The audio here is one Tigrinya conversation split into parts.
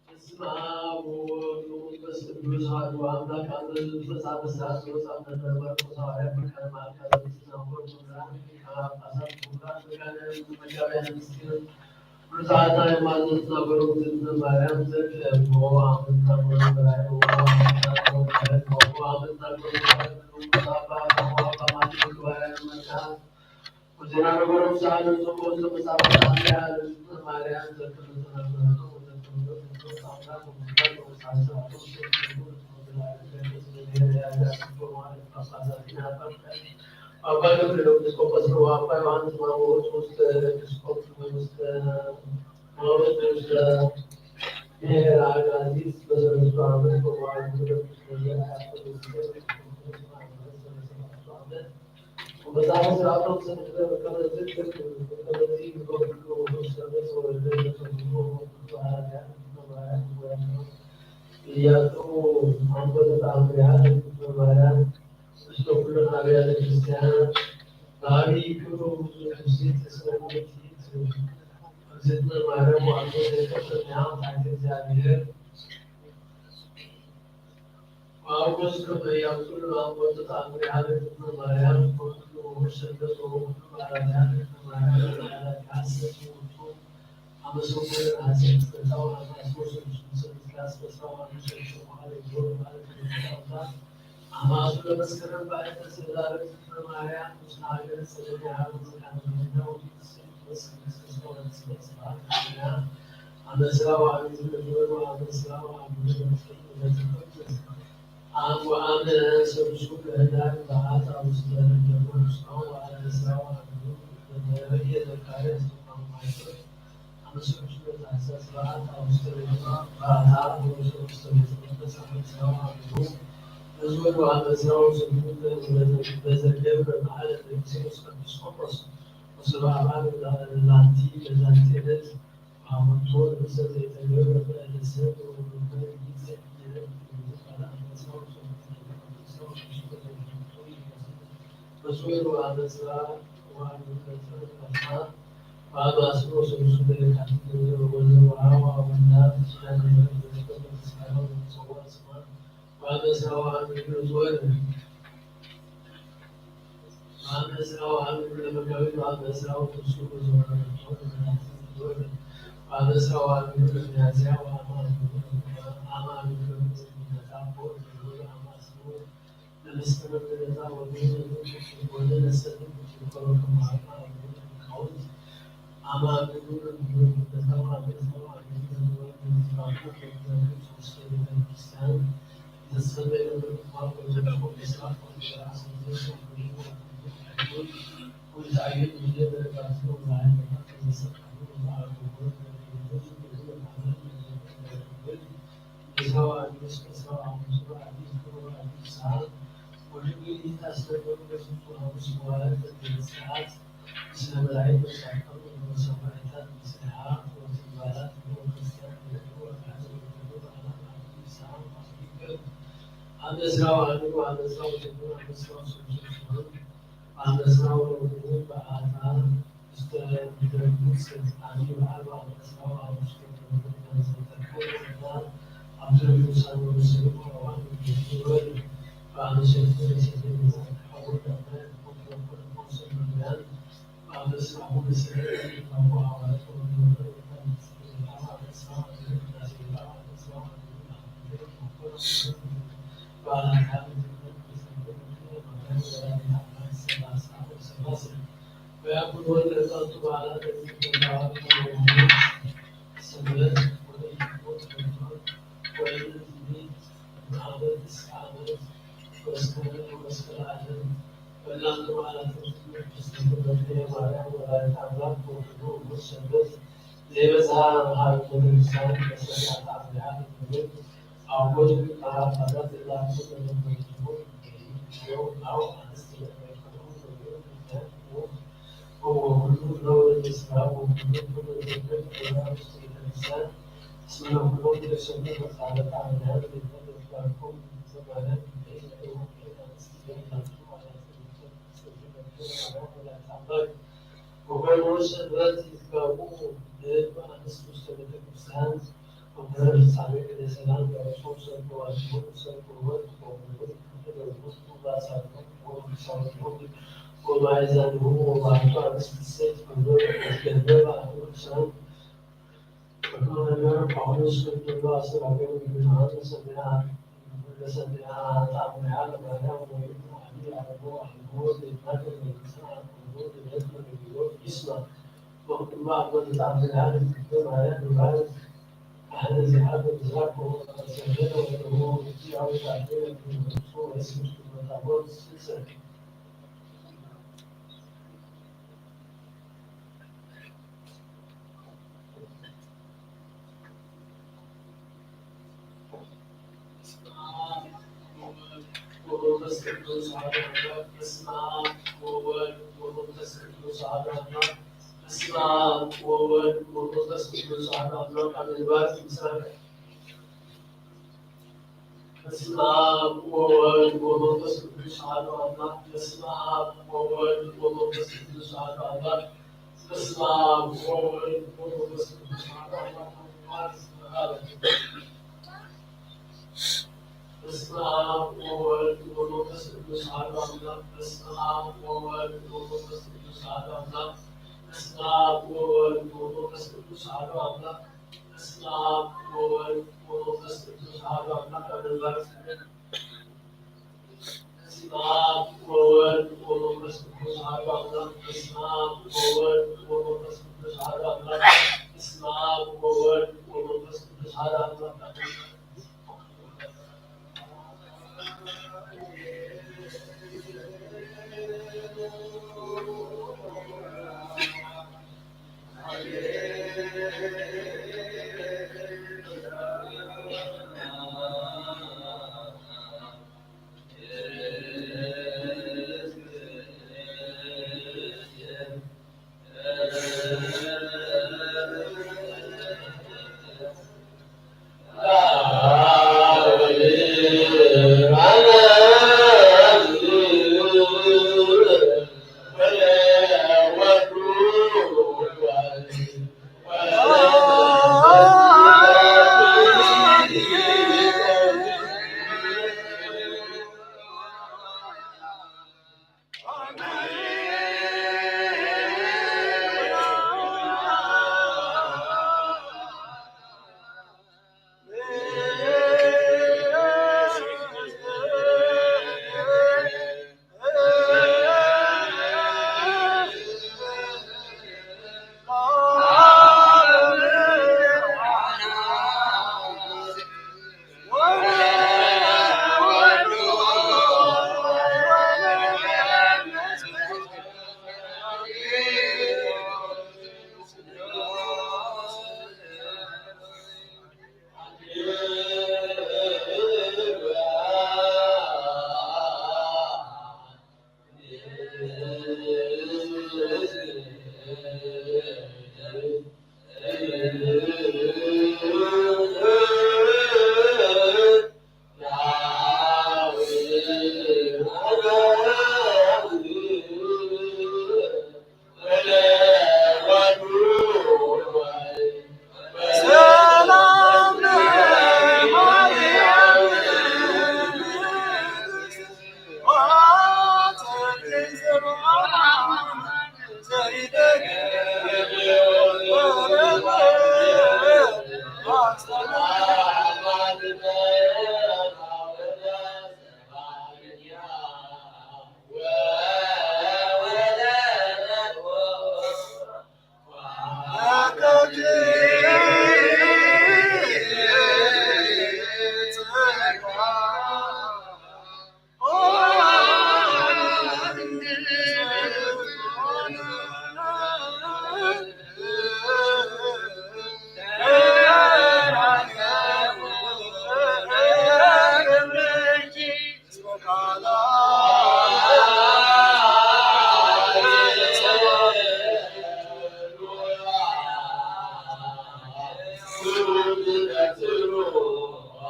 በስመ አብ ወወልድ ወመንፈስ ቅዱስ አሐዱ አምላክ። አመ ዝብጻ በስርዓት ወጻ መተርበር ቁሳውያን መካነ ማዕከል ዝናወር መምህራን ሊቃነ ጳጳሳት ክቡራት መጋቢያን ምስጢር ብፁዓት አእማን ዝናወሩ እግዝእትነ ማርያም ዘክለሞ አመንታ ወበራይ ወአመንታ ወበራይ ወአመንታ ወበራይ ወአባ አባ ማቴዎስ ባርያን መጽሐፍ ወዜና ነገሮም ሳህልን ጽሑፍ ዘመጻእኩ አምላክ እግዝእትነ ማርያም ዘክለቶ ናፍረቱ ወዘክለቶ አምላክ ወመንፈስ ወሳሰ አባ ገብርኤል ኤጲስቆጶስ ወአባ ዮሐንስ ማርቆስ ውስተ ኤጲስቆጶስ ውስተ ማርቆስ ውስተ ብሔረ አጋዚዝ በሰለስቱ ዓመት በመዋዕል ዓመት ወመጽሐፈ ስርዓቶም ስንክር ከመዚ ከመዚ ይገብሩ ሰበት ወልደ ተሰብሮ ወኩሉ ሐዋርያት ማርያም ወያለው ኢያሱ አምቦተ ተአምሪሃ ማርያም ምስለ ኩለን አብያተ ክርስቲያናት በአብይ ክብሩ ብዙ ትስብእት ተሰውት እግዝእትነ ማርያም ወአቶ ዘይፈጸምያ ታሕቲ እግዚኣብሔር ጳውሎስ ከመ ያብጽሉ አምቦተ ተአምሪሃ እግዝእትነ ማርያም ወኩሉ ወሰለቶ ወኩሉ በዓላቲሃ እግዝእትነ ማርያም በዓላቲሃ ሰቲ ውእቱ አመሰው ሐሴት ተታው አማስቦ ሰሉስ ምስል ስላስ ተስፋ ማርያም ሰልሱ በዓል ይዞር ማለት ነው። አማሱ ለመስከረም በዓል ተስዕላ እግዝእትነ ማርያም ምስለ ሀገረ ሰሎሜ ሀበ መካነ ምሕረታ ወዲት ስም ወስም ስም ስም ስም ስም አመስራ ወአግዝ ለጆሮ አመስራ ወአግዝ ለመስቀል ለትምህርት አም ወአመ ሰብሱ ለህዳር በዓት አውስተ ለደሞ ስም ወአመስራ ወአግዝ ለተረየ ዘካርያስ ተቋሙ ማይቶች አመስራ ስርዓት አውስተ በዓታ አውስተ ቤተ መቅደስ አመስራ ወአግዝ ለዝወዱ አመስራ ወሰብሱ ለዘገብረ በዓለ ለጊዜ ኤጲስቆጶስ ወስብሐ አብ ላቲ በዛቲ ዕለት አመቶ ርእሰ ዘይተገብረ በእደ ሰብ ወወልደ ጊዜ በስመ ወአብ ወወልድ ወመንፈስ ቅዱስ በአብ አስሮ ስሉሱ በየካቲት ገንዘብ ወዘ ወአብ አቡና ኪዳነ ምሕረት በተቀበለ ስጋው ወሰዋ ስማ በአብ አስራ ወአንድ ጊዜ ወር በአብ አስራ ወአንድ ለመጋቢት በአብ አስራ ወስድስቱ በዘወረ በአብ አስራ ወአንድ ለሚያዝያ ወአብ አብ አብ ለመስከረም ለገዛ ወገን ወገን ለሰልፍ ወገን ከማርማ ወገን ሊቃውንት አማኑኤል ወገን ለተማ ለተማ ወገን ለተማ ወገን ሶስት ቤተክርስቲያን የተሰበ አብ እስራ ወአንዱ አብ እስራ ወሰሙኑ አብ እስራ ወሰሙኑ አብ እስራ ወሰሙኑ በአታ እስተ ምድረግጽ አኒ በአብ አብ እስራ ወአብ እስራ ወሰሙኑ ዘተከለ ዘና አብ ዘርጉሳን ወሰሙኑ አዋን ወሰሙኑ በአብ ሸፍተ ሰደን ዘተሐወል አብረ ወሰሙኑ ዓመት እስከ ዓመት መስከረም መስቀል ዓለም መላእክት መዓልቲ ቅድስት ድንግል ማርያም ወላዲተ ኣምላክ ወኩሉ እሙን ሰንበት ዘይበዝሃ መሃሪ ቤተክርስትያን መሰረታ ኣብርሃ ንብል ኣቡን ኣባላት ላቱ ተመልክቱ ኣው ኣንስት ለመልክቱ ወኩሉ ነው ስራ ወኩሉ ነው ቤተክርስትያን ስለ ኩሎም ተሰሙ መጻለት ኣምናን ቤተክርስትያንኩም ዘማናት ወኮኑ ሰንበት ይትጋቡ ንህዝቢ ኣንስት ውስተ ቤተክርስትያን ወምህር ፍጻሜ ቅኔ ሰላም ያወጾም ሰንበት ዋጅቦም ሰንበት ወወልድ ወመንፈስ ቅዱስ ተደርጎ ባሳቶም ወቅዱሳን ወማይዛንሁ ወባሕቱ ኣንስት ሴት መምህር ገንዘብ ኣሁን ሰንበት Paulus Petro asıl hakkında bir günahın mesela mesela tamam ya da böyle bir hani araba araba dediler de mesela araba dediler de isma وما أقول تعمل هذا الدكتور على الدكتور هذا زي هذا بزاف هو سجل وهو في عاوز تعمل هو اسمه متعود سلسل በስመ አብ ወወልድ ወመንፈስ ቅዱስ አሐዱ አምላክ። በስመ አብ ወወልድ ወመንፈስ ቅዱስ አሐዱ አምላክ። በስመ አብ ወወልድ ወመንፈስ ቅዱስ አሐዱ አምላክ። አሜን። ባርክ ምስራቅ። በስመ አብ ወወልድ ወመንፈስ ቅዱስ አሐዱ አምላክ። በስመ አብ ወወልድ ወመንፈስ ቅዱስ አሐዱ አምላክ። በስመ አብ ወወልድ ወመንፈስ ቅዱስ አሐዱ አምላክ። በስመ አብ ወወልድ ወመንፈስ ቅዱስ አሐዱ አምላክ። በስመ አብ ወወልድ ወመንፈስ ቅዱስ አሐዱ አምላክ። በስመ አብ ወወልድ ወመንፈስ ቅዱስ አሐዱ አምላክ። በስመ አብ ወወልድ ወመንፈስ ቅዱስ አሐዱ አምላክ። አሜን። በስመ አብ ወወልድ ወመንፈስ ቅዱስ አሐዱ አምላክ። በስመ አብ ወወልድ ወመንፈስ ቅዱስ አሐዱ አምላክ። በስመ አብ ወወልድ ወመንፈስ ቅዱስ አሐዱ አምላክ።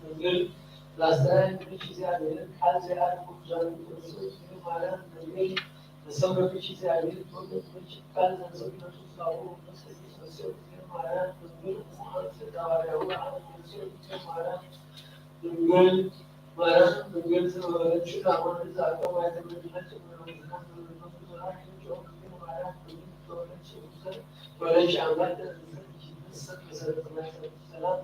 ድንግል ላስታይን ምሽ እግዚኣብሔር ቃል ዚኣል ኩሉ ዛሉ ክርስቶስ ድንግል ማርያም ድንግል መሰመምሽ እግዚኣብሔር ትወልድ ምሽ ቃል ዘንሰብ ኢየሱስ ላቡ ወመሰጊ ሰሰብ ድንግል ማርያም ድንግል ሙሃን ስጋባርያዊ ኣነ ክርስቶስ ድንግል ማርያም ድንግል ማርያም ድንግል ዘመረችው ላማን ዛቀ ማይተመድነት ምረዝና ምረዝና ድንግል ማርያም ድንግል ተወለች ወለች አምላክ ሰላም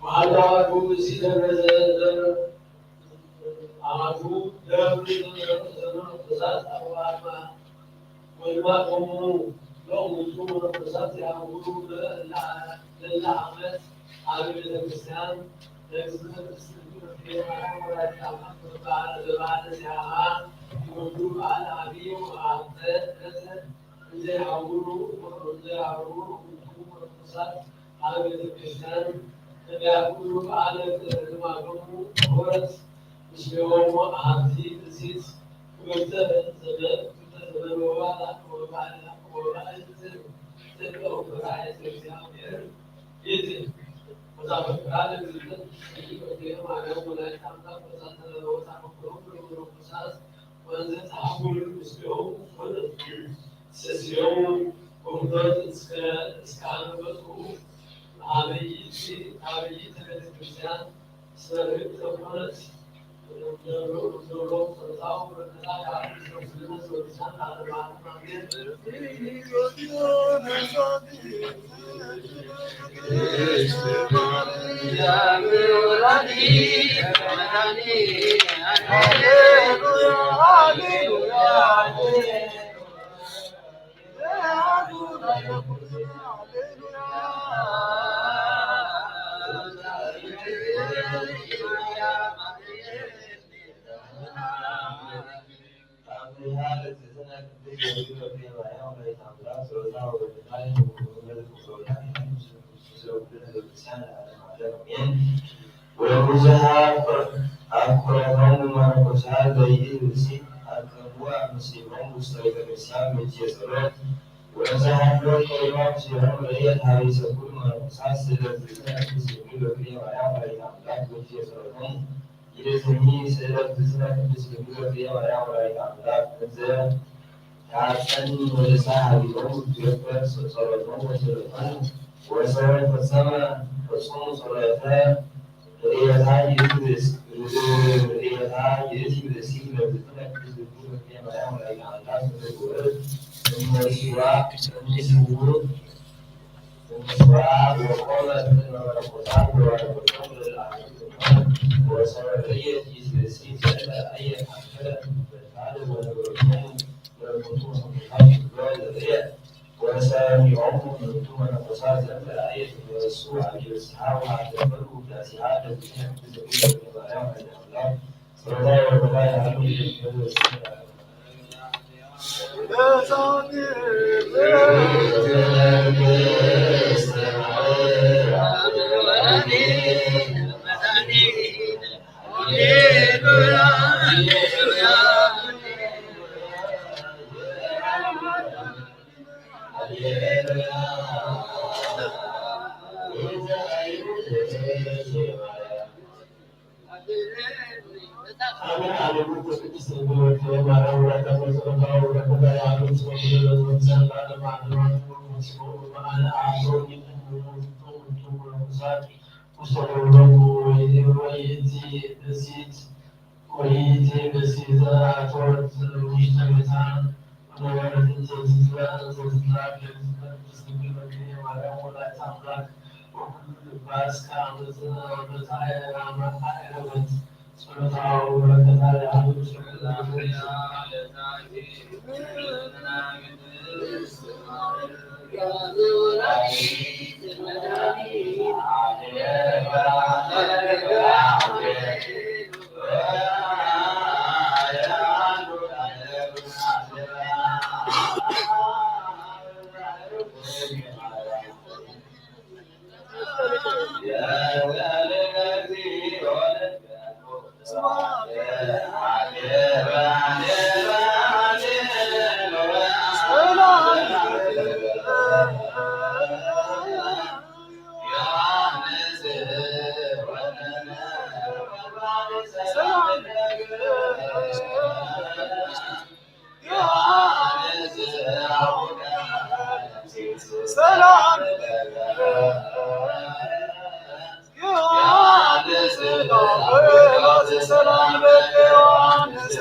ወሃለዋ ብእሲ ደብረ ዘደር ኣማቱ ደብሪ ዘመነ ዘመነ ቁዛት ኣዋማ ወልማቆሙ ሎሙቱ መነኮሳት የአምሩ ለእላ ዓመት ኣብ ቤተክርስቲያን ለእግዚእነ ቅድስት ድንግል ማርያም ወላዲተ አምላክ በዓለ ዚአሃ ይወዱ በዓል አብይ ወአንተ እንዘ ይሐውሩ እንዘ ይሐውሩ መነኮሳት ኣብ ቤተክርስቲያን ነቢያት ኩሉ በዓለ ልማዶሙ ወረት ምስሌሆሙ አሐቲ ብእሲት ክብርተ ዘመን ክብርተ ዘመን ወባላ ወባላ ወባላ ዘመን ዘመን ወባላ ዘመን ይእቲ ወዛፈቅራ ለእግዚእነ ቅድስት ድንግል ማርያም ወላዲተ አምላክ ወዛተ ለወታ መክሮም ለመነኮሳት ወንዘ ተሐውሩ ምስሌሆሙ ኮነ። ስስዮሙ ውህዶት እስከ እስከ አንበጡ አብይቲ አብይቲ ቤተክርስቲያን ስመርግ ተኮነት። ወብዙኃ ኣፍቅሮቶም መነኮሳት ዘይእዝሲ ኣቀቡ ኣምስሊሞም ውስተ ቤተ ክርስቲያን ምእትየ ጸሎት ወብዙኃ ፍኖት ቆሪቦም ሲሆን ረድኤት ሀበ ይሰግዱ መነኮሳት ስእለት ዝስነ ቅድስት ድንግል በክልኤ ማርያም ወላዲተ አምላክ ምእትየ ጸሎቶም ይደስኒ ስእለት ዝስነ ቅድስት ድንግል በክልኤ ማርያም ወላዲተ አምላክ እንዘ ተሐጸኒ ወደሳ ሀቢቦም ትገበር ጸሎቶም ወስእለቶም ወሰበ ፈጸመ ፈጸሙ ጸሎተ ርእየታ ይእቲ ብእሲ ርእየታ ይእቲ ብእሲ ለብዝነ ቅድስት ድንግል በክልኤ ማርያም ወላዲተ አምላክ ምእትየ ጸሎት እምስዋ እምስውእ እምስዋ ወቆመ እምነ መነኮሳት ወባረኮቶም ለለአመኑ ወሰበ ርእየት ይእቲ ብእሲ ዘእለ አየ አከለ በታል ወነገሮቶሙ ወለኩሉ መነኮሳት ኩሎ ዘርእየ ወሰሚዖሙ እቱ መነኮሳት ዘእንበለ አየ ትመሱ አብየ ፍስሓ ወአተፈሉ ውዳሴሃ ለብዝነ ቅድስት ድንግል በክልኤ ማርያም ወላዲተ አምላክ ጸሎታ ወበረከታ ያህሉ ይእቲ ብእሲ አሜን። አቤቱ ቅድስት ድንግል ሆይ ማርያም ወላዲተ አምላክ ጸሎታ ወበረከታ ያህሉ ስለ ሁሉ ለዘወትር ዘላለሙ አሜን። ውስተ ደብሮሙ ወይእቲ ብእሲት ወይእቲ ብእሲት ዘአተወት ውስተ ቤታ ወነበረት እንዘ ትትላ እንዘ ትትላ ቅድስት ድንግል በክልኤ ማርያም ወላዲተ አምላክ ወኩሉ ልባ እስከ አመት አመት አዕረፈት። ጸሎታ ወበረከታ ያህሉ ምስለ ኩልነ። ሰላም ዮሐንስ ሰላም ለከ ዮሐንስ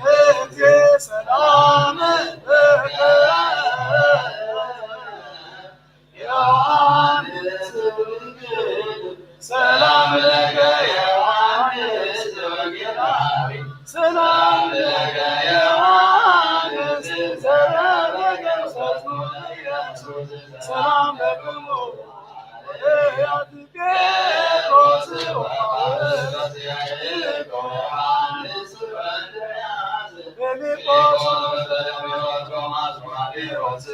እግዜ ሰላም ለከ ዮሐንስ ሰላም ለከ ዮሐንስ ወንጌላዊ ሰላም ለከ ዮሐንስ ዘረበ ገምሰት ኢየሱስ ሰላም ለክሙ ሐዋርያት ጴጥሮስ ወሐዋርያት ያዕቆብ ዮሐንስ ወእንድርያስ ፊልጶስ ወቶማስ ወአንድሮስ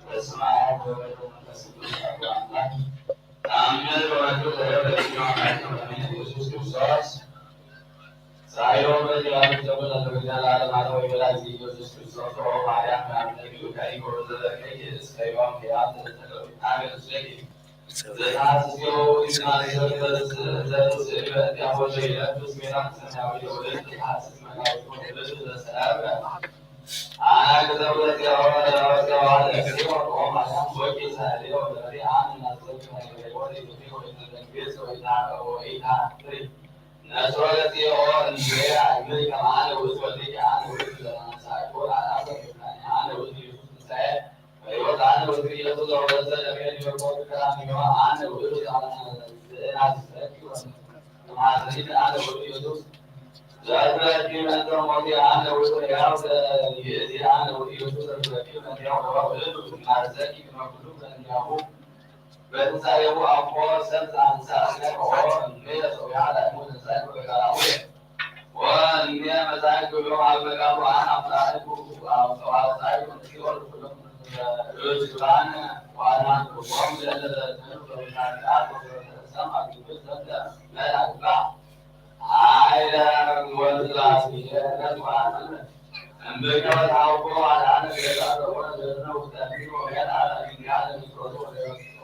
በስመ አብ ወወልድ ወመንፈስ ቅዱስ አሐዱ አምላክ። ተአምር ወመክብር ለረብ ለኪኖ አምላክ መድኃኒነ ኢየሱስ ክርስቶስ። ሳይሎ በዚያ ተብለ ለበዚያ ለዓለም ዓለም ወይበላ ጊዜ ኢየሱስ ክርስቶስ ኦ ማርያም ምናምን ለሚሉ ከይጎ ዘለከይ እስከ ዮም ያ ተተቀብታ ገጽለኪ። ዘታስዮ ኢስማኤል ዘርስ ዘርስ በዚያ ወደ ይለብስ ሜዳ ሰማያዊ ወደ ተሐስስ መላእክት ወደ ዘሰላም በትንሳኤሁ አኮ ሰብ ዘአንሳ እስመ ኦ እምየ ሶብያ ዳግሙ ትንሳኤ በቃላሁ ወእምየ መጻእኩ ዮም አብ መቃብሩ አነ አውጻእኩ አውጻእኩ እምሲኦል ኩሎም ርሱላን ወአድኃንኩ ዮም ለእለ ዘእትኑ በብዛት ቃል ወሰማ ግብር ዘንተ መልአክ ኃይለ ወስላሴ እምብከ ወተሐውኮ አድኃነ ገዛ ዘወነ ዘዝነ ውስተ እምኒ ወገን አለ እምኒ አለ ምስሮቱ ወደ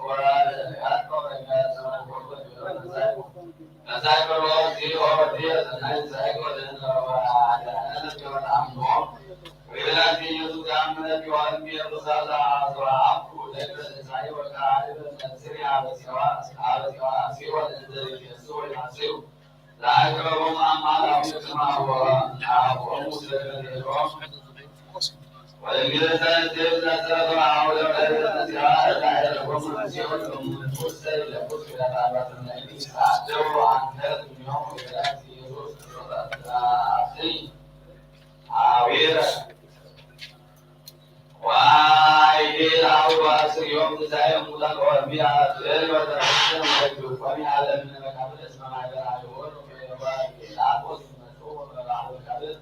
ወራደ ያጥቆ በእኛ ዘመን ወርቆ ጀሎ ተንሳኤ ለአቅረቦም አማን አቡነ ከማሁ አብኦሙ ስለሚሄድዎም ወእንግዲህ ተንሥእ ለተሰብአ ወለቀደመ ዚአ ለአቅረቦም ሲኦል እሙንቱ ሰይለቁ ስጋት አባትና ኢየሱስ አደው አንተ ዱንያው ወገዳት ኢየሱስ ክርስቶስ አትይ አዊረ ዋይዴ አውባ ስዮም ትንሳኤ ሙታን ወርሚያ ትል ወተረፈ ወይዱ ወሚ ዓለም መቃብር እስመ ማይበራ ይወር ወይባ ላቆስ መጥቶ ወበራሁ መቃብር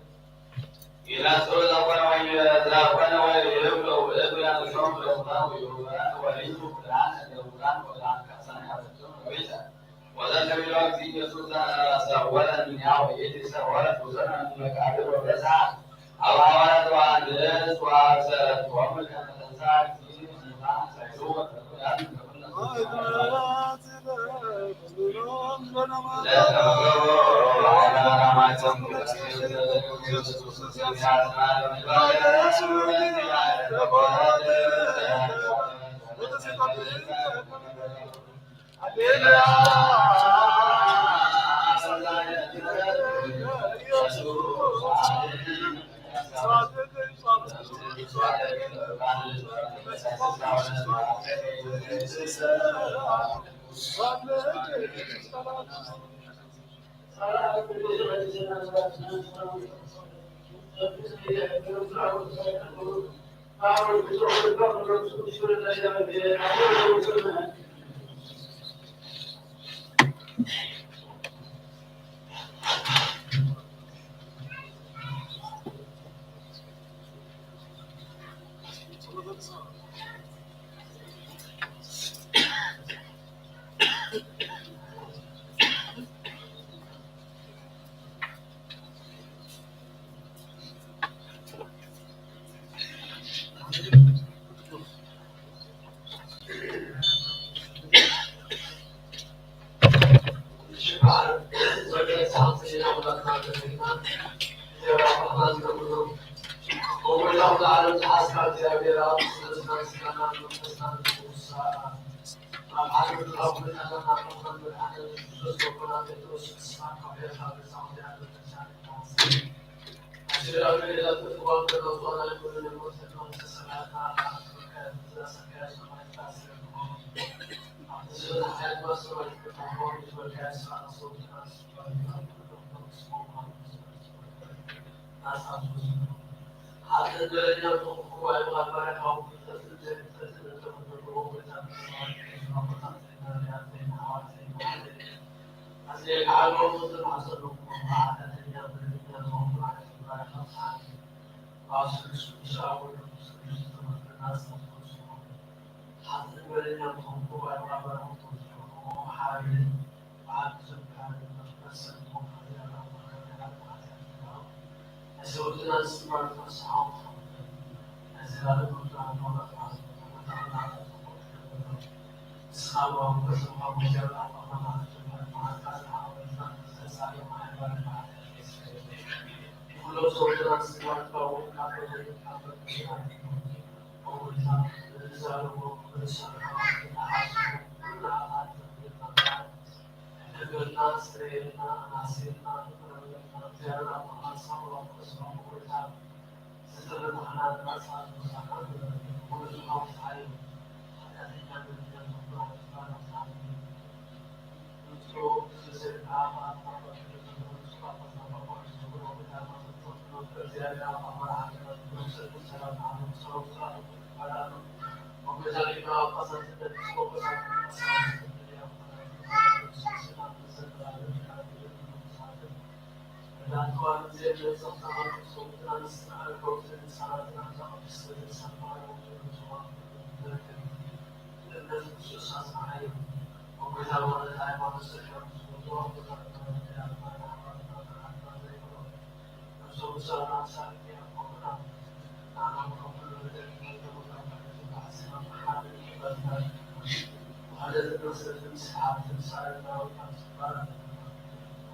ይነሱ ለኮነ ወይ ለኮነ ወይ ይብሉ እብ ያንሾም ለሙታን ወይሁበራን ወሊቱ ብርሃን ለሙታን ወብርሃን ከሳን ያበቶም ወቤተ ወዘተቢሎ እግዚእ ኢየሱስ ዘሰወረ እምኔሁ ይእቲ ሰወረት ውሰነ እምነ መቃብር ወበጽሐ አብ ሐዋርያት ወአንስት ወአብሰረቶሙ ከመ ተንሥአ እግዚእ እሙታን ሰይሉ ወተርፎ ያድኅን ለኩልነ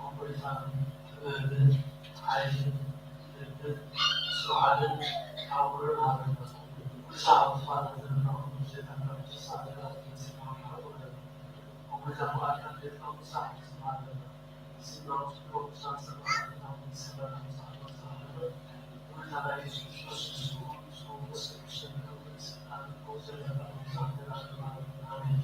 እምብርታ ጥበብን ሓይልን ልብን ምስትውዓልን ካብ ኩሉ ንሃበና። ቅዱሳን ኣቦታትና ዘመናዊ ዜናታት ቅዱሳን ኣቦታትና ስማዕና ወረደ። እምብርታ ፍቓድካ ንደቅኻ ምሳሕ ንስማዕ ኣለና። ስማዕ ወትሕሎ ቅዱሳን ሰማዕታትና ወንጌል ሰበና ምሳሕ ወተሃለፈ። እምብርታ ናይ የሱስ ክርስቶስ ምስኡ፣ ምስኡ መንፈስ ቅዱስ ዘመናዊ ስልጣን ንክህብ ዘለና ምሳሕ ንደራደር ኣለና። ኣሜን።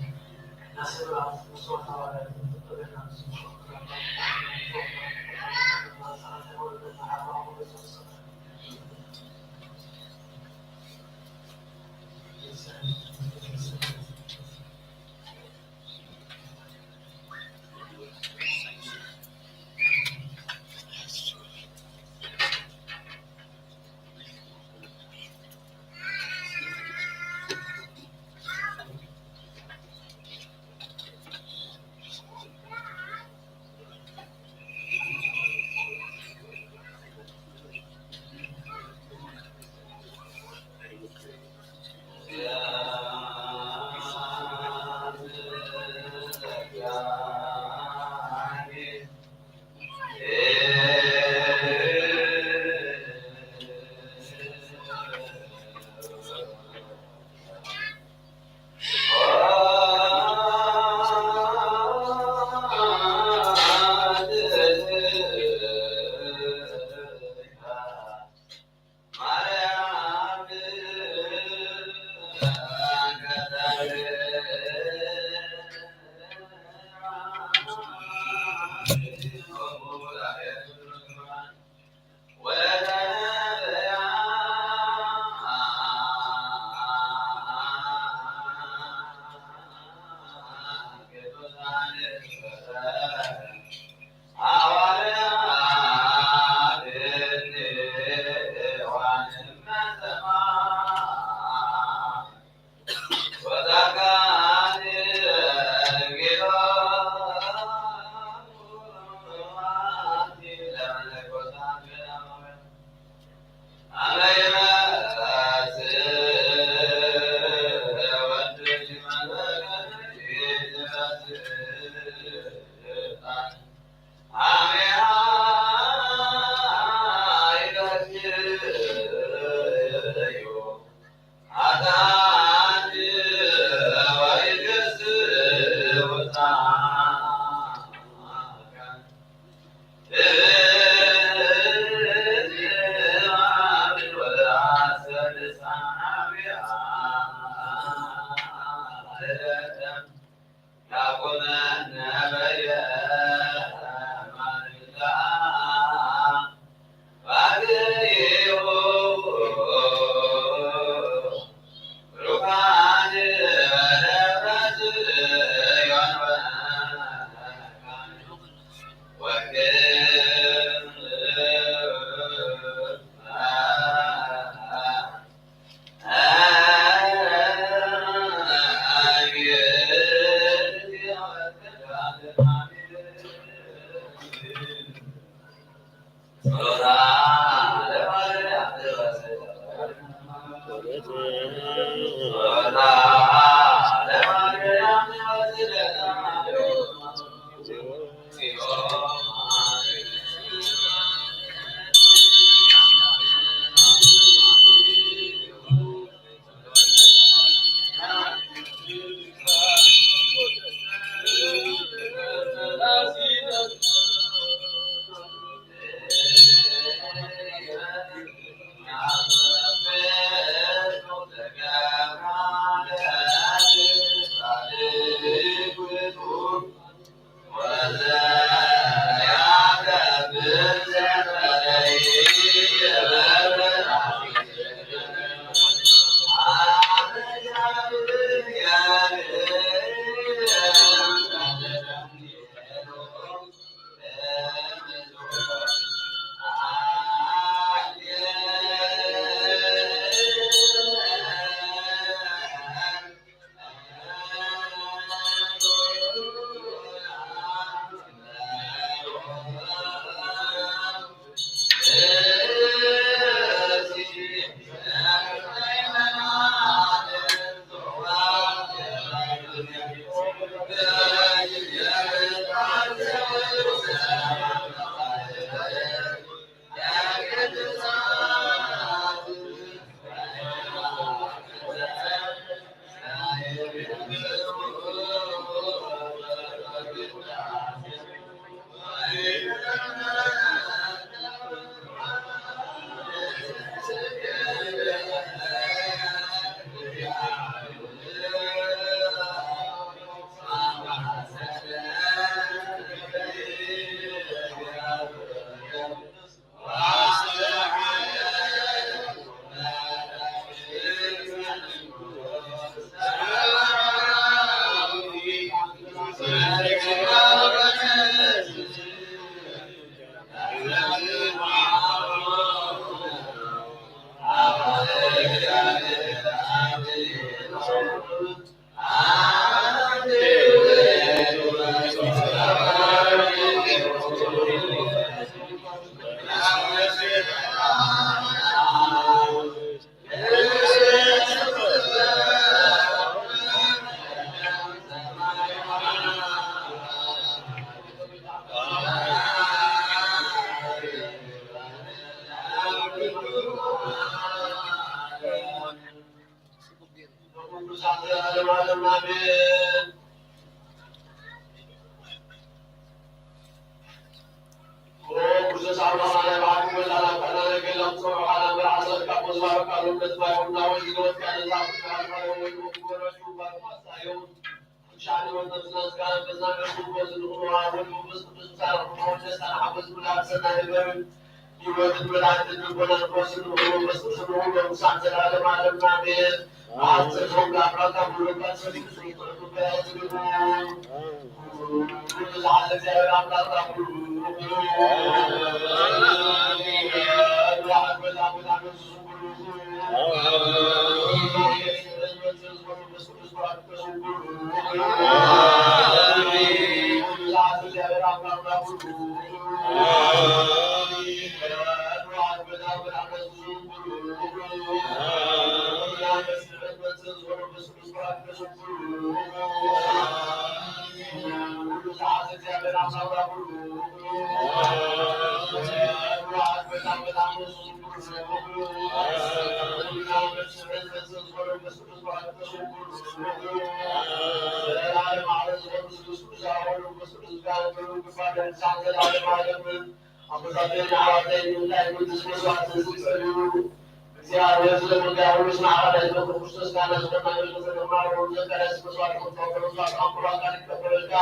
እግዚኣብሔር ስለመንጋይ ሁሉ ስለ አባላት በኩር ክርስቶስ ጋር ስለማይመለስ ተማሩ ዘቀረስ መስዋዕት ተቀበሉ መስዋዕት አንኩራ ጋር ይቀበለልካ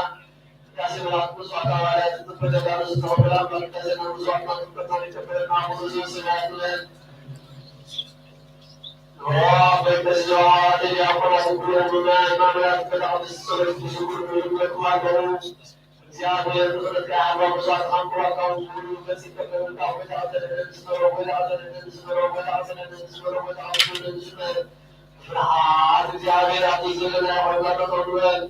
ቅዳሴ መላእክት መስዋዕት አባላት ተበደላሉ ስለሆነ አምላክ ቅዳሴ መስዋዕት አንኩራ ይቀበለልና አቡነ ዘበሰማያት ይበል። ኦ በእግዚኦ ዲያቆናት ኩሎም ምእመናን ማምላክ በጣም ጸሎት ብዙ ሁሉ ይመክሩ አለው። እግዚአብሔር ምሕረት ያህባ ብዙ አጥፋን ኩራታውን ሁሉ በዚህ ተቀምጣ ወደ አዘነ ስመሮ ወደ አዘነ ስመሮ ወደ አዘነ ስመሮ ወደ አዘነ ስመሮ ፍርሃት እግዚአብሔር አትይዘለና ያቆይባቸው ተብሏል።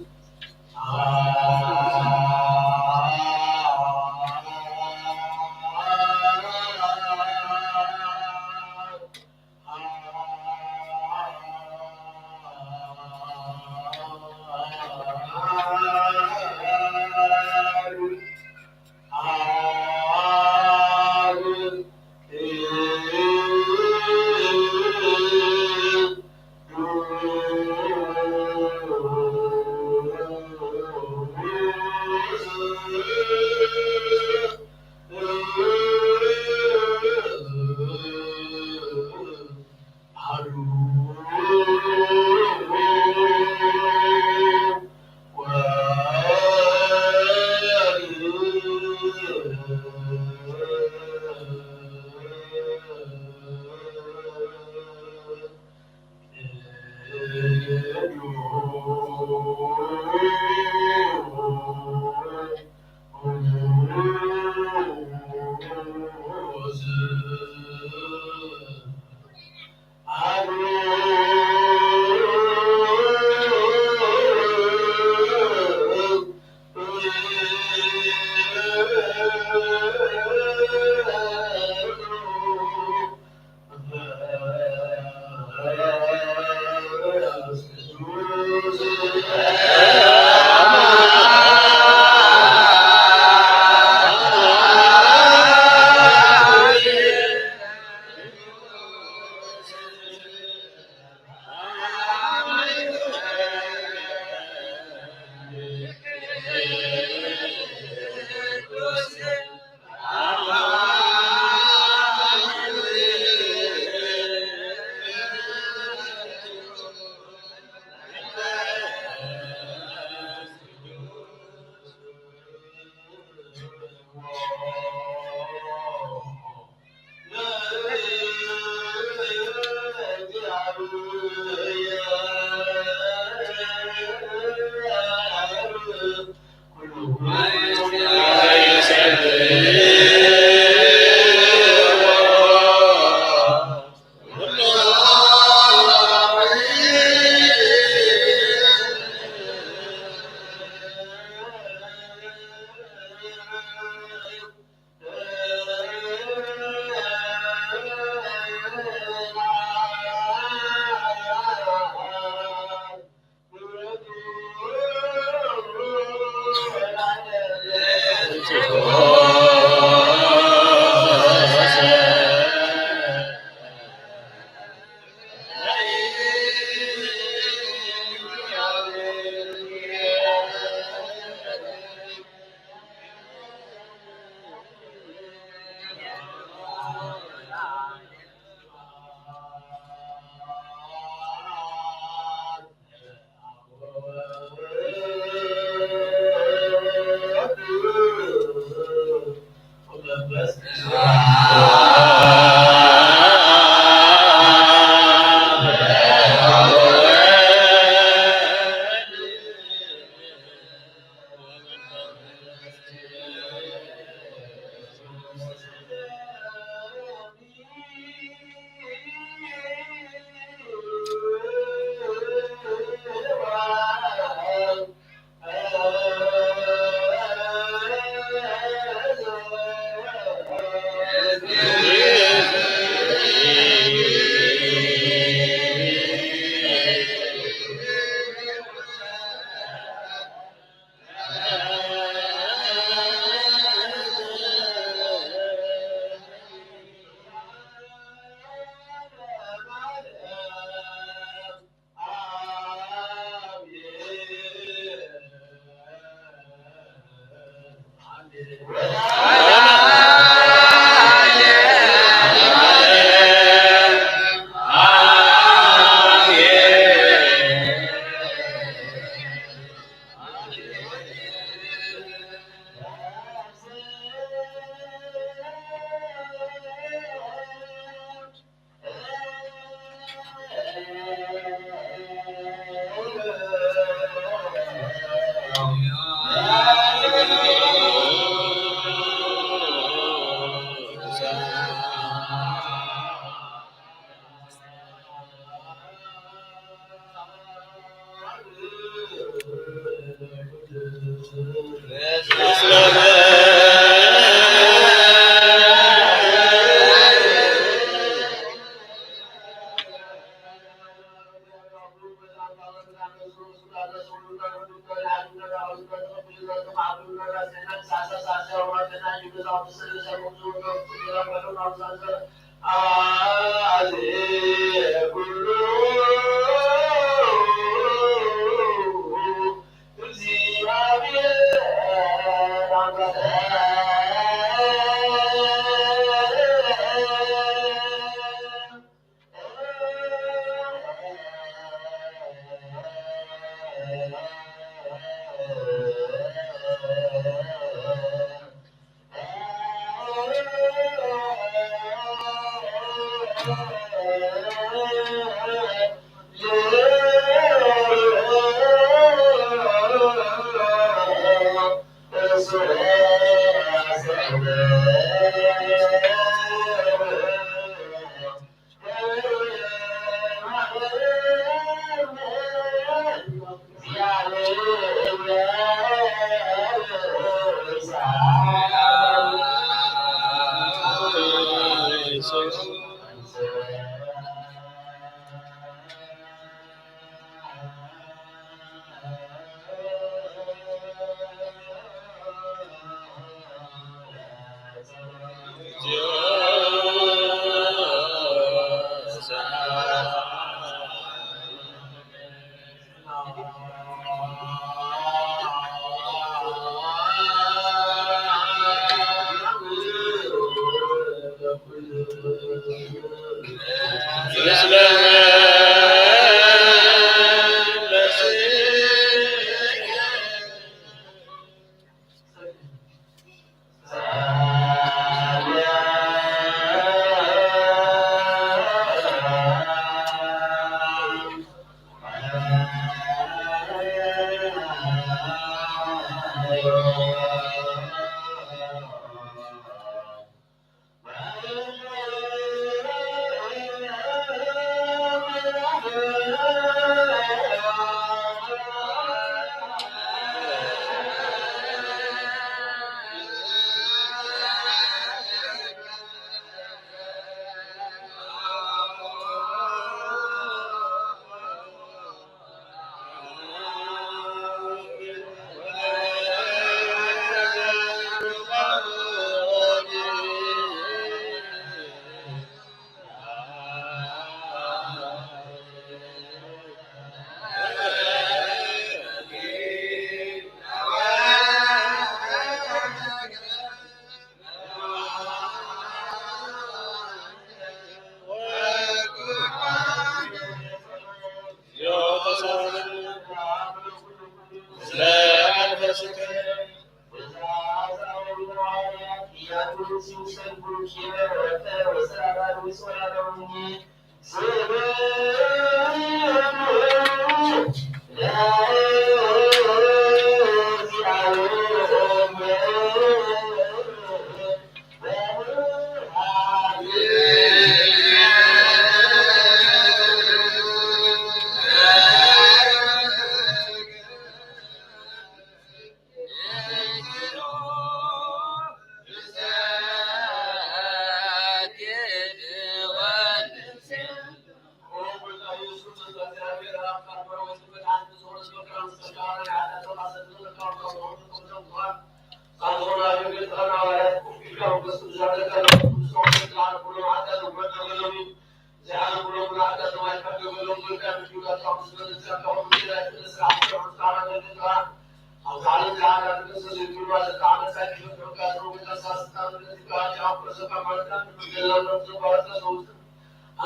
ኣብ ዛዕባ ዝዓዳ ንክሰሱ ይግባ ዘተዓመፃ ኪሎ ዶጋ ዝረወጃ ሳስታ ንገዚካ ኣቲ ኣብ ቁርሰካ ማለት ንዘላሎም ዘባረተ ሰውት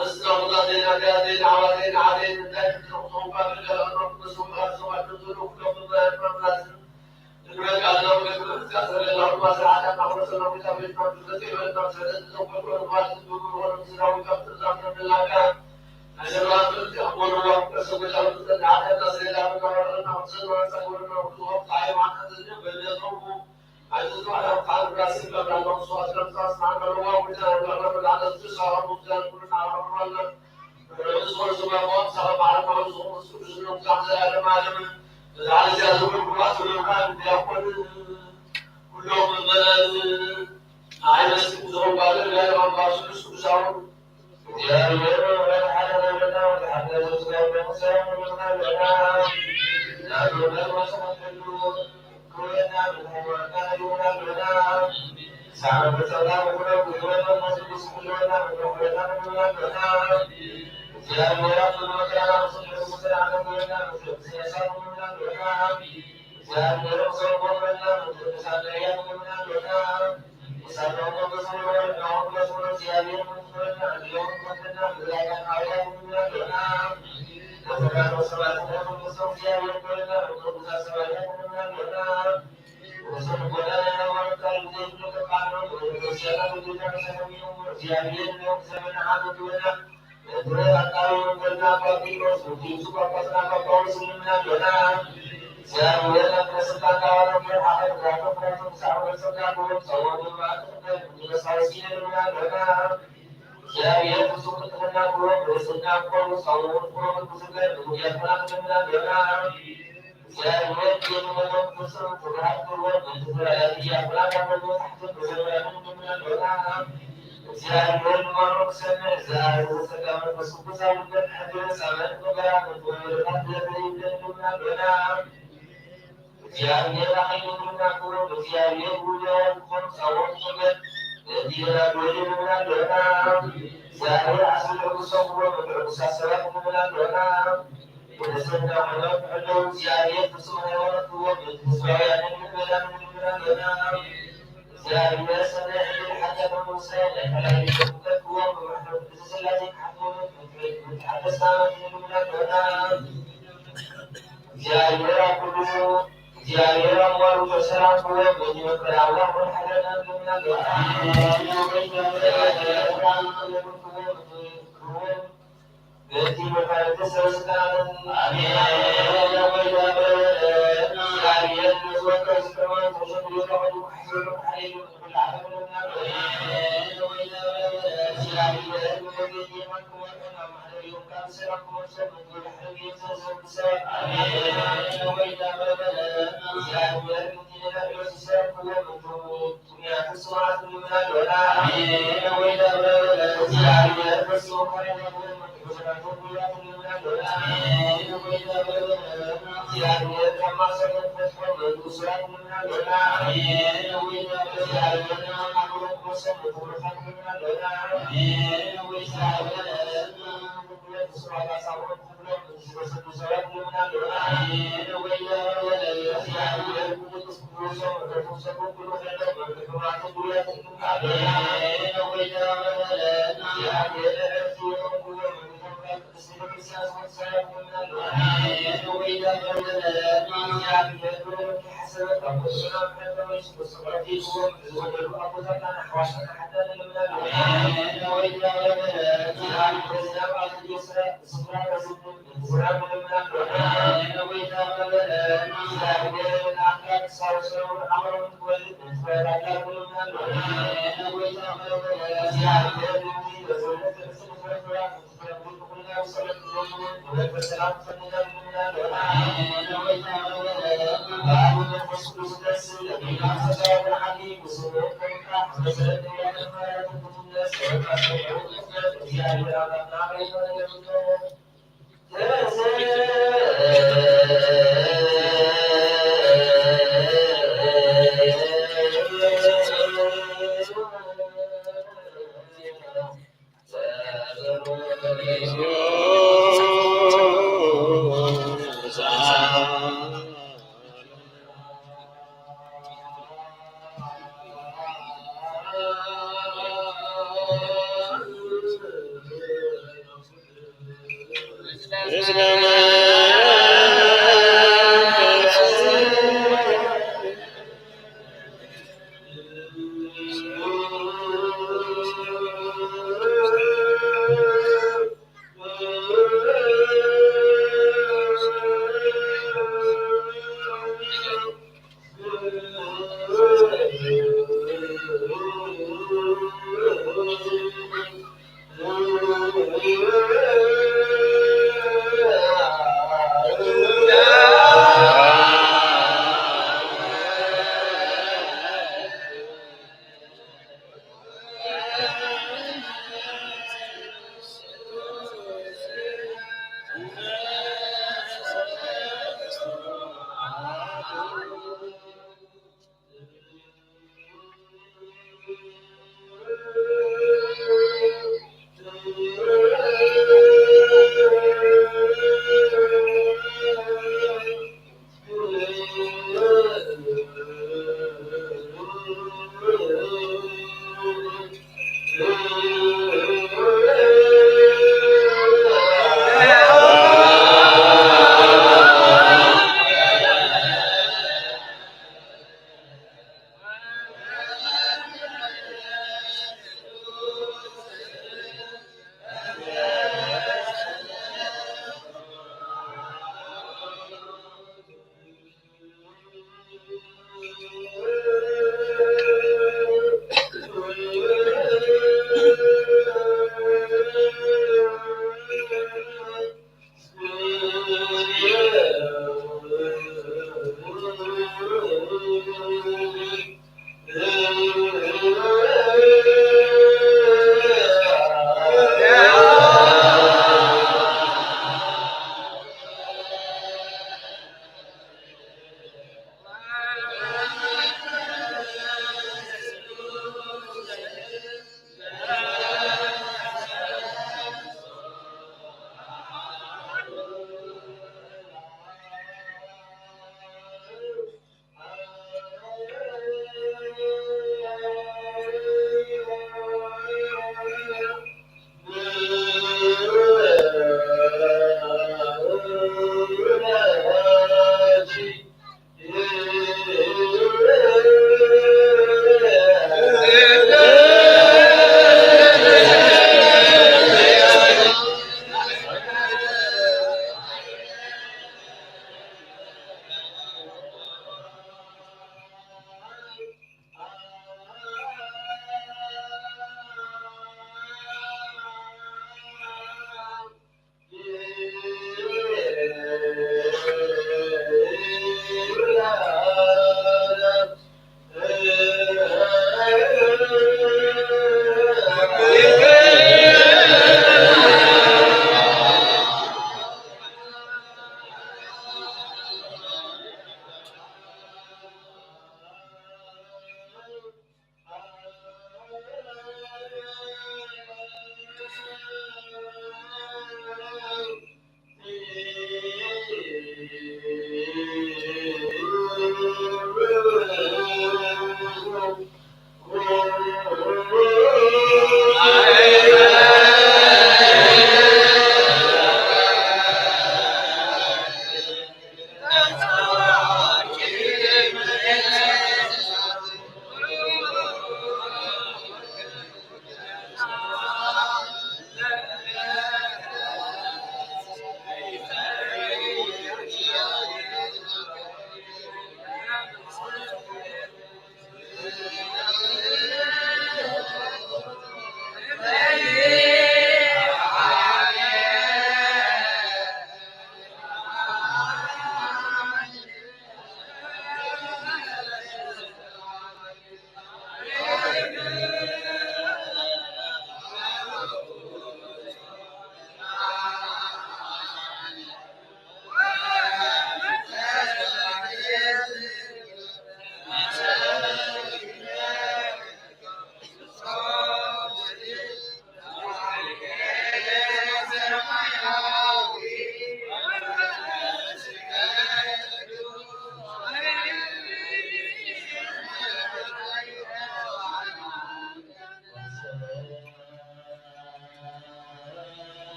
ኣስናሙዛ ዜና ዲያ ዜና ዓባ ዜና ዓበየ እንታይ ክትረኽቡ ባ ብልገላ ኖ ክመሰቡ ኣርሰው ኣደዘሉ ኩሎም ብመራን መምላስን ንብረት ኣለው ንብረት ዝያዘለላ እባ ስርዓት ኣናኽመሰ ኖ ቤታ ቤት ኖ ብዘት የበልና ሰደት ዘቆልቆ ንባትን ብብርሆ ንምስራዊ ካብ ትእዛዝ ነብላካ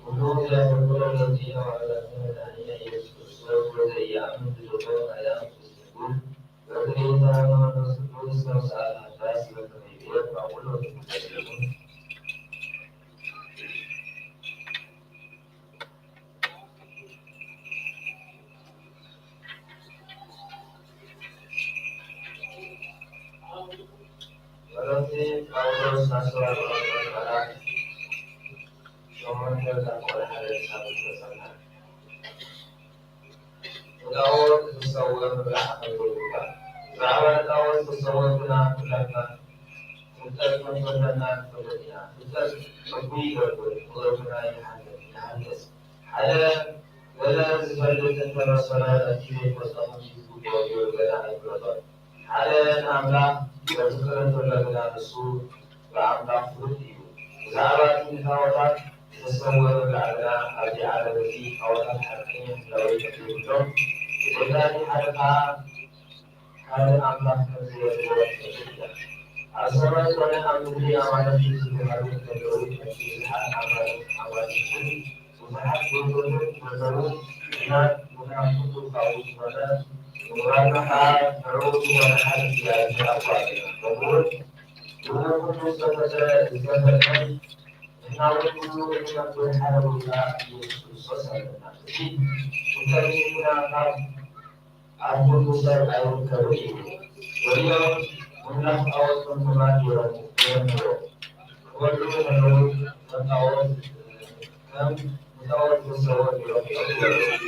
ኩሉ ዘየፍቅሮ ለዚነ ዋዕላትነ መድኃኒነ ኢየሱስ ክርስቶስ ወዘኢየኣምን ብልቦ ማርያም ትስጉ በትርኢተ መንፈስ ቅዱስ ከም ሰዓት ሓዳስ በከመ ይቤት ባቁሎ ትጉደለሙ። መልእኽቲ ጳውሎስ ናብ ሰብኣዊ ቆሮንቶስ ምዕራፍ ሸሞንተ ካብ ቁጽሪ ሓደ ክሳብ ክልተ ሰናይ። ንጣኦት ዝሰወር መብልዓ ከም ዘይግባእ። ብዛዕባ ንጣኦት ዝተሰወር ግና ኩላትና ፍልጠት ከም ዘለና ንፈልጥ ኢና። ፍልጠት ዕቡይ ይገብር፣ ፍቕሪ ግና ይሃንጽ፣ ይሃንጽ። ሓደ ገለ ዝፈልጥ እንተ መሰሎ፣ ነቲ ዘይፈልጦ ከምቲ ዝግብኦ ገይሩ ገና ኣይፍለጦን። ሓደ ንኣምላኽ ዘፍቅር እንተሎ ግና፣ ንሱ ብኣምላኽ ፍሉጥ እዩ። ብዛዕባ እቲ ንጣኦታት ዝተሰወረ መብልዓ ግና፣ ኣብዚ ዓለም እዚ ጣኦታት ሓቀኛ ህላዌ ከም ዘይብሎም፣ ብዘይካ እቲ ሓደ ከኣ ሓደ ኣምላኽ ከም ዘየድልዮ ንፈልጥ ኢና። ኣብ ሰማይ ኮነ ኣብ ምድሪ ኣማልኽቲ ዝበሃሉ እንተለዉ፣ ከምቲ ብዙሓት ኣማልኽቲ ኣማልኽትን ብዙሓት ጎይቶትን እንተለዉ፣ ንሕና፣ ንሕና ኩሉ ካብኡ ዝኾነ፣ ምሁራትና ከኣ ንዕኡ ዝኾነ ሓደ እግዚኣብሔር ኣቦ ኣለና። ከምኡውን ብኡ ኩሉ ዝተፈጠረ፣ ዝተፈጥረን ንሕና እውን ኩሉ እንነብር ሓደ ጎይታ ኢየሱስ ክርስቶስ ኣለና። እዚ እንተዘይኮነ ካብ ኣብ ኩሉ ሰብ ኣይርከብን እዩ። ወዲኦም ምምላኽ ጣኦት ከም ኩማት ገይሮም፣ ገይሮምዎ። ክበልዑ ከለዉ ከም ጣኦት፣ ከም ንጣኦት ዝሰውኡ ገይሮም ይቐርቡ።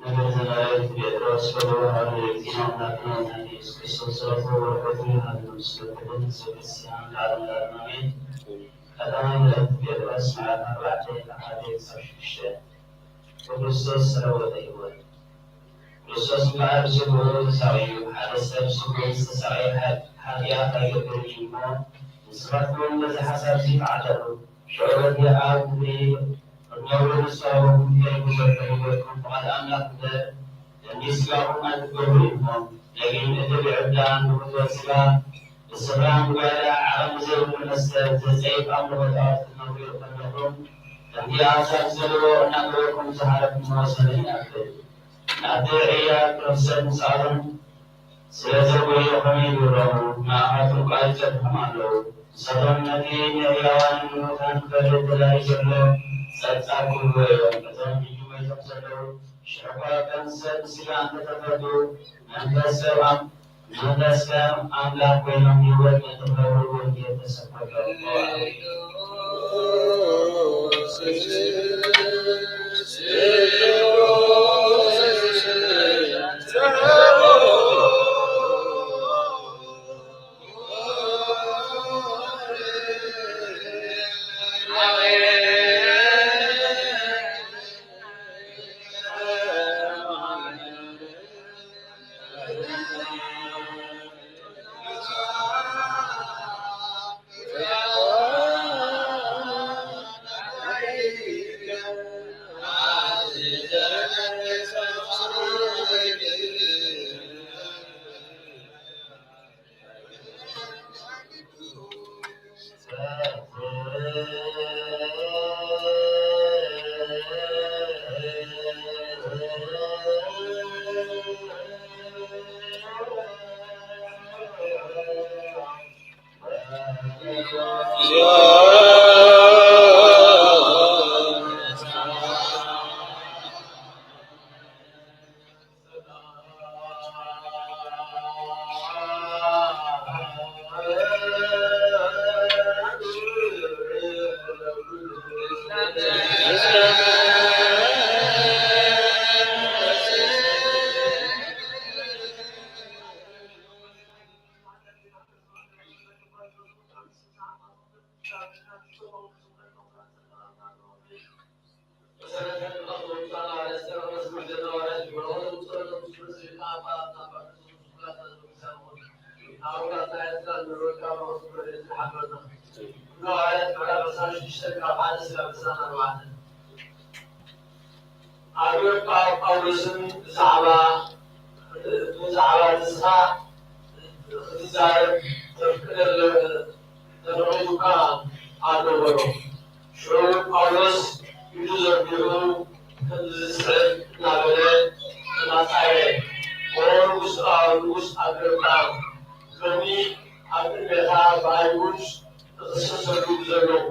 ነገር ዘማሪት ጴጥሮስ ወተዋህዶ የእግዚእነ ኣምላክነ መድኃኒነ ኢየሱስ ክርስቶስ ጸሎቱ በረከቱ ይሃሉ። ስለ ኩለን ህዝበ ክርስቲያን ለዓለመ ዓለም ኣሜን። ቀዳማይ መልእኽቲ ጴጥሮስ ምዕራፍ ኣርባዕተ ካብ ሓደ ክሳብ ሽዱሽተ። ብክርስቶስ ዝተለወጠ ህይወት። ክርስቶስ እምበኣር ብስግኡ ተሳቒዩ፣ ሓደ ሰብ ብስግኡ ዝተሳቐየ ሓ-፣ ሓጢኣት ኣይገብርን እዩ እሞ፣ ንስኻትኩም እውን በዚ ሓሳብ እዚ ተዓጠቑ። ሽዑ በቲ ኣብ ምድሪ ክትነብሩ ንዝተዋህበኩም ተሪፉ ዘሎ ህይወትኩም ብቓል ኣምላኽ እምበር፣ ደምሲ ስጋኹም ኣይትገበሩ ኢኹም። ደጊም እቲ ብዕብዳን ብፍትወት ስጋ፣ ብስኽራን ብጓይላ ዓቐን ብዘይብሉ መስተ ብዘጸይፍ ኣምልኾ ጣዖት ክትነብሩ ኢኹም ኣለኹም። ከምቲ ኣሕዛብ ዝደልይዎ እናገበርኩም ዝሃለፍኩምዎ ዘመን ይኣክል። ናብቲ ዕያር ክረፍሰት ምስ ኣተኹም ስለ ዘጉየኹም ይግረሙ፣ ንኣኻትኩም ከኣ ይጸድፉኹም ኣለዉ። ንሳቶም ነቲ ንህያዋንን ንሙታን ክፈርድ ተዳልዩ ዘሎ ጸብጻብ ክህብዎ እዮም። እቶም ሕጂ ሞይቶም ዘለዉ ሽሕኳ ከም ሰብ ስጋ እንተተፈቱ፣ መንፈስ ከም ኣም-፣ መንፈስ ከም ኣምላኽ ኮይኖም ህይወት ነቲ ክነብሩ ወንጌል ተሰበከ። ኣግሪጳ ጳውሎስን ብዛዕባ፣ ብዛዕባ ንስኻ ክትዛረብ ተፍቅደለ-፣ ተፈቒዱካ ኣሎ በሎ። ሽዑ ጳውሎስ ኢዱ ዘርጊሑ ከምዚ ዝስዕብ እናበለ ተማጸየ። ኦ ንጉስ፣ ንጉስ ኣግሪጳ፣ ሎሚ ኣብ ቅድሜኻ ብኣይሁድ ዝኽሰሰሉ ዘለኹ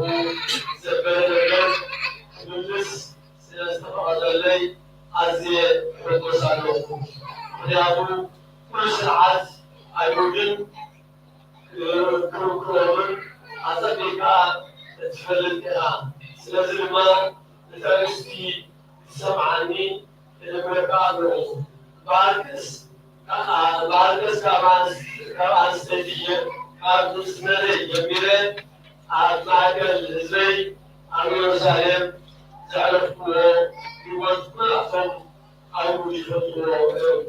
ዘበለ ነገር ክምልስ ስለ ዝተፈቐደለይ ኣዝየ እሕጎስ ኣለኹ። ምኽንያቱ ኩሉ ስርዓት ኣይሁድን ክርክሮምን ኣጸቢቕካ እትፈልጥ ኢኻ። ስለዚ ድማ ንትዕግስቲ ክትሰምዓኒ እልምነካ ኣለኹ። ባርቅስ፣ ባርቅስ ካብ ኣንስ-፣ ካብ ኣንስተይቲ ጀ-፣ ካብ ንእስነተይ ጀሚረ ኣብ ማእከል ህዝበይ ኣብ የሩሳሌም ዘሕለፍኩዎ ህይወት ኩላቶም ኣይሁድ ይፈልጥዎ እዮም።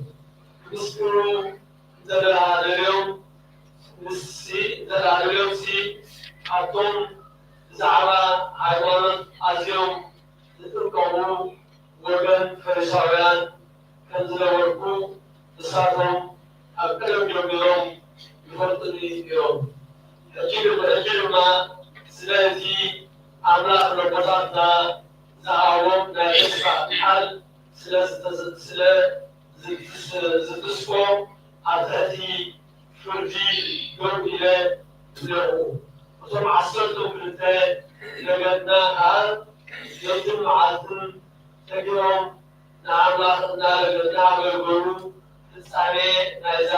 ክምስክሩ እንተደኣ ደልዮም፣ ንሲ እንተደኣ ደልዮምሲ፣ ኣብቶም ብዛዕባ ሃይማኖት ኣዝዮም ዝጥንቀቑ ወገን ፈሪሳውያን ከም ዝነበርኩ ንሳቶም ካብ ቀደም ጀሚሮም ይፈልጡኒ እዮም። ሕጂ ድ-፣ ሕጂ ድማ ስለ እቲ ኣምላኽ ነቦታትና ዝሃቦም ናይ ተስፋ ቃል ስለ ዝተስ-፣ ስለ ዝትስ-፣ ዝትስፎ ኣብ ትሕቲ ፍርዲ ደው ኢለ ኣለኹ። እቶም ዓሰርተው ክልተ ነገድና ከኣ ለይትን መዓልትን ተጊሆም ንኣምላኽ እናገ-፣ እናኣገልገሉ ፍጻሜ ናይዛ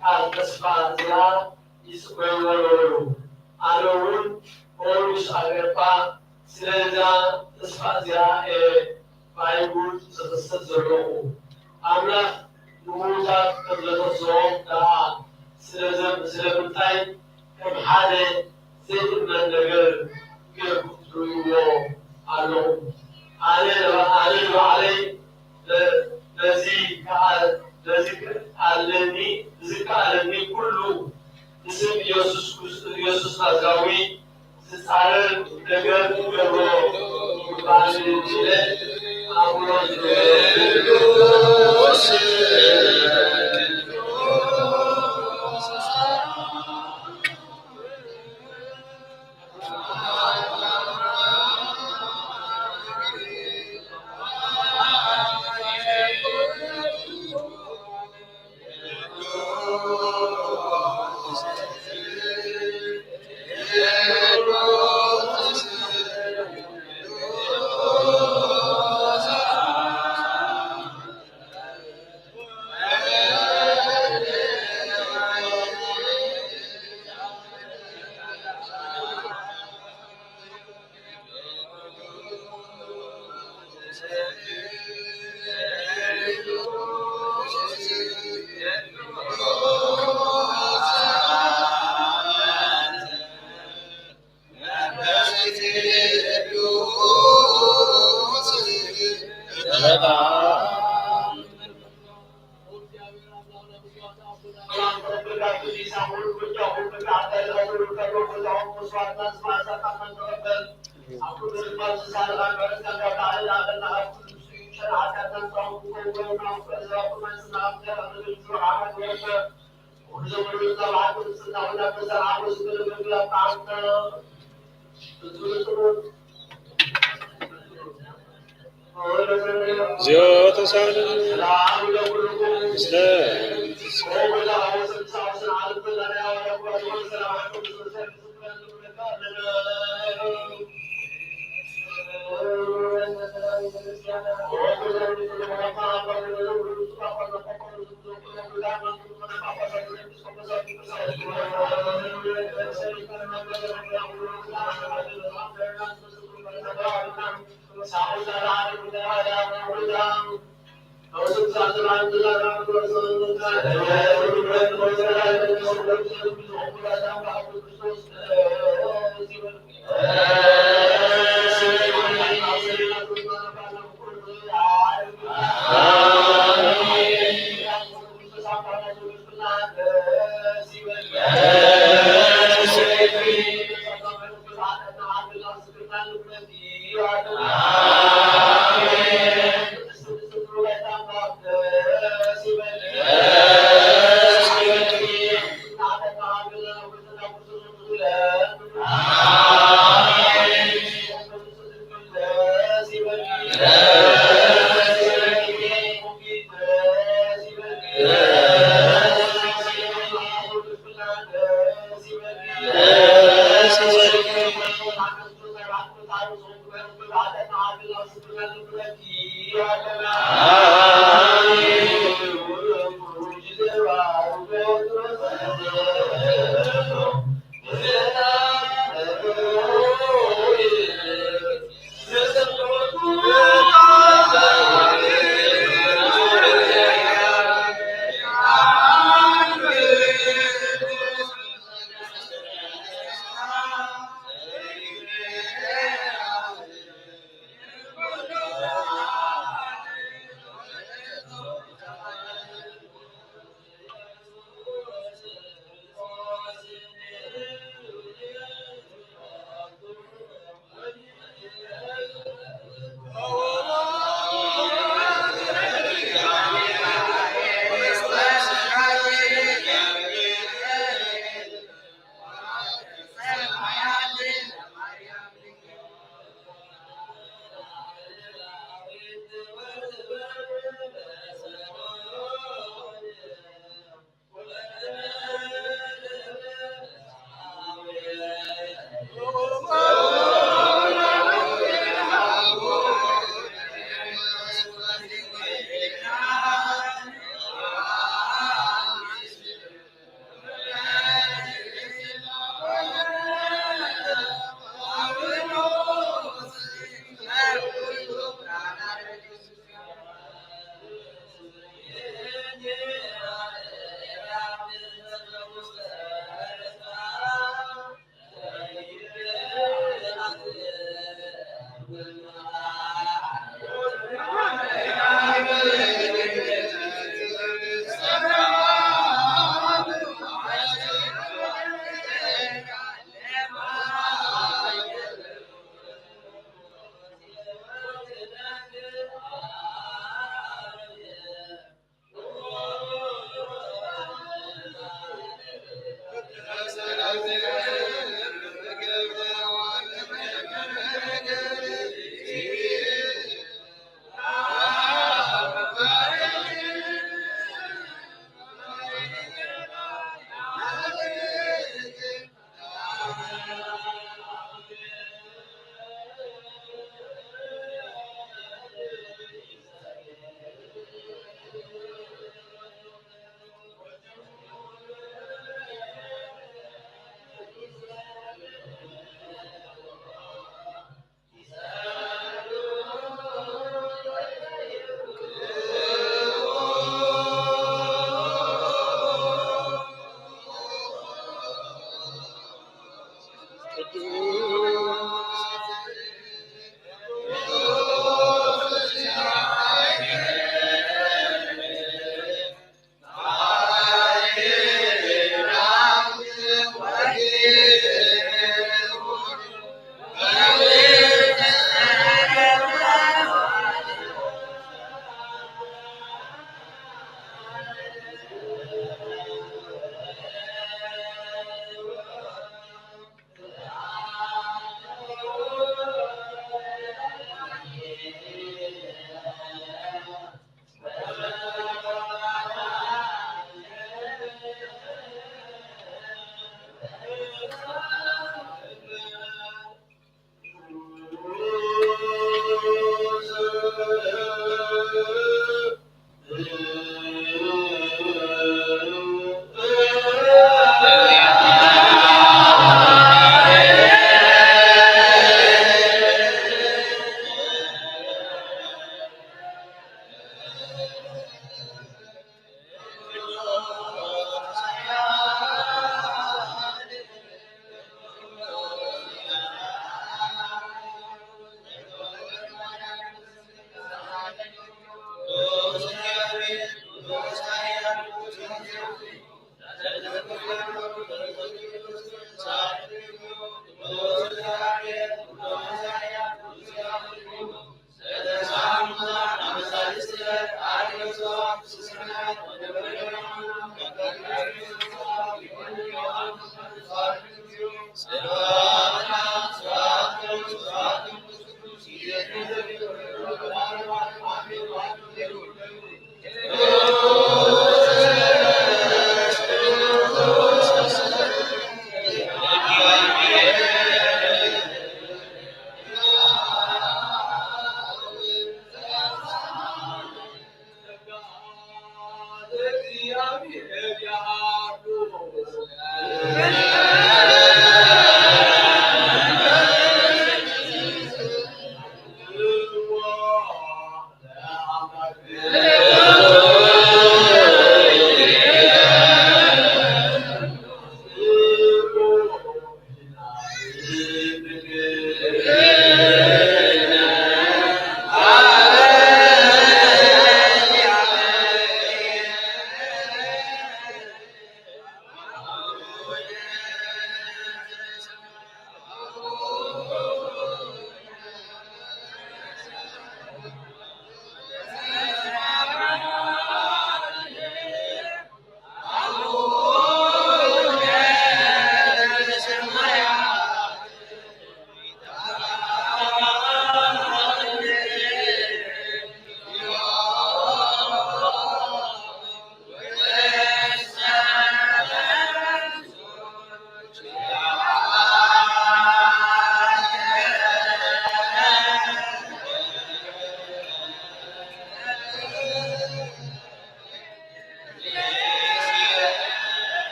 ቃል ተስፋ እዚኣ ይጽበይዎ ነበሩ። ኣነ እውን ኦ ንጉስ ኣግሪጳ፣ ስለዛ ተስፋ እዚኣ እየ ብኣይሁድ ዝኽሰስ ዘለኹ። ኣምላኽ ንምዉታት ከም ዘተስኦም ደኣ ስለዘም-፣ ስለምንታይ ከም ሓደ ዘይእመን ነገር ጌርኩም ትርእይዎ ኣለኹም። ኣነ ኣነ ንባዕለይ ነዚ ከኣ ነዚ ክኣለኒ ዝከኣለኒ ኩሉ ብስም ኢየሱስ ክርስቶስ ኢየሱስ ናዝራዊ ዝጻረር ነገር ክገብሮ ይግባእ ኢለ ኣምሮ። እግዚኦ ተሳለን ምስለ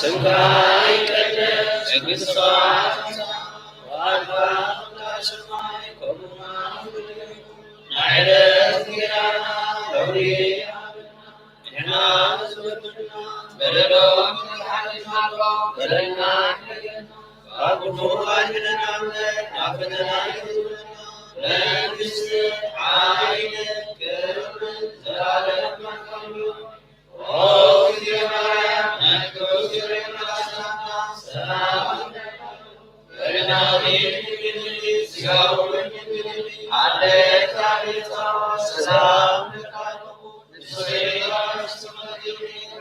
ስምካ ይቀደስ፣ መንግስትኻ ትምጻእ፣ ፍቓድካ ኣብ ሰማይ ከምኡ እውን ኣብ ምድሪ። ናይ ዕለት እንጌራና ሎሚ ሃበና፣ ንሕና ዝበደልና በደሎም ንሓልፍ፣ በደልና ይሕደገና፣ ካብ ክፉእ ኣድሕነና እምበር፣ ናብ ፈተና ኣይተእትወና። መንግስቲ፣ ሓይሊ፣ ክብሪ ዘላለሙ ናትካ እዩ። ኦ እግዝእትየ ማርያም፣ ናይ ክርስቶስ ፍሬ ሰላምታ ሰላም እብለኪ። በደልናኺ ይቕር ይበለኪ፣ ስጋውን ይቕር ይበለኪ። ኣደ እግዚአብሔር ጸባኦት፣ ሰላም እብለኪ። እግዚአብሔር ምስለኪ ወመንፈስ ቅዱስኪ።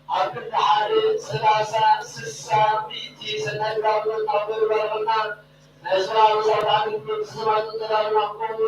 ኣብ ክንዲ ሓደ ሰላሳ ስሳ ሚእቲ ሰናይ ግብራውነት ናብ ገሩ ባርኽና። ናይ ስራ መሳርታ ኣገልግሎት ዝሰማዕቱ ተዳልና ክኾኑ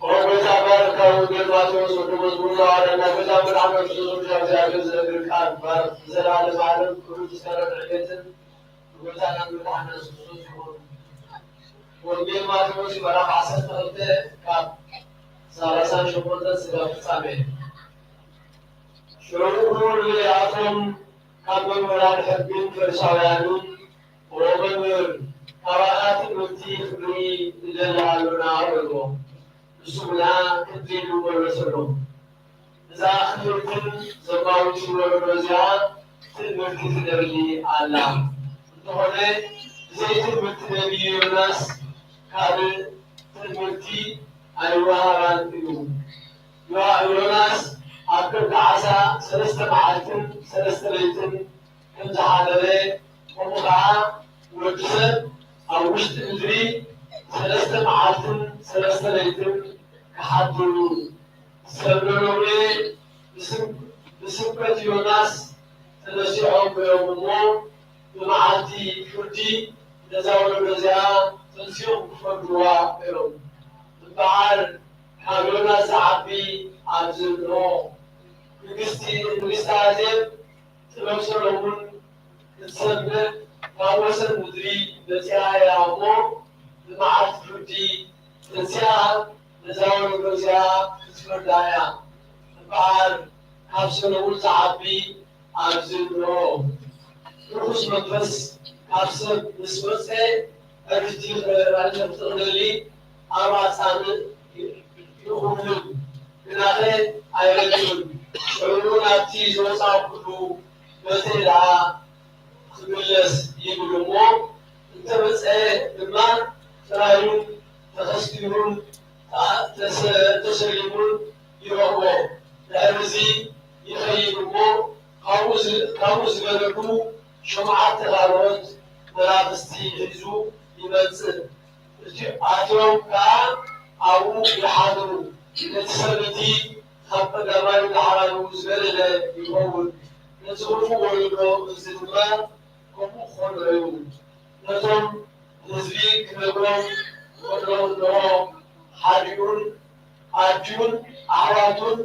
ኦ ጎይታ፣ ባርካ ወንጌል ማቴዎስ ወዲ መዝሙር ሐዋርያና። ጎይታ፣ መድሓኒ ክርስቶስ፣ እግዚኣብሔር ዝነግር ቃል ባርክ። ንዘለዓለም ዓለም ክብርን ምስጋናን ዕቤትን ንጎይታና ንመድሓኒና የሱስ ክርስቶስ ይኹን። ወንጌል ማቴዎስ ምዕራፍ ዓሰርተ ክልተ ካብ ሰላሳን ሸሞንተን ስጋብ ፍጻሜ። ሽዑ ንገሊኣቶም ካብ መምህራን ሕግን ፈሪሳውያንን፣ "ኦ መምህር፣ ካባኻ ትምህርቲ ክንርኢ ንደሊ ኣሎና" በልዎ። ንሱ ግና ከምዚ ኢሉ መለሰሎም፣ "እዛ ክፍልትን ዘማዊትን ወለዶ እዚኣ ትምህርቲ ትደሊ ኣላ። እንተኾነ ብዘይ ትምህርቲ ነቢይ ዮናስ ካልእ ትምህርቲ ኣይወሃባን እዩ። ዮ-፣ ዮናስ ኣብ ከብዲ ዓሳ ሰለስተ መዓልትን ሰለስተ ለይትን ከም ዝሓደረ፣ ከምኡ ኸዓ ወዲ ሰብ ኣብ ውሽጢ ምድሪ ሰለስተ መዓልትን ሰለስተ ለይትን ክሓድር እዩ። ሰብ ነነዌ ብስም-፣ ብስብከት ዮናስ ተነሲሖም እዮም እሞ፣ ብመዓልቲ ፍርዲ ነዛ ወለዶ እዚኣ ተንሲኦም ክፈርድዋ እዮም። እምበኣር ካብ ዮናስ ዝዓቢ ኣብዚ እንሆ። ንግስቲ ንግስቲ ኣዜብ ጥበብ ሰሎሙን ክትሰምዕ ናብ ወሰን ምድሪ መጺኣ እያ እሞ፣ ብመዓልቲ ፍርዲ ተንሲኣ ነዛ ወለዶ እዚኣ ክትፈርዳ እያ። እምበኣር ካብ ሰሎሙን ዝዓቢ ኣብዚ እንሆ። ርኹስ መንፈስ ካብ ሰብ ምስ መጸ ዕርፍቲ ክረክብ ክኽእል ኣብ ኣጻምእ ይኹብልል፣ ግናኸ ኣይረክብን። ሽዑ ናብቲ ዝወጻእኩሉ በተይ ደኣ ክምለስ ይብል እሞ፣ እንተመጸ ድማ ጥራዩን ተኸስቲሩን ተሰ-፣ ተሰሊሙን ይረኽቦ። ድሕሪ እዚ ይኸይድ እሞ፣ ካብኡ ዝ-፣ ካብኡ ዝገደዱ ሸውዓተ ካልኦት መናፍስቲ ሒዙ ይመጽእ። እቲ-፣ ኣትዮም ከኣ ኣብኡ ይሓድሩ። ነቲ ሰብ እቲ ካብ ቀዳማዩ ላዕላዩ ዝገደደ ይኸውን። ነቲ ክፉእ ወለዶ እዚ ድማ ከምኡ ክኾኖ እዩ። ነቶም ህዝቢ ክነግሮም ከሎ እንሆ ሓዲኡን ኣዲኡን ኣሕዋቱን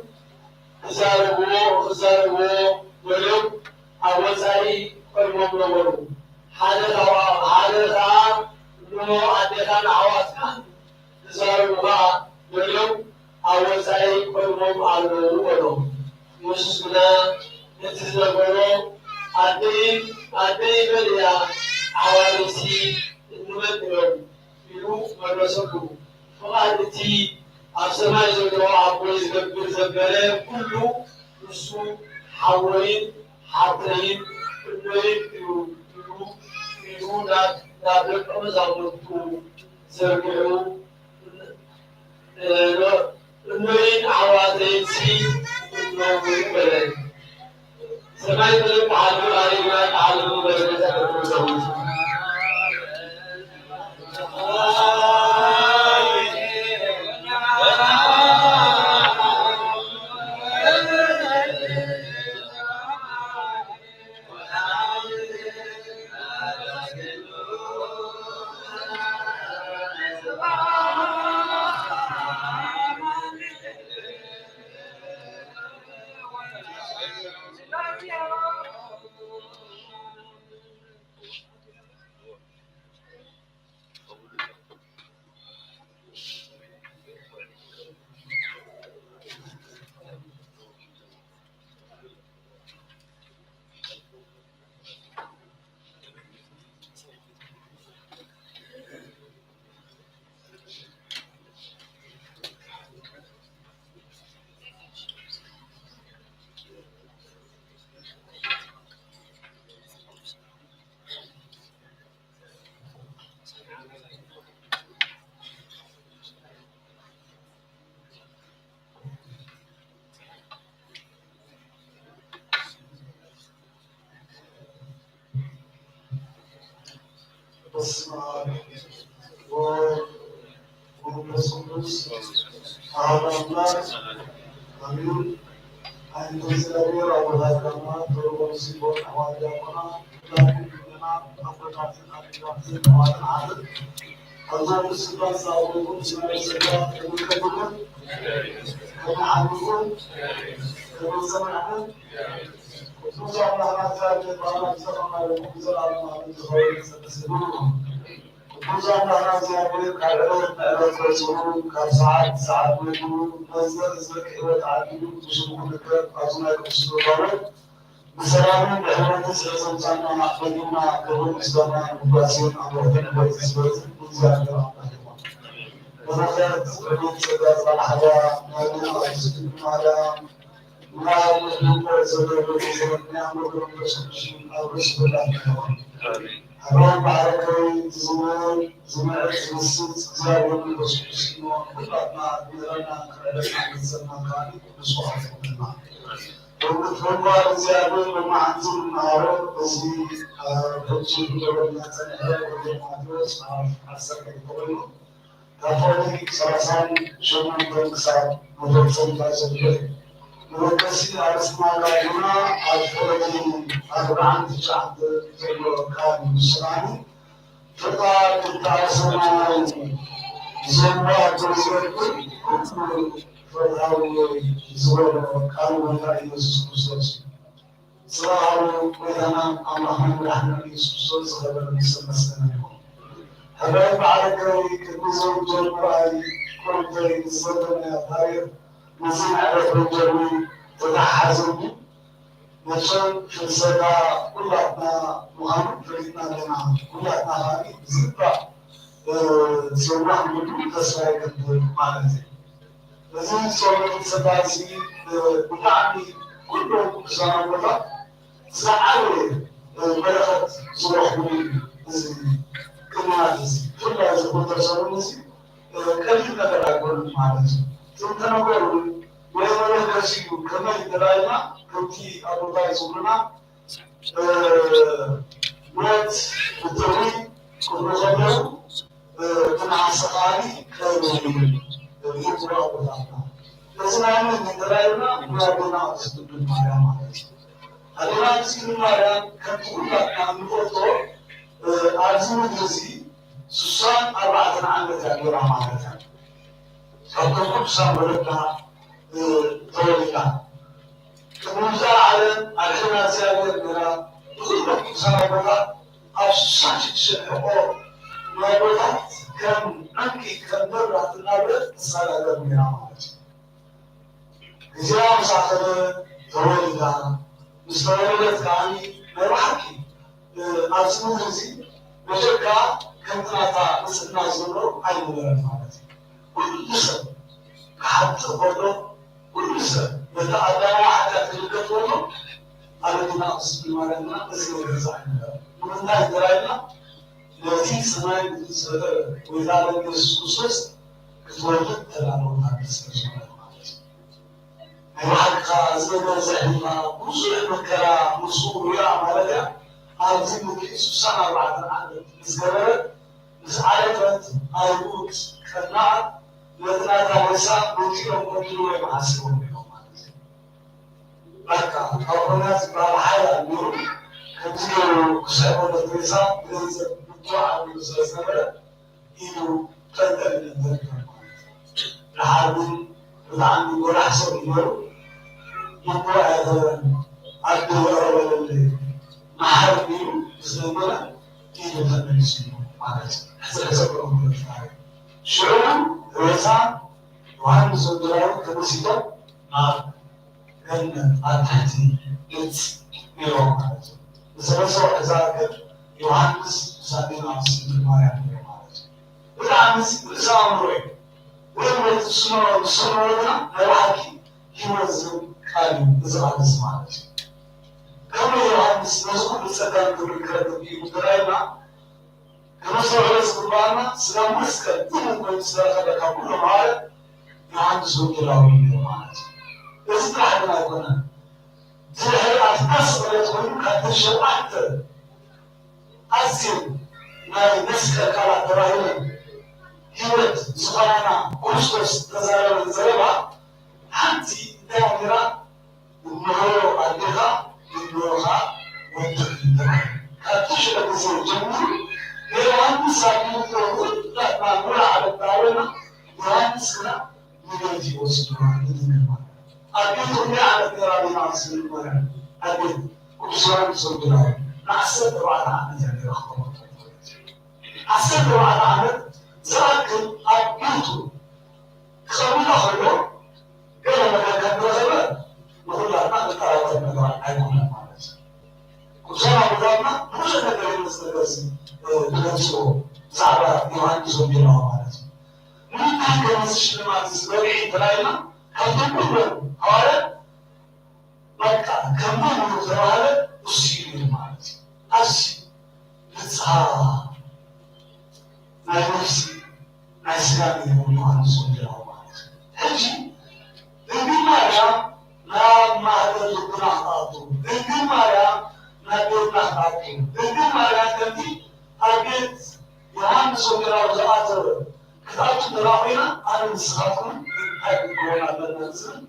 ክዛረብዎ፣ ክዛረብዎ በልዮም ኣብ ወጻኢ ቆይሞም ነበሩ። ሓደ ካብኣ-፣ ሓደ ከኣ እንሆ ኣዴኻን ኣሕዋትካን ክዛረቡኻ በልዮም ኣብ ወጻኢ ቆይሞም ኣለዉ በሎ። የሱስ ግና ነቲ ዝነገሮ፣ ኣደይ፣ ኣደይ መን እያ? ኣሕዋተይሲ እንመን እዮም? ኢሉ መለሰሉ። ፍቓድ እቲ ኣብ ሰማይ ዘሎ ኣቦይ ዝገብር ዘበለ ኩሉ ንሱ ሓወይን ሓብተይን እኖይን እዩ ኢሉ ኢሉ ናብ ናብ ደቀ መዛሙርቱ ዘርጊሑ፣ እኖይን ኣሕዋተይንሲ እነዉ በለ። ሰማይ ምድሪ ተዓልሉ፣ ኣረግና ተዓልሉ፣ በረከት ያዕቆብ ተሰዊቱ። በስመ አብ ወወልድ ወመንፈስ ቅዱስ አሐዱ አምላክ አሜን። ኣይንተ እግዚኣብሔር አቡነ አዳማ ተወልደ ሲቦን አዋልድ አቡና ሁላችን ምእመናን አባታችን አባታችን አባታችን አባታችን አባታችን አባታችን ቅዱስ አምላክና እግዚአብሔር ካብ ዕለት ንዕለት ፈጺሙ ካብ ሰዓት ሰዓት መዲቡ ነዚ ህዝበ ክህይወት ዓዲሉ ብሽሙ ክርከብ ኣብዚ ናይ ቅዱስ ቁርባን ብሰላምን ብሕይወትን ስለ ዘምጻና ኣመስጊንና ክብርን ምስጋናን ውዳሴን ኣምልኾትን ክበጽሕ ዝበጽሕ ንእግዚኣብሔር ኣምላኽ ይኹን። በረኸት ረድኤት ጸጋ ጽባሕ ሓዳ ናይ ኣምላኽ ቅድስቲ ድንግል ማርያም ናይ ኣምላኽ መንፈስ ቅዱስን ኣብ ርእሲ ኩላትና ይኹን። ኣሜን። ኣሮን ባሕረከይ ዝምር ዝምዕድ ዝምስጥ እግዚኣብሔር መንፈስ ቅዱስ እሞ ኩላትና ዕድመና ክዕረና ንዘመን ካኒ ቅዱስ ወሓት ይኹንና። ብምትሕብባር እግዚኣብሔር ብመዓልቲ ንመሃሮ እዚ ኣብ ሕጂ ክገብረና ጸኒሐ ወንጌል ማቴዎስ ምዕራፍ ዓሰርተ ክልተ ኮይኑ ካብ ፈለግ ሰላሳን ሸሞንተን ክሳብ መፈጸምታ ዘሎ እዩ። መበገሲ ኣርእስትና ግና ኣብ ፈለግ ኣርብዓን ትሽዓተን ዘሎ ቃል ምስላኒ ፍቃድ እታ ሰማይ ዘንባር ዝገብር ኩሉ ዝበሎ ቃል ጎይታ ኢየሱስ ክርስቶስ እዩ። ስለ ቃሉ ጎይታና ኣምላኽና መድሓኒና ኢየሱስ ክርስቶስ ዝኸበረ ዝተመስገነ ይኹን። ሕራይ ብዓረገይ ቅድሚ ዘውጀር ምርኣይ ቁርብተይ ምስ ዘለናዮ ታሪኽ ምስዚ መዕረፊ ወንጀል ተተሓሓዘኒ መቸም ፍልሰታ ኩላትና ምዃኑ ፈሊጥና ኣለና። ኩላትና ከኣ ብዝግባእ ጽልዋ ክንብሉ ተስፋ ይገብር ማለት እዩ። እዚ ጾመ ፍልሰታ እዚ ብጣዕሚ ኩሎም ቅዱሳን ኣቦታት ዝዓበየ በረኸት ዝረኽብሉ እዩ። እዚ ቅንያት እዚ ብፍላይ እዚ ክልተ ሰሙን እዚ ቀሊል ነገር ኣይኮነን ማለት እዩ። እቶም ተነገሩ ወይ መለገሲ እዩ። ከመይ ተላኢልና ከምቲ ኣቦታይ ዝብሉና ሞት ብጥሪ ክብሉ ከለዉ ብናሓሰኻኒ ከይበሉ ይብሉ ኣቦታትና። እዚ ናይ መን ተላኢልና ናይ ኣቦና ቅድስት ድንግል ማርያም ማለት እዩ። ኣዴና ቅድስት ድንግል ማርያም ከምቲ ኩላትና እንፈልጦ ኣብዚ ምድሪ እዚ ስሳን ኣርባዕተን ዓመት እያ ነይራ ማለት እያ። ካብቶም ቅዱሳን ወለዳ ተወሊዳ ቅድሚ ምምጻእ ዓለም ኣድሕና እግዚኣብሔር ነይራ። ንኹሎም ቅዱሳን ኣቦታት ኣብ ስሳን ሽዱሽተን ሕቆ ናይ ኣቦታት ከም ዕንቂ ከም መብራት እናበለት ትሰጋገር ነይራ ማለት እዩ። ግዜኣ ምስ ኣኸለ ተወሊዳ፣ ምስ ተወለደት ከኣ ናይ ብሓቂ ኣብዚ ምድሪ እዚ መቸም ከኣ ከምቲ ናታ ንጽህና ዝነበሮ ኣይነበረን ማለት እዩ። ኩሉ ሰብ ክሓጥእ ከሎ፣ ኩሉ ሰብ ነቲ ኣዳማዊ ሓጢኣት ክልገስ ከሎ፣ ኣደና ቅድስት ድንግል ማርያም ግና እዚ ነገር እዚ ኣይነበረን። ንምንታይ እንተ ኢልና ነቲ ሰማይ ምድሪ ዝፈጠረ ጎይታ ኢየሱስ ክርስቶስ ክትወልድ ተዳለወት ኣደ ስለ ዝኾነት ማለት እዩ። ናይ ብሓቂ ከኣ እዚ ነገር እዚ ኣሕሊፋ ብዙሕ መከራ ምስኡ ሪኣ ማለት እያ። ኣብዚ ምድሪ ስሳን ኣርባዕተን ዓመት ምስ ገበረት ምስ ዓረፈት ኣይጉድ ቀናኣት ነቲ ናታ ሬሳ መጺኦም ከድልዎ እዮም ሓሲቦም ነይሮም ማለት እዩ። በቃ ኣቦና ዝበሃል ሓያል ነይሩ። ከምዚ ገይሩ ክስሕቦ ነቲ ሬሳ ብገንዘብ ምትዋዕ ኣቢሉ ስለ ዝነበረ ኢዱ ጠልጠል ይብል ነበር ማለት እዩ። ደሓር ግን ብጣዕሚ ጎራሕ ሰብ እዩ ነይሩ። ልቡ ኣየተረን። ኣደ ይቕረ በለለይ መሓር ኢሉ ምስ ለመነ ኢዱ ተመሊሱ ማለት እዩ። ሕዚ ሕሰብ ከምኡ ይፈጥር። ሽዑ ሬሳ ዮሃንስ ወንጌላዊ ተመሲጦም ናብ ገነት ኣብ ትሕቲ ገጽ ነይሮም ማለት እዩ። ንሰለስተ ወርሒ ዝኣክል ዮሃንስ ምስ ኣዴና ቅድስት ድንግል ማርያም ነይሩ ማለት እዩ። ብጣዕሚ ርእሰ ኣእምሮ እዩ። ወይ ነቲ ዝስምዖ ዝስምዖ ግና ናይ ብሓቂ ህይወት ዝህብ ቃል እዩ እዚ ቃል እዚ ማለት እዩ። ከመይ ዮሃንስ ነዚ ኩሉ ጸጋን ክብርን ክረክብ ክኢሉ እንተ ኢልና ከነስተውዕሎ ዝግባኣና ስጋን መስቀል እውን ኮይኑ ዝተረኸበ ካብ ኩሎም ሃዋርያት ዮሃንስ ወንጌላዊ እዩ ማለት እዩ። እዚ ጥራሕ ግን ኣይኮነን። ድሕሪ ኣፍታ ስቕለት ኮይኑ ካብተን ሸውዓተ ኣዝየን ናይ መስቀል ቃላት ተባሂለን ህይወት ዝኾናና ክርስቶስ ዝተዛረበን ዘረባ ሓንቲ እንታይ እያ ነይራ? እንሆ ኣዴኻ፣ እንሆ ኸኣ ወድኺ ተባሂሉ። ካብቲ ሽዑ ግዜ ጀሚሩ ንዮሃንስ ኣቢሉ ኩላትና ሙሉእ ዓለም ተሃበና። ዮሃንስ ግና ንቤት ይወስድዋ ንድንግል ማርያም። ኣብ ቤቱ ክንደይ ዓመት ነይራ ኣዴና ቅድስት ድንግል ማርያም? ኣብ ቤት ቅዱስ ዮሃንስ ወንጌላዊ ንዓሰርተ ኣርባዕተ ዓመት እያ ነይራ ክቐመጦ። ዓሰርተ ኣርባዕተ ዓመት ዝኣክል ኣብ ቤቱ ክቐመጣ ከሎ ገለ ነገር ከም ዝረኸበ ንኹላትና ንጠራጠር ነገር ኣይኮነን ማለት እዩ። ቅዱሳን ኣቦታትና ብዙሕ ነገር እዩ ነዚ ነገር እዚ ዝገልፅዎ ብዛዕባ ዮሃንስ ወንጌላዊ ማለት እዩ። ንምንታይ ከ ነዚ ሽልማት እዚ በሊዑ እንተላይና ካብቶም ኩሎም ሃዋርያት በቃ ከም መምህር ዝተባህለ እሱ እዩ ማለት እዩ። ኣዝዩ ንጽሃ ናይ ነፍሲ ናይ ስጋ እዩ ዮሃንስ ወንጌላዊ ማለት እዩ። ሕጂ ድንግል ማርያም ናብ ማህፀን ልብና ክትኣቱ፣ ድንግል ማርያም ናብ ቤትና ክትኣቱ፣ ድንግል ማርያም ከምቲ ኣብ ቤት ዮሃንስ ወንጌላዊ ዝኣተወ ክትኣቱ እንተ ደኣ ኮይና ኣነ ንስኻትኩም እንታይ ክንከውን ኣለና ዝብል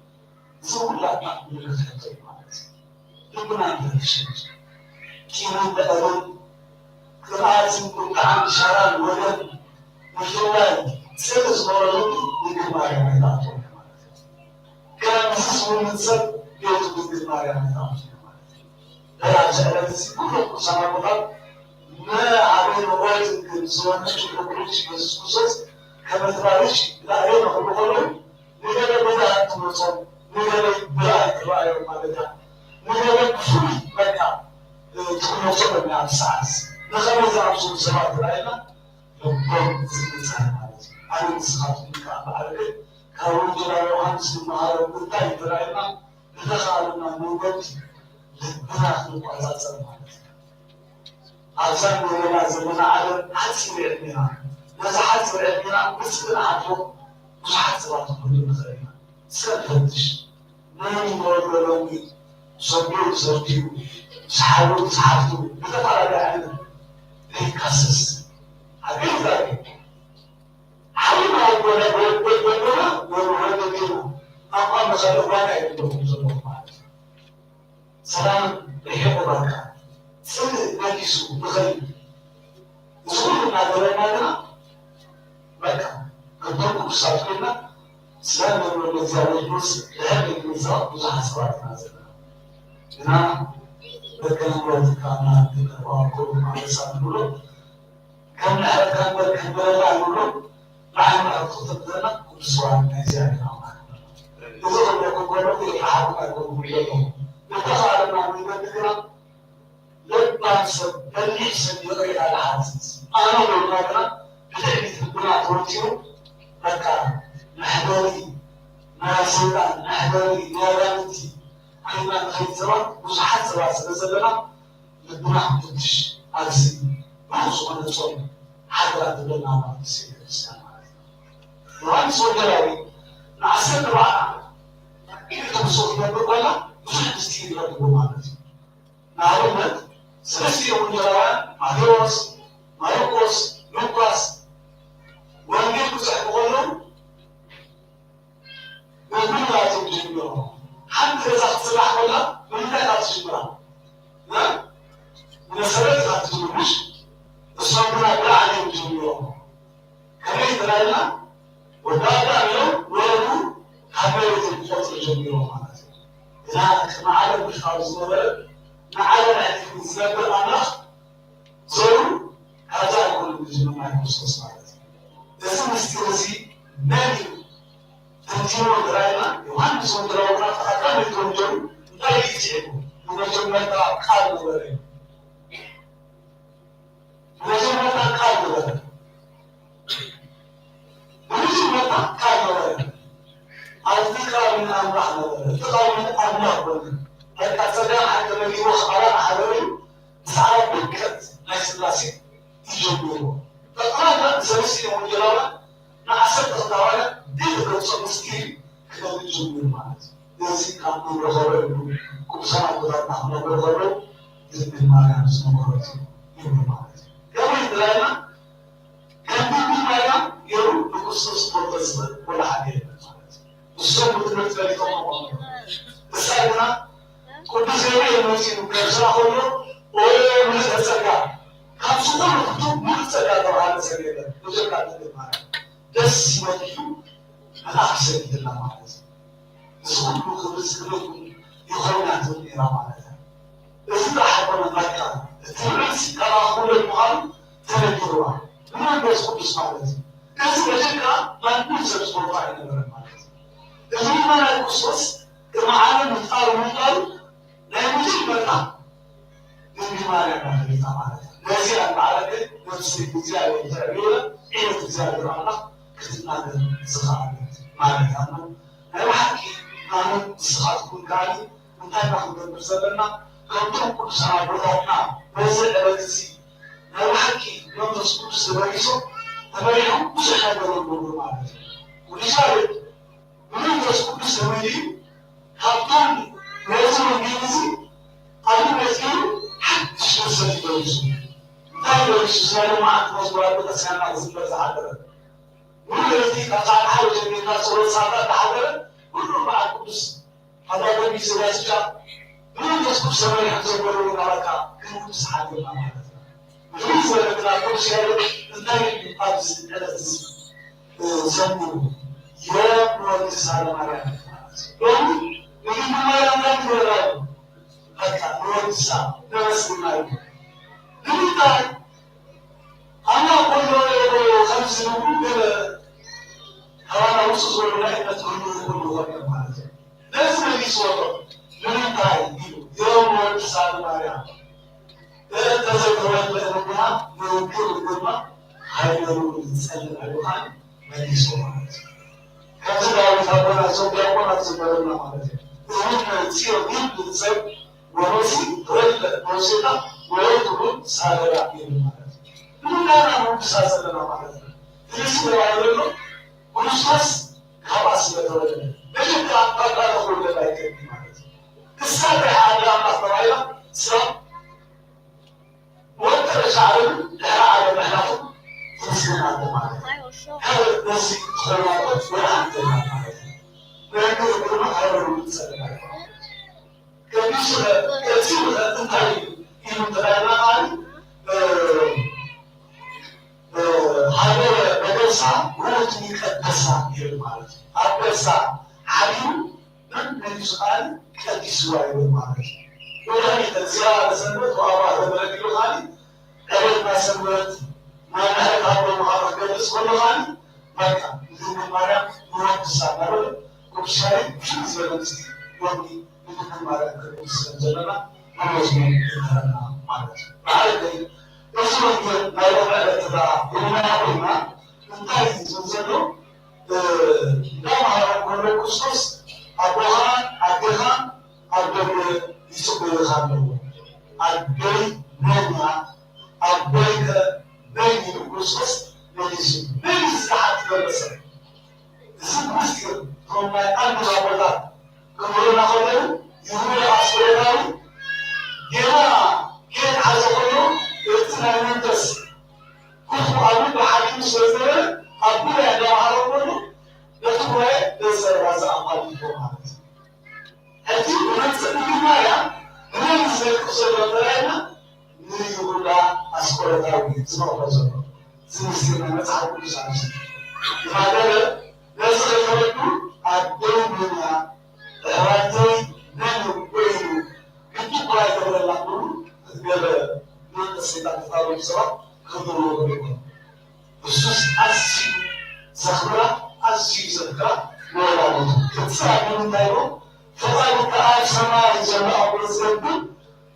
እዚ ኩላትና ምልክት ሕቶ እዩ ማለት እዩ። ልብና እንተተሸይጡ ቂምን በቐልን ቅንኣትን ቁጥዓን ሻራን ወገን ምፍልላይ ጽልኢ ዝመረሉ ምግባር ኣይተኣትዎም ማለት እዩ። እዚ ዝውንን ሰብ ቤቱ ድንግል ማርያም ምእንቲ ኣምስሉ ማለት እዩ። በል ኣብዚ ዕለት እዚ ኩሎም ቅዱሳን ኣቦታት ንኣበይ ንቆርጽ ግን ዝወንን ሽዑ ኢየሱስ ክርስቶስ ከመ እቲ ባርሽ ንኣበይ ንኽብሉ ከለዉ ንገለ ብርሃን ትመጾም፣ ንገለ ብርሃን ትረኣዮም ማለት እያ። ንገለ ብፍሉይ በቃ ትቕመጦም እዮም ኣብቲ ሰዓት እዚ። ንኸመይ ዝኣምሰሉ ሰባት ትረኣየና? ልቦም ዝንጻህ ማለት እዩ። ኣነ ንስኻትኩም ከኣ በዓል ግን ካብ ወንጌላዊ ዮሃንስ ንመሃሮ እንታይ ይረኣየና? ብተኻእለና መንገዲ ልብና ክንቆጻጸር ማለት እዩ። ኣብዛ ንበላ ዘለና ዓለም ሓጺር ዕድሜና፣ ነዛ ሓጺር ዕድሜና ብጽድቂ ንሓልፎ ብዙሓት ሰባት ክንህሉ ንኽእል ኢና። እስከ ንፈትሽ። መን ይመርዶ ሎሚ ሰብኡ ተሰርቲኡ፣ ምስ ሓዉ ምስ ሓፍቱ ብተፈላለየ ዓይነት ዘይካሰስ? ሓቂ ይዛረብ። ሓይልና ይጎዳ፣ ጎዳ፣ ጎዳ፣ ጎዳ፣ ጎዳ፣ ጎዳ፣ ኣብ መኸለ ዋጋ የብለኩም ዘለኹም ማለት እዩ። ሰላም ርሒቑ በቃ፣ ጽልእ ነጊሱ ንኸይድ። እዚ ኩሉ እናገበርና ግና በቃ፣ ክብቶም ቅዱሳት ኮይና፣ ስለ ንብሎ እግዚኣብሔር ንወስድ፣ ድሕር ዘይምንሳእ ብዙሓት ሰባት ኢና ዘለና። ግና በገና ምሕረትካ ኣምላኽ ክንቀርባ ክቡር ማለሳ ንብሎ፣ ከም ምሕረትካ እምበር ከም በደልና ኣይብሎ፣ ንዓይ ምሕረት ክተብለና ቅዱስ ዋን ናይ እግዚኣብሔር ኣምላኽ። እዚ ክብለኩም ከሎ፣ ይፍርሓኩም ኣይኮንኩም ኢለኩም። ብተኻእለና መንገዲ ግና፣ ለባም ሰብ፣ በሊሕ ሰብ ይቕሬታ ዝሓትት። ኣነ ወይ ማግና ብድሕሪት ልብና ተወጢሩ፣ በቃ፣ መሕደሪ ናይ ሰይጣን፣ መሕደሪ ናይ ኣጋንንቲ ኮይና ንኸይድ ሰባት፣ ብዙሓት ሰባት ስለ ዘለና፣ ልብና ክንፍትሽ ኣብዚ ብሩኽ ዝኾነ ጾም ሓደራ ትብለና ማለት እዩ ቤተክርስትያን ማለት እዩ። ዮሃንስ ወንጌላዊ ንዓሰርተ ኣርባዕተ ዓመት ኢሉ ተምስኡ ክነብር ከላ ብዙሕ ምስጢር ይረክቡ ማለት እዩ። ንኣብነት ሰለስቲኦም ወንጌላውያን ማቴዎስ፣ ማርቆስ፣ ሉቃስ ወንጌል ክጽሕፉ ከለዉ ብምንታይ እዮም ዝጅምሩ? ሓንቲ ገዛ ክትስራሕ ከላ ብምንታይ ኢኻ ትጅምራ? እ? ብመሰረት ኢኻ ትጅምር፣ ምሽ? እሶም ግና ብላዕሊ እዮም ዝጅምሩ። ከመይ ተላልና? ወዲ ኣዳም እዮም ወለዱ ካብ መሬት እዮም ክቆጽሩ ጀሚሮም ማለት እዩ። ግና ቅድሚ ዓለም ምፍጣሩ ዝነበረ ንዓለም ኣሕሊፉ ዝነብር ኣምላኽ ዘሩ ካብዛ ኣይኮነን ዝጅምር ናይ ክርስቶስ ማለት እዩ። እዚ ምስጢር እዚ መን እዩ ተንቲኑ ዝረኣየና? ዮሃንስ ወንጌላዊ ግና ተቐዳሚ ወንጌሉ እንታይ እዩ ጽሒፉ? ብመጀመርታ ቃል ነበረ እዩ። ብመጀመርታ ቃል ነበረ። ብመጀመርታ ቃል ነበረ። ኣብዚ ቃል ኣምላኽ ነበረ። እቲ ቃል ኣምላኽ ኮነ። በቃ ጸጋን ሓቂ ተመሊእዎ ኸኣ ሓበረ እዩ። ብዛዕባ ድምቀት ናይ ስላሴ ይጀምርዎ። ጠቕላላ ሰለስቲኦም ወንጌላውያን ንዓሰርተ ክልተ ሃዋርያት ዘይተገልጾ ምስጢር ክነግር ጀሚሩ ማለት እዩ። እዚ ካብ መብርኸ ይብሉ ቅዱሳን ኣቦታትና ክነግሩ ከለዉ ድንግል ማርያም ዝነበረት እዩ ይብሉ ማለት እዩ። ከመይ ትብላና? ከም ድንግል ማርያም ገይሩ ንክርስቶስ ክፈልጦ ዝኽእል ወላ ሓደ የለን ማለት እዩ። ንሶም ብትምህርቲ ፈሊጦም ኣቐመጡ። ንሳ ግና ቅዱስ ገብርኤል መጺኡ ከብስራ ከሎ፣ "ኦ ምልዕተ ጸጋ፣ ካብ ዝኾነ ፍጡር ምሉእ ጸጋ ዝተባህለ ሰብ የለን፣ ብጀካ ድንግል ማርያም ደስ ይበል" ኢሉ መልኣኽ ይሰግድላ ማለት እዩ። እዚ ኩሉ ክብሪ ዝክብር ይኾና ትብል ነይራ ማለት እዩ። እዚ ጥራሕ ኣይኮነን፣ በቃ እቲ ልዑል ካብኣ ክውለድ ምዃኑ ተነጊርዋ ብመንፈስ ቅዱስ ማለት እዩ። እዚ በጀካ ማንም ሰብ ዝፈልጦ ኣይነበረን ማለት እዩ። እዚ ድማ ናይ ክርስቶስ ቅድሚ ዓለም ምፍጣሩ ምንባሩ ናይ መጀመርታ ድንግል ማርያም እያ ፈሊጣ ማለት እዩ። ነዚ ኣንበዓረገ ነፍሲ እግዚኣብሔር ተዕብዮለ ዒለት እግዚኣብሔር ኣምላኽ ክትናገር ዝኸኣለት ማለት እያ። ናይ ብሓቂ ኣነ ንስኻትኩም ከኣ እንታይ ኢና ክንገብር ዘለና? ከምቶም ቅዱሳን ኣቦታትና በዚ ዕለት እዚ ናይ ብሓቂ መንፈስ ቅዱስ ተመሊሶም ተመሪሖም ብዙሕ ነገር ይገብሩ ማለት እዩ። ቅዱስ ያሬድ ብመንፈስ ቅዱስ ተመሊኡ ካብቶም ነዚ ወንጌል እዚ ኣብ መዝገቡ ሓድሽ ፍልሰት እዩ በሪሱ። እንታይ በሪሱ? ስለ ልምዓት መዝሙራት ቤተክርስትያንና ክዝምር ዝሓደረ። ሙሉ ለይቲ ካብ ሰዓት ሓደ ጀሚርና ጸሎት ሰዓታት ዝሓደረ ኩሉ በዓል ቅዱስ ኣባ ጊዮርጊስ ዘጋስጫ ብመንፈስ ቅዱስ ተመሪሖም ዘንበርዎ ቃላትካ ክንውድስ ሓዲርና ማለት እዩ። ብፍሉይ ዝበለ ግና ቅዱስ ያሬድ እንታይ ኢሉ ኣብዚ ዕለት እዚ ዘሚሩ? የም ወልድ ሳለ ማርያም ማለት እዩ። ሎሚ ንድንግል ማርያም እንታይ ትገብር ኣሎ? በቃ ንወድሳ ነመስግና እዩ። ንምንታይ? ኣምላኽ ወልዶ ከምዚ ዝብሉ ገለ ካባና ውፅእ ዝበሉ ናይ እምነት ህልው ይኹን ይኾን ማለት እዩ። ነዚ መሊስዎ ኣሎ። ንምንታይ ኢሉ? ዮም ወድሳ ንማርያም እንተ ዘይተወልደ እምና ንውግእ ድማ ሃይለሉ ዝጸልእ ኣይውሃን መሊስዎ ማለት እዩ። ከምዚ ዳዊት ኣቦና እዞም ዲያቆናት ዝበለና ማለት እዩ። እምነ ጽዮን ይብል ሰብ ወሮሲ ተወልደ መውሴታ ወወልድ ሳገዳ ይብል ማለት እዩ። ንምንታይ ኢና ንውድሳ ዘለና ማለት እዩ። ፍልስጤማዊ ዘሎ ክርስቶስ ካብኣ ስለ ተወለደ፣ መጀመርያ ካብ ካልእ ክውለድ ኣይክእልን ማለት እዩ። እሳ እንታይ ሓደ ኣምላኽ ተባሂላ፣ እሳ ወጥረ ሻዕርን ድሕሪ ዓለም ምሕላፉ ትምስገን ኣለ ማለት እዩ። ካልእ ነዚ ዝኾነ ወላ ሓንቲ የላን ማለት እዩ። ምክንያቱ ድማ ሃይማኖት ዝጸልእ ኣይኮነን። ቅዱስ ቀጺሉ እንታይ ኢሉ እንተባይና ቃል፣ እ፣ እ፣ ሃገረ በገሳ ውእቱ ይቀደሳ ይብል ማለት እዩ። ኣብ ገሳ ዓቢዩ ግን ንሱ ቃል ቀዲስዋ ይብል ማለት እዩ። ወደፊት እዚኣ ለሰንበት ወኣባ ተበረኪሉ ቃል ዕለትና ሰንበት ናይ ምሕረት ኣቦ ምዃኑ ክገልጽ ከሎ ኸኣ በቃ ንድንግል ማርያም ንወድሳ እናበለ ቅዱስ ያሬድ ብፍልይ ዝበለ ምስጢር ሎሚ ንድንግል ማርያም ክንውድስ ከም ዘለና ብመዝሙር ይምህረና ማለት እዩ። ብሓደ እዚ ወንጌል ናይ ሎሚ ዕለት እታ ኢልና ኮይና እንታይ እዩ ዝብል ዘሎ? እንዳምሃረ ከሎ ክርስቶስ ኣቦኻ ኣዴኻ ኣብ ደገ ይጽበዩኻ ኣለዉ። ኣደይ መን እያ? ኣቦይከ መን ኢሉ ክርስቶስ መሊሱ። መን እዩ ዝሓት ዘሎ ሰብ? እዚ ምስጢር እቶም ናይ ቀንዲ ኣቦታት ክምህሩና ከለዉ ይሁዳ ኣስቆሮታዊ ጌና ከየትሓዘ ከሎ እቲ ናይ መንፈስ ክፉእ ኣብ ልቡ ሓኪሙ ስለ ዝነበረ ኣብ ጉባኤ እንዳምሃረ ከሎ ነቲ ጉባኤ በዚ ዘረባ እዚ ኣቋዲልዎ ማለት እዩ። ሕጂ ብመንጽር ድንግል ማርያም ንመን ዝነቅፍ ዘሎ እንተራእየና ንይሁዳ ኣስቆሮታዊ እዩ ዝነቕፎ ዘሎ። እዚ ምስጢር ናይ መጽሓፍ ቅዱስ ኣብዚ ዝሃገረ ነዚ ከይተረዱ ኣደይ መን እያ ኣሕዋተይ መን እዮም ኮይኑ ግዲ እኳ ኣይተብለላ ክብሉ ገለ መንፈስ ሰይጣን ተታለሉ ሰባት ክህልዉ ይኽእሉ እዮም። እሱስ ኣዝዩ ዘኽብራ ኣዝዩ ዘፍቅራ ንወላዲቱ። እቲ ስራሕ ግን እንታይ ኢሉ? ፈጣሪ ከኣ ኣብ ሰማይ ዘሎ ኣቦ ዝገብር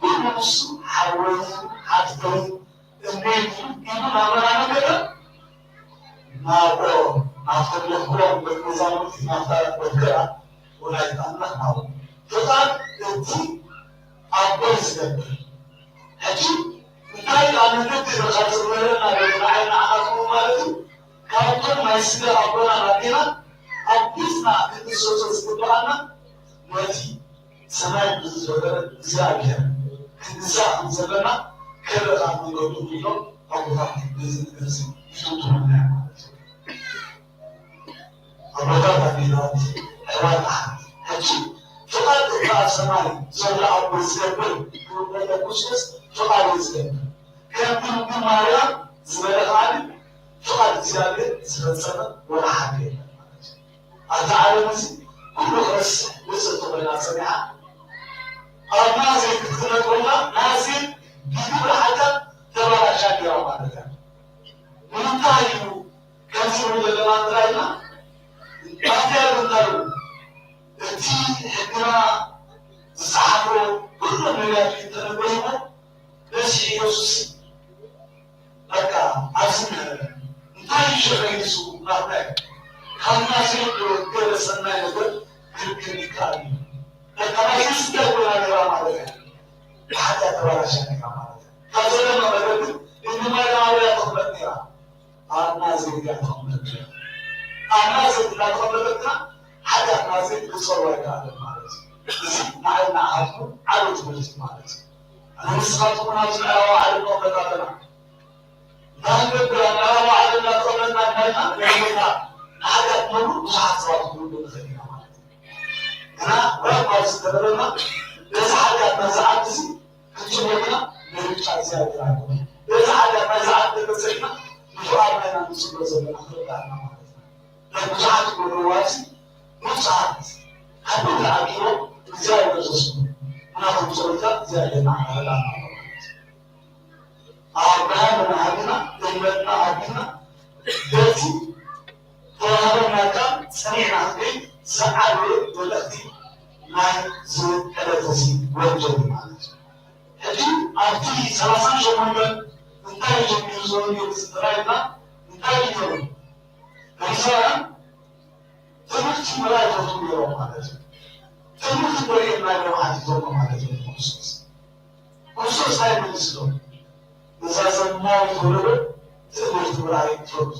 ኩሉ ንሱ ሓወይ ሓፍተይ እሜት ኢሉ ናብ መን ኣመልከተ? ናብኦ ናብቶም ለክዎም ደቂ መዛሙርቲ ናብታ በትከራ ወላዲት ኣምላኽ ናብኡ። ፈጣሪ እቲ ኣቦ ዝገብር ሕጂ እንታይ ኣብ መንገዲ ኢኻ ዝቕበለና ዘሎ ንዓይ ንዓኻትኩም ማለት እዩ። ካብቶም ናይ ስጋ ኣቦና ናዴና ኣብ ቤትና ክንእሰሶ ዝግብኣና ነቲ ሰማይ ብዝፈጠረ እግዚኣብሔር ክንግዛእ ከም ዘለና ከለኻ መንገዱ ኢሎም ኣቦታት በዚ ነገር እዚ ይፍትኑና ማለት እዩ። ኣቦታት ኣዴታት ኣሕዋት ኣሓት ሕጂ ፍቓድ እቲ ኣብ ሰማይ ዘሎ ኣቦ ዝገብር ክብሎ ክርስቶስ ፍቓድ እዩ ዝገብር። ከም ድንግል ማርያም ዝበለ ከዓኒ ፍቓድ እግዚኣብሔር ዝፈጸመ ወላ ሓደ የለን ማለት እዩ። ኣብዛ ዓለም እዚ ኩሉ ክርስሕ ንጽህቲ ኮይና ጸኒሓ ኣብ ናዝሬት ክትቅመጥ ኮይና ናዝሬት ብግብሪ ሓጢኣት ተባላሻ ነይራ ማለት እያ። ንምንታይ እዩ ከምዚ ንብል ዘለና ጥራይና? ባርያ እንታይ እዩ? እቲ ሕግና ዝጸሓፎ ኩሎም ነቢያት እዩ ተነበይዎ መሲሕ ኢየሱስ በቃ ኣብዚ እንታይ እዩ ሽዑ ኢየሱስ ናብታይ ካብ ናዝሬት ዶ ገለ ሰናይ ነገር ክርክብ ይከኣል እዩ? በቃ ናዝሬት እንታይ ኮይና ነይራ ማለት እያ? ብሓጢኣት ተባላሻ ነይራ ማለት እያ። ካብ ዘለና ነገር ግን እንማይ ናብያ ተቕመጥ ነይራ ኣብ ናዝሬት እያ ተቐመጠት። ኣብ ናዝሬት እናተቐመጠት ግና ሓጢኣት ናዝሬት ክጸሩ ኣይከኣለን ማለት እዩ። እዚ ንዓይ ንዓኻትኩም ዓቢ ትምህርቲ እዩ ማለት እዩ። ኣነ ንስኻትኩም ኣብዚ ምዕራባዊ ዓለም ንቕመጥ ኣለና። እንታይ ንገብር ኣብ ምዕራባዊ ዓለም እናተቐመጥና እናበልና ንሕግና ንሓጢኣት ነብሩ ብዙሓት ሰባት ክንብል ንኽእል ኢና ማለት እዩ። ግና ዋይ ኳ ዝተበለና ነዚ ሓጢኣት ናብዚ ዓዲ እዚ ክትሽወድና ምርጫ እግዚኣብሔር ኣይኮነን። በዚ ሓጢኣት ናይዚ ዓዲ ተበጸሕና ንፍቓድ ናይና ንጽሎ ዘለና ክርዳእና ማለት እዩ። ናይ ብዙሓት ጎረባብቲ ንጹሃት ዓበይቲ ዓቂቦም እግዚኣብሔር ዘስሙ ናቶም ጸሎታ እግዚኣብሔር ንዓና ረዳእና ኣሎ ማለት እዩ። ኣቦና መድኃኒና እምነትና ኣቢና በቲ ተዋህበና ቃል ጸኒዕና ክንከይድ ዝዓበየ መልእኽቲ ናይ ዝዕለትዚ ወንጌል እዩ ማለት እዩ። ሕጂ ኣብቲ ሰላሳን ሸሞንተን እንታይ ጀሚሩ ዘሎ ወንጌል ተራእዩና እንታይ እዩ ነይሩ? ፈሪሳውያን ትምህርቲ ምርኣይ ይፈትዉ ነይሮም ማለት እዩ። ትምህርቲ ንርኢ ኢና ኢሎም ሓቲቶሞ ማለት እዩ ንክርስቶስ። ክርስቶስ እንታይ መሊስሎም? እዛ ዘማዊት ወለዶ ትምህርቲ ምርኣይ ትፈቱ።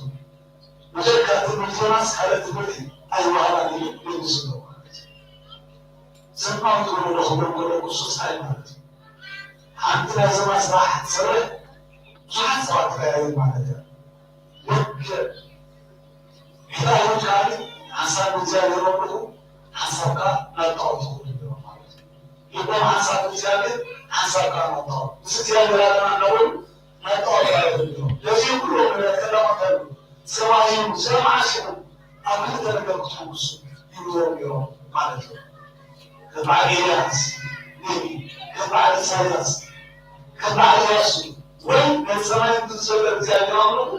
መጀመርታ ትምህርቲ ዮናስ ካልእ ትምህርቲ ኣይወሃባን ኢሉ መሊስሎም ማለት እዩ። ዘማዊት ወለዶ ክብሎም ከሎ ክርስቶስ እንታይ ማለት እዩ? ሓንቲ ናይ ዘማ ስራሕ ክትሰርሕ ብዙሓት ሰባት ትቀያየር ማለት እያ። ልክዕ ጌታ ኣይሁድ ከኣ ሓንሳብ ንእግዚኣብሔር ኣምልኹ፣ ሓንሳብ ከኣ ናብ ጣዖት ትኹሉ ነይሮም ማለት እዩ። ልቦም ሓንሳብ ንእግዚኣብሔር፣ ሓንሳብ ከኣ ናብ ጣዖት። ምስ እግዚኣብሔር ኣለና እናበሉ ናብ ጣዖት ይኸዱ ነይሮም። ነዚ ኩሎም ነቢያት ከዳማ ከሉ ሰማይ እዩ፣ ስለ መዓስ ኢኹም ኣብ ክልተ ነገር ክትሕጉሱ ይብልዎም ነይሮም ማለት እዩ። ከም በዓል ኤልያስ ነቢ፣ ከም በዓል ኢሳያስ፣ ከም በዓል ኢያሱ ወይ ነቲ ሰማይ ምድሪ ዝፈጠረ እግዚኣብሔር ኣምልኹ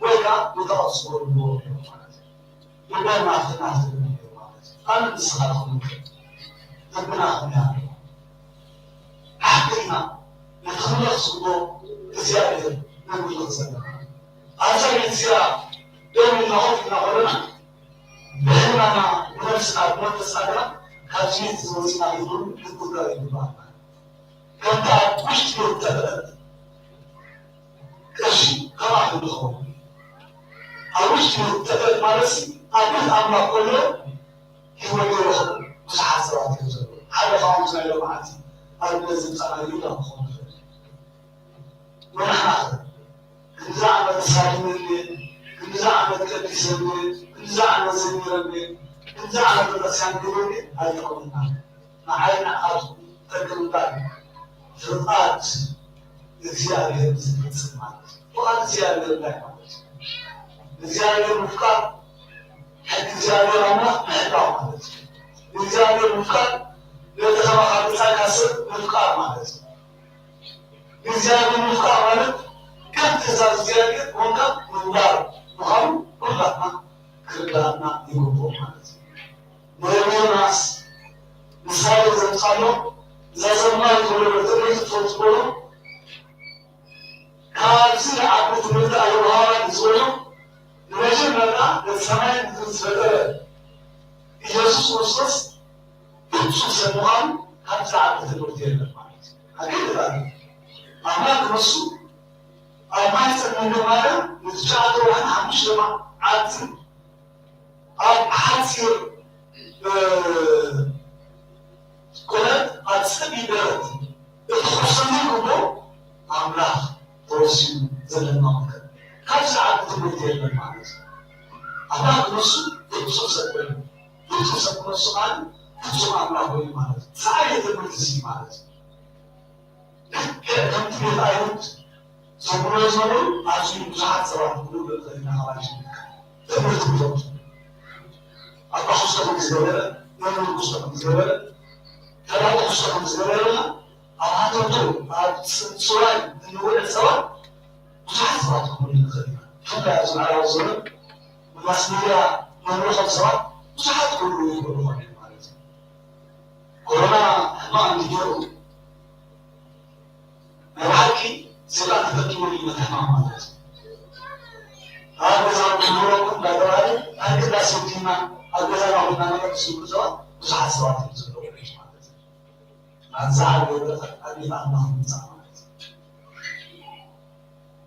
ወይ ከኣ ንጣዖት ስገዱ ይብልዎም ነይሮም ማለት እዩ። ልቦም ናፍቲ ናፍቲ ነይሩ ማለት እዩ። ኣነ ንስኻ ትኹን ልብና ከመይ ኣሎ? ብሓቂ ኢና ነቲ ክምለኽ ዝግብኦ እግዚኣብሔር ነምልኽ ዘለና። ኣብዛ ቤት እዚኣ ደው ኢልና ኮፍ ኢልና ከለና ብሕልናና ብነብስና ብመንፈስና ግና ካብዚ ቤት እዚ ወፂና ክንብል ክንጥንቀቕ ይግባኣና። ከምቲ ኣብ ውሽጢ ቤት ጠፍአት ቅርሺ ከምኣ ክንድኸው ኣብ ውሽጢ ቤት ጠፍአት ማለትሲ ኣብ ቤት ኣምላኽ ከሎ ሂወት ይረኽቡ ብዙሓት ሰባት እዮም ዘለዉ። ሓደ ካብኦም ናይ ሎማዓንቲ ኣብነት ዝምፃና ይሁዳ ክኸውን ይኽእል እዩ። ወናሕና ኸ ክንድዚ ዓመት ተሳሊመ እንድየ፣ ክንድዚ ዓመት ቀዲሰ እንድየ፣ ክንድዚ ዓመት ዘሚረ እንድየ፣ ክንድዚ ዓመት ቤተክርስትያን ገይረ እንድየ ኣይጠቕመናን። ንዓይ ንዓኻትኩም ዝጠቅም እንታይ እዩ? ፍቓድ እግዚኣብሔር ዝፍጽም ማለት እዩ። ፍቓድ እግዚኣብሔር እንታይ ማለት እዩ? ንእግዚኣብሔር ምፍቃር፣ ሕጊ እግዚኣብሔር ኣምላኽ ምሕላው ማለት እዩ። ንእግዚኣብሔር ምፍቃር፣ ነቲ ከማኻ ብጻይካ ሰብ ምፍቃር ማለት እዩ። ንእግዚኣብሔር ምፍቃር ማለት ከም ትእዛዝ እግዚኣብሔር ኮንካ ምንባር ምዃኑ ኩላትና ክርዳእና ይግብኦ ማለት እዩ። ነቢ ዮናስ ምሳሌ ዘምጻሎ እዛ ዘማዊት ወለዶ ትምህርቲ ትፈቱ በሎ ካብዚ ዓቢ ትምህርቲ ኣይወሃባን ዝበሎ ንመጀመርታ ነቲ ሰማይ ምድሪ ዝፈጠረ ኢየሱስ ክርስቶስ ፍጹም ሰብ ምዃኑ ካብዚ ዓቢ ትምህርቲ የለን ማለት እዩ። ኣገድላኒ ኣምላኽ ንሱ ኣብ ማህፀን መንደማርያ ንትሽዓተ ወርሕን ሓሙሽተ መዓልትን ኣብ ሓፂር ቁመት ኣብ ፀቢብ ደረት እቲ ክሕሰሉ ይግቦ ኣምላኽ ተወሲኑ ዘለና ምልከት ካብዚ ዓቢ ትምህርቲ የለን ማለት እዩ። ኣምላኽ ንሱ ፍጹም ሰብ ኮይኑ ፍጹም ሰብ ክነሱ ማለት ፍጹም ኣምላኽ ኮይኑ ማለት እዩ። ዝዓየ ትምህርቲ እዚ ማለት እዩ። ልክዕ ከምቲ ቤት ኣይሁድ ዘብሎ ዝነበሩ ኣዝዩ ብዙሓት ሰባት ክንብል ንኽእል ኢና። ካብ ኣንሽን ትምህርቲ ክፈቱ ኣባ ክስቶ ከም ዝገበረ መምህር ክስቶ ከም ዝገበረ ፈላጢ ክስቶ ከም ዝገበረና ኣብ ሃተቱ ኣብ ጽዋይ እንውዕል ሰባት ብዙሓት ሰባት ክንብል ንኽእል ኢና። ብፍላይ ኣብዚ ምዕራብ ዘመን ብማስ ሚድያ ንንረኸብ ሰባት ብዙሓት ክህልዉ ይኽእሉ ይኾኑ እዮም ማለት እዩ። ኮሮና ሕማቕ እንድየሩ ናይ ብሓቂ ሰይጣን ተጠቂሙ እዩ ነቲ ሕማም ማለት እዩ። ኣብ ገዛ ክንብረኩም እንዳተባሃለ ኣብ ቅዳሴ ወዲና ኣብ ገዛና ኮይና ነቐድስ ዝብሉ ሰባት ብዙሓት ሰባት እዮም ዘለዉ ማለት እዩ። ናብዚ ዓቢ በረኸት ኣብ ቤት ኣምላኽ ምምጻእ ማለት እዩ።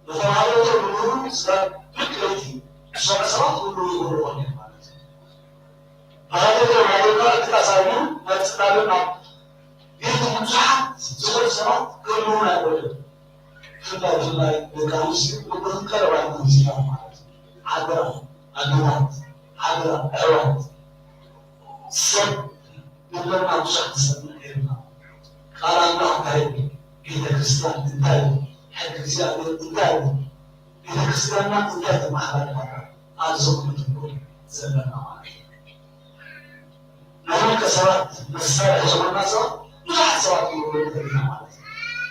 በተባህለቶ ብሙሉ ስጋብ ብቅ ለይቲ ዝሰምዐ ሰባት ኩሉ ይኹሉ ኾነ ማለት እዩ። ብሃገር ሃገርካ ክጣሳሉ ናብ ጽላልን ናብ ቤት ብዙሓት ዝኾኑ ሰባት ክህልዉን ኣይኮነን። ብፍላይ ብፍላይ ደቂ ኣንስትዮ ልብኽን ቀረባ ንክንዚና ማለት እዩ። ሓደራ ኣዴታት፣ ሓደራ ኣሕዋት፣ ሰብ ንብለና ብዙሕ ንሰምዕ ነይርና። ቃል ኣምላኽ እንታይ ይብል? ቤተ ክርስቲያን እንታይ ይብል? ሕጊ እግዚኣብሔር እንታይ ይብል? ቤተ ክርስቲያንና እንታይ ተመሓላልፋና? ኣብዚ ክንትኩር ዘለና ማለት እዩ። ናይ ውልቀ ሰባት መሳርሒ ዝኾንና ሰባት ብዙሓት ሰባት ይወለዱ ዘለና ማለት እዩ።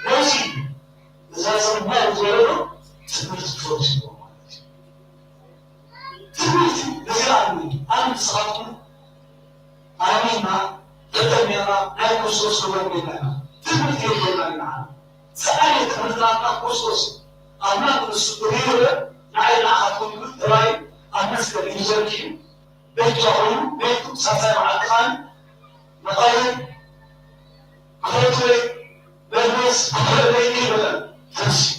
ነዚ እዛ ዘንባር ዝበለዶ ትምህርቲ ትፈትዎ ማለት እዩ። ትምህርቲ ነዚኣ ኣሚን ኣን ንስኻትኩም ኣሚንና ተጠሚቕና ናይ ክርስቶስ ክብረት ኮይና ኢና። ትምህርቲ የድልየና ኢና። ዝዓበየ ትምህርቲ ናትና ክርስቶስ እዩ። ኣምላኽ ንሱ ተገይረ ንዓይ ንዓኻትኩም ይብል ተባሂሉ ኣብ መስቀል ኢዱ ዘርጊሑ በጃ ኮይኑ ቤቱ ሳልሳይ መዓልቲ ኸዓ መቓብር ክፈትወይ መድረስ ክፈለይ ይበለን ተንስኡ።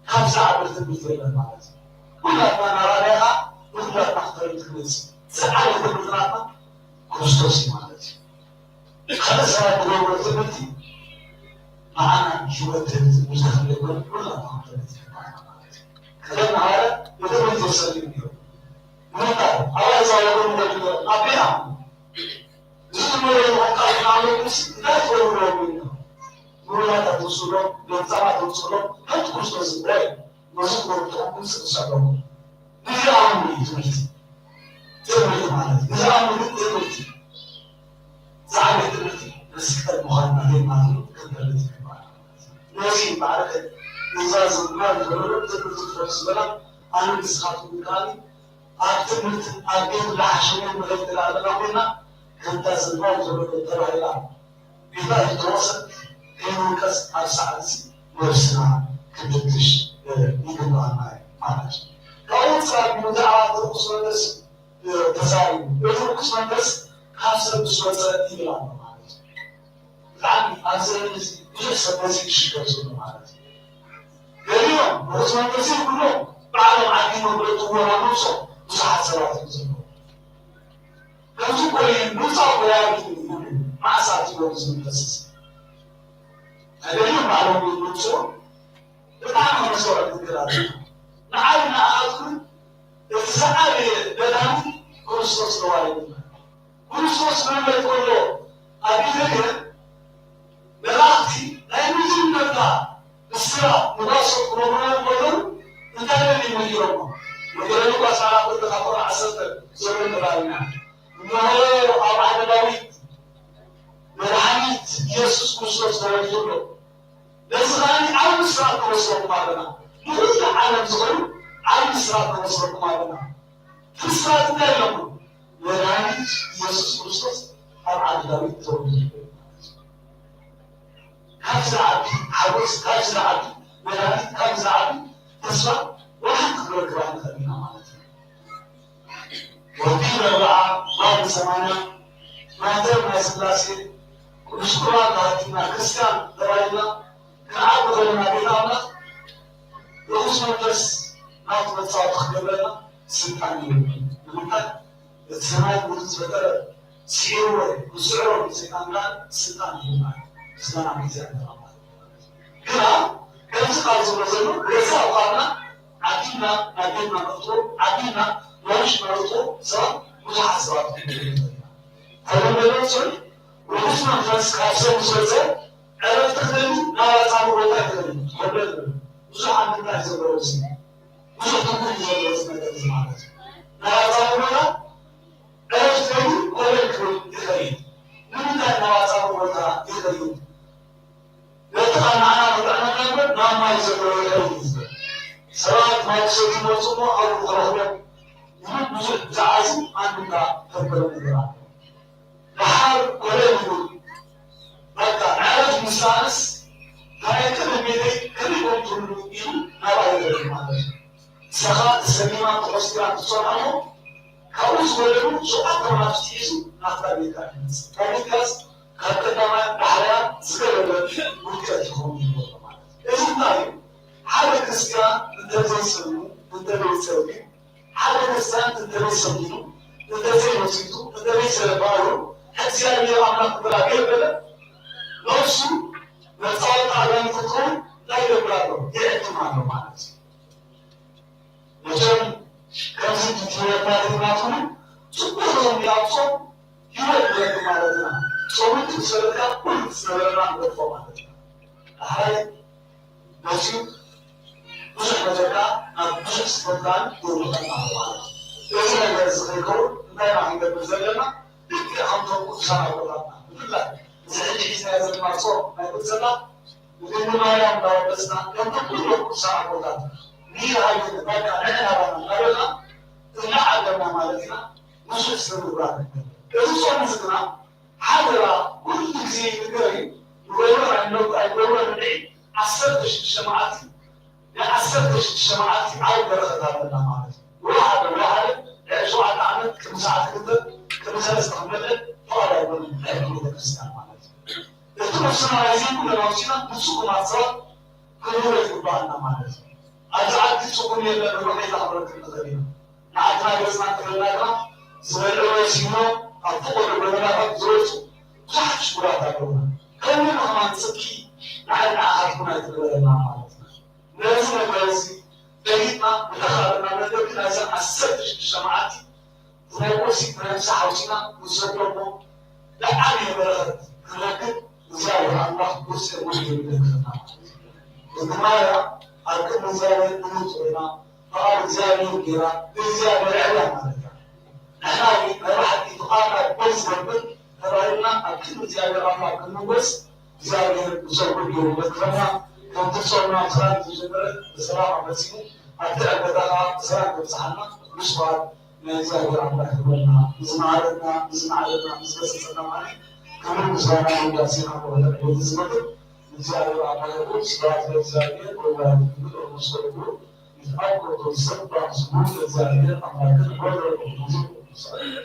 ካብዚ ዓቢ ትምህርቲ የለን ማለት እዩ። ኩላትና እናራእናኻ ንኩላትና ክተርኢ ትመጽእ። ዝዓበየ ትምህርቲ ናትና ክርስቶስ እዩ ማለት እዩ። ካልእ ሰባት ዝገብሮ ትምህርቲ ንዓና ህይወት ዝህብ ትምህርቲ ከም ዘይኮነ ኩላትና ክንፈልጥ ይግባኣና ማለት እዩ። ቀደም ንሃዋርያት ብትምህርቲ የሰልዩ ነይሮም። ንምንታይ? ኣባይ ዝሃለኩም ይደልዩ ነይሮም። ኣቢና እዚ ትምህርቲ ንዓይ ካብ ዝሃለኩምስ እንታይ ትገብሩ ነይሮም? ምሩራት ኣትወስዶም፣ ለምጻማት ኣትወስዶም፣ ከምቲ ክርስቶስ ዝብሎ እዩ። ነዚ ትምህርቲ ተቐብሉ ስቕ ሰሎም። ንዝኣምኑ እዩ ትምህርቲ። ትምህርቲ ማለት ንዝኣምኑ ግን ትምህርቲ። ዝዓበየ ትምህርቲ መስቀል ምዃንና ከይማትኑ ክንፈልጥ ይግባእ። ነዚ ማዕረከ እዛ ዝማር ዝበሎ ትምህርቲ ትፈልጡ ዝበላ ኣነ ንስኻትኩም ከኣኒ ኣብ ትምህርትን ኣብ ቤት ዝሓሸ ንኸይድ ኣለና ኮይና ከምታ ዝማር ዝበሎ ተባሂላ ቤታ ዝተወሰን ከይንውቀስ ኣብ ሰዓት እዚ ነብስና ክንፍትሽ ይግባኣና እዩ ማለት እዩ። ካብኡ ወፃኢ ብዛዕባ እቲ ርኩስ መንፈስ ተዛሪቡ፣ እቲ ርኩስ መንፈስ ካብ ሰብ ምስ ወፀ ይብል ኣሎ ማለት እዩ። ብጣዕሚ ኣብዚ ዘመን እዚ ብዙሕ ሰብ ነዚ ይሽገር ዘሎ ማለት እዩ። ገሊኦም ርኩስ መንፈስ ይብሉ ባዕሎም ዓዲኖም ብለትዎ ናብ ነብሶም ብዙሓት ሰባት እዮም ዘለዉ። ከምዚ እኮ እዩ፣ ምምጻእ እኮ ያድን እዩ፣ መዓስ ኣትይዎ እዚ መንፈስ እዚ? ኣደልዮም ባዕሎም ይምጽኡ፣ ብጣዕሚ መስዋዕቲ ግራት እዩ። ንዓይ ንኣኻትኩም እቲ ዝዓበየ መድሃኒት ክርስቶስ ተዋሂቡና። ክርስቶስ ክምለጥ ከሎ ኣብ ቤተልሔም መላእኽቲ ናይ መጀመርታ ብስራት ንጓሶት ክነግርዎ ከለዉ እንታይ ኢሎም ነጊሮሞ? ወንጌል ሉቃስ ምዕራፍ ክልተ ካብ ቁጽሪ ዓሰርተ ዘሎ ንባብ ኢና። እንሆ ኣብ ዓዲ ዳዊት መድሓኒት ኢየሱስ ክርስቶስ ተወሊዱ ኣሎ። ነዚ ከኣ ዓቢ ብስራት ንበስረኩም ኣለና። ንኹሉ ዓለም ዝኾኑ ዓቢ ብስራት ንበስረኩም ኣለና። እቲ ብስራት እንታይ ኢሎሞ? መድሓኒት ኢየሱስ ክርስቶስ ኣብ ዓዲ ዳዊት ተወሊዱ ኣሎ። ካብዚ ዝዓቢ ሓጎስ፣ ካብዚ ዝዓቢ መድሃኒት፣ ካብዚ ዝዓቢ ተስፋ ወላ ሓንቲ ክንረክብ ኣይንኽእል ኢና ማለት እዩ። ወዲ ኣርብዓ፣ ባል ሰማንያ፣ ማህተም ናይ ስላሴ፣ ቅዱስ ቁርባን ተሃዲምና፣ ክርስትያን ተባሂልና ክንዓቢ ከለና ቤት ኣምላኽ ርኹስ መንፈስ ናቱ መጻወቲ ክገብረና ስልጣን የብሉን። ንምንታይ? እቲ ሰማይ ምድሪ ዝፈጠረ ስዒርዎ እዩ። ክስዕሮ ሰይጣን ከኣ ስልጣን ይህብና እዩ። ምስጋና ንእግዚኣብሔር ኣምላኽ። ግና ከምዚ ቃል ዝብሎ ዘሎ በዚ ኣውቃልና ዓዲምና ናብ ቤትና ነእትዎ፣ ዓዲምና ናብ ውሽጥና ነእትዎ ሰባት ብዙሓት ሰባት ክንርኢ ንኽእል ኢና። ተለምዶ ጽሑፍ ርኹስ መንፈስ ካብ ሰብ ምስ ወጸ ዕረፍቲ ክደሊ ናብ ኣጻምእ ቦታ ይኸይድ። ኮበል ብዙሕ ኣንድምታ እዩ ዘለዎ እዚ። ብዙሕ ትርጉም እዩ ዘለዎ እዚ ነገር እዚ ማለት እዩ። ናብ ኣጻምእ ቦታ ዕረፍቲ ደልዩ ኮበል ክብል ይኸይድ። ንምንታይ ናብ ኣጻምእ ቦታ ይኸይድ? ነቲ ካብ ንዓና ንጥዕናና እምበር ናብ ማይ ዘለዎ ይኸይድ እዩ ዝብል። ሰባት ማይ ክሰትዩ ይመጹ እሞ ኣብኡ ክረኽቦም ይብል። ብዙሕ ብዛዕባ እዚ ኣንድምታ ተንኮሎ ነገር ኣሎ። ደሓር ኮለል ይብል። በቃ፣ ምዕራፍ ምስ ረኣስ፣ ናይ ቅድሚ ቤተይ ከመይ ኮን ትብሉ ኢሉ ናብኣ ይኸይድ ማለት እዩ። ንስኻ ተሰሊማ ተኾስቲራ ክትሰርሖ እሞ፣ ካብኡ ዝወለዱ ሸውዓተ መናፍስቲ ሒዙ ናብታ ቤትካ ይመጽእ። ካብ ቤትካስ ካብ ቀዳማይ ዳሕራያ ዝገለለ ውድቀት ይኸውን ይብሎ ማለት እዩ። እዚ እንታይ እዩ? ሓደ ክርስትያን እንተዘይሰልሙ፣ እንተዘይጸልዩ፣ ሓደ ክርስትያን እንተዘይሰጊዱ፣ እንተዘይመሲቱ፣ እንተዘይሰለባሉ፣ እግዚኣብሔር ኣምላኽ ክብላ ከይበለ፣ ነፍሱ መጻወቲ ኣጋንንቲ ክትኸውን እንታይ ይገብር ኣሎ? ይዕድም ኣሎ ማለት እዩ። መቸም ከምዚ ትምህርትና ትግናትሉ ጽቡቕ ነውሪ ኣብ ጾም ህይወት ይረክብ ማለት ኢና። ጾምን ትሰለካ ኩሉ ዝነበረና ንገድፎ ማለት ኢና። ዳሕራይ መጺኡ ብዙሕ ነገርካ ናብ ብዙሕ ስሕተትካን የውድቐና ኣሎ ማለት እዩ። እዚ ነገር እዚ ከይከውን እንታይ ኢና ክንገብር ዘለና? ልክዕ ከምቶም ቅዱሳን ኣቦታትና ብፍላይ እዚ ሕጂ ሒዝናዮ ዘለና ጾም ናይ ቅድስና ንድንግል ማርያም እንዳወደስና ከምቶም ኩሎም ቅዱሳን ኣቦታት ንይሃይን በቃ ንሕና ባና እንዳበልና እናዓለምና ማለት ኢና። ንሱ ስለ ምግባር ንግበር። እዚ ጾም እዚ ግና ሓደራ ኩሉ ግዜ ይንገር እዩ። ንገብሮ ኣይንነብ-፣ ኣይንገብሮ ንድዒ ዓሰርተ ሽዱሽተ መዓልቲ ናይ ዓሰርተ ሽዱሽተ መዓልቲ ኣብ በረኸት ኣለና ማለት እዩ። ወሓደ ወሓደ ልዕሊ ሸውዓተ ዓመት ቅድሚ ሰዓት ክልተ ቅድሚ ሰለስተ ክመልእ ፍቓድ ኣይኮነን ናይ ሕጊ ቤተክርስትያን ማለት እዩ። እቲ ነብስና ናይ ዘይብሉ ኣውፂና ንስኹም ኣሰባት ክንህሮ ይግባኣና ማለት እዩ። ኣብዚ ዓዲ ፅጉም የለን ርሑቕ ኢልና ክንረክብ ንኽእል ኢና። ንዓድና ገፅና እንተበልና ግና ዝበልዕዎ ሲኖ ኣብ ፍቑር ጎደናታት ዝወፁ ብዙሓት ሽጉራት ኣለዉና። ከምኡ ከማን ፅኪ ንዓይ ንዓኻትኩም ኣይትግበረና ማለት እዩ። ነዚ ነገር እዚ ፈሊጥና ብተኻእለና መገዲ ናይዘን ዓሰርተ ሽዱሽተ መዓልቲ ናይ ቁርሲ ናይ ምሳሕ ኣውፂና ንሰዶ እሞ ዝዓበየ በረኸት ክንረክብ እግዚኣብሔር ኣምላኽ ብውስጢ እውን ይብለና። እዚ ማርያ ኣብ ቅድሚ እግዚኣብሔር ንሙት ኮይና ፍቓድ እግዚኣብሔር ጌራ ንእግዚኣብሔር ኣዕብያ ማለት እያ። ንሕና እውን ናይ ብሓቂ ፍቓድና ክበዝ ዝገብር ተባሂልና ኣብ ቅድሚ እግዚኣብሔር ኣምላኽ ክንምጎስ እግዚኣብሔር ብሰንኩ ገይሩ ይመክረና። ከምቲ ጾምና ብሰላም ዝጀመረ ብሰላም ኣፈጺሙ ኣብቲ ዕርገታ ከዓ ብሰላም ከብጽሓና ቅዱስ ፍቓድ ናይ እግዚኣብሔር ኣምላኽ ይግበረና። ንዝመዓረና፣ ንዝመዓረና፣ ንዝገሰጸና ማለት ክብሪ ምስጋና ውዳሴ ካብ ወረደ ዕቤት ዝመልእ ንእግዚኣብሔር ኣምላኽ ይኹን። ስብሐት ለእግዚኣብሔር ወወላዲቱ ድንግል ወለመስቀሉ ክቡር። ይትአኮቶ ሰባሕ ስሙ ለእግዚኣብሔር ኣምላክን ወልደ ወመንፈስ ቅዱስ።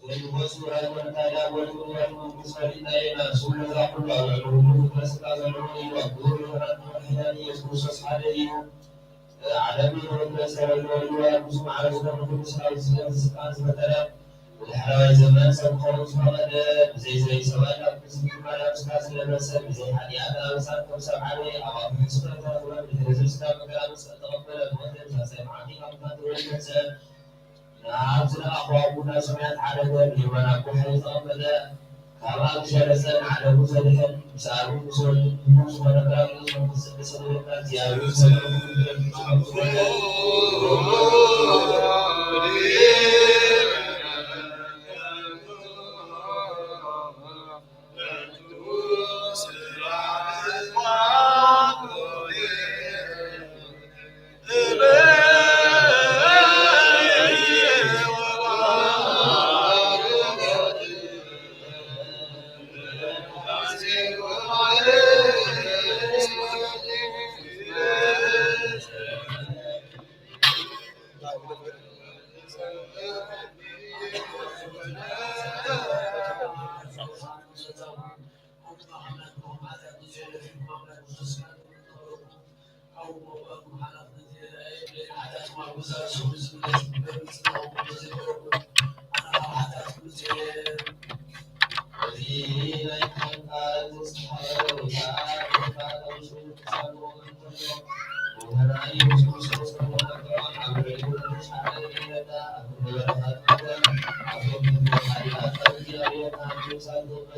ዘይወሱ ሃይማኖት ኣይዳ ወልድ ወልድ መንፈስ ፈሊጥና ኢና። ስሙ ነዛ ኩሉ ኣብ ልዕሊ ኩሉ ፍጥረት ስልጣን ዘለዎ እዩ። ኣብ ክቡር መምህርና መድሓኒና ኢየሱስ ክርስቶስ ሓደ እዩ። ዓለም ንኽፍጠር ዝተወልደ ወልድ ዋሕድ ምስኡ ማዕረ ዝኾነ ኩሉ ሰራዊት ስለ ስልጣን ዝፈጠረ፣ ብዳሕረዋይ ዘመን ሰብ ክኸውን ዝፈቐደ፣ ብዘይ ዘርኢ ሰብኣዊ ካብ ቅድስቲ ድንግል ማርያም ስጋ ዝለበሰ፣ ብዘይ ሓጢኣት ኣበሳን ከም ሰብ ዓበየ፣ ኣብ ኣፉ ሕሱር ኣይተረኽበን፣ ድሕሪ እዚ ስጋ መከራ መስቀል ተቐበለ፣ ሞተ፣ ብሳልሳይ መዓልቲ ካብ ሙታን ተወልደ፣ ተንስአ። ናብ ዝለኣኾ ኣቦና ሰማያት ዓረገ፣ ብየማን ኣቦ ሓይሊ ተቐመጠ። ካብ ኣብ ዝሸረጸ ንዓለሙ ዘድሕን፣ ምስ ኣብን ምስ ወልድን ህቡብ ዝኾነ ጳራቅሊጦስ መንፈስ ቅዱስ ንረክበካ እግዚኣብሔር ሰላም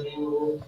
ይኹን።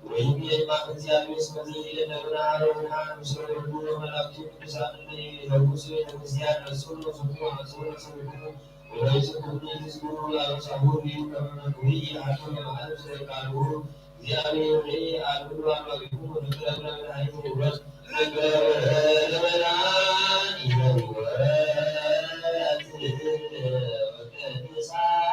ወይም የማፍ እግዚአብሔር እስከ ዘይደለብና አሮንና ምስለ ኩሉ መላእክቱ ቅዱሳን እለ ይለውሱ ቤተ ክርስቲያን ነስሩ ስሙ አንስሩ ስሙ ወይስኩም ይትስሩ ለአብሳሁ ሊሁ ከመ መክብይ አሐዱ ለመዓልም ስለ ቃሉ እግዚአብሔር ርኤ አልብሉ አልባቢኩም ወፍቅረ ለመድኃኒት ንብረት ፍቅረ ለመድኃኒት ንብረት ወቅድሳት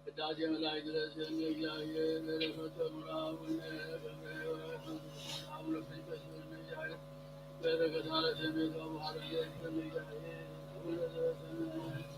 ቅዳሴ መላእክት ለእግዚአብሔር እግዚአብሔር በረከቱ ሙላ ወነ ገብረ ወመንፈስ አቡነ ፊልጶስ ወነ እግዚአብሔር በረከት ማለት ቤት አቡነ ገብረ እግዚአብሔር አቡነ ዘበሰማያት።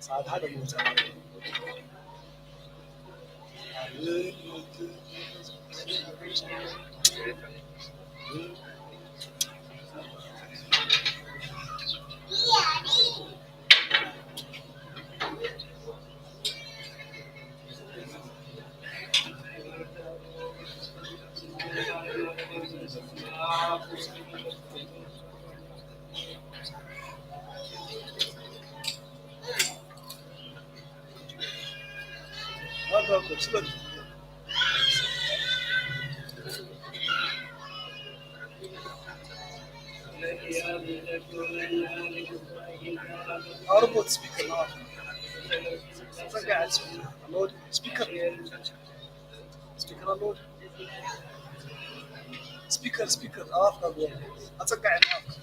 ሰዓት ሓደ ምውፃእ። ኣርቦት ስፒከር፣ ኣዎ። ጸጋ፣ ስፒከር፣ ስፒከር፣ ስፒከር ኣሎ። ስፒከር፣ ስፒከር፣ ኣብ ኣፍካ ግበሮ። ኣጸጋዒ፣ ኣብ ኣፍካ።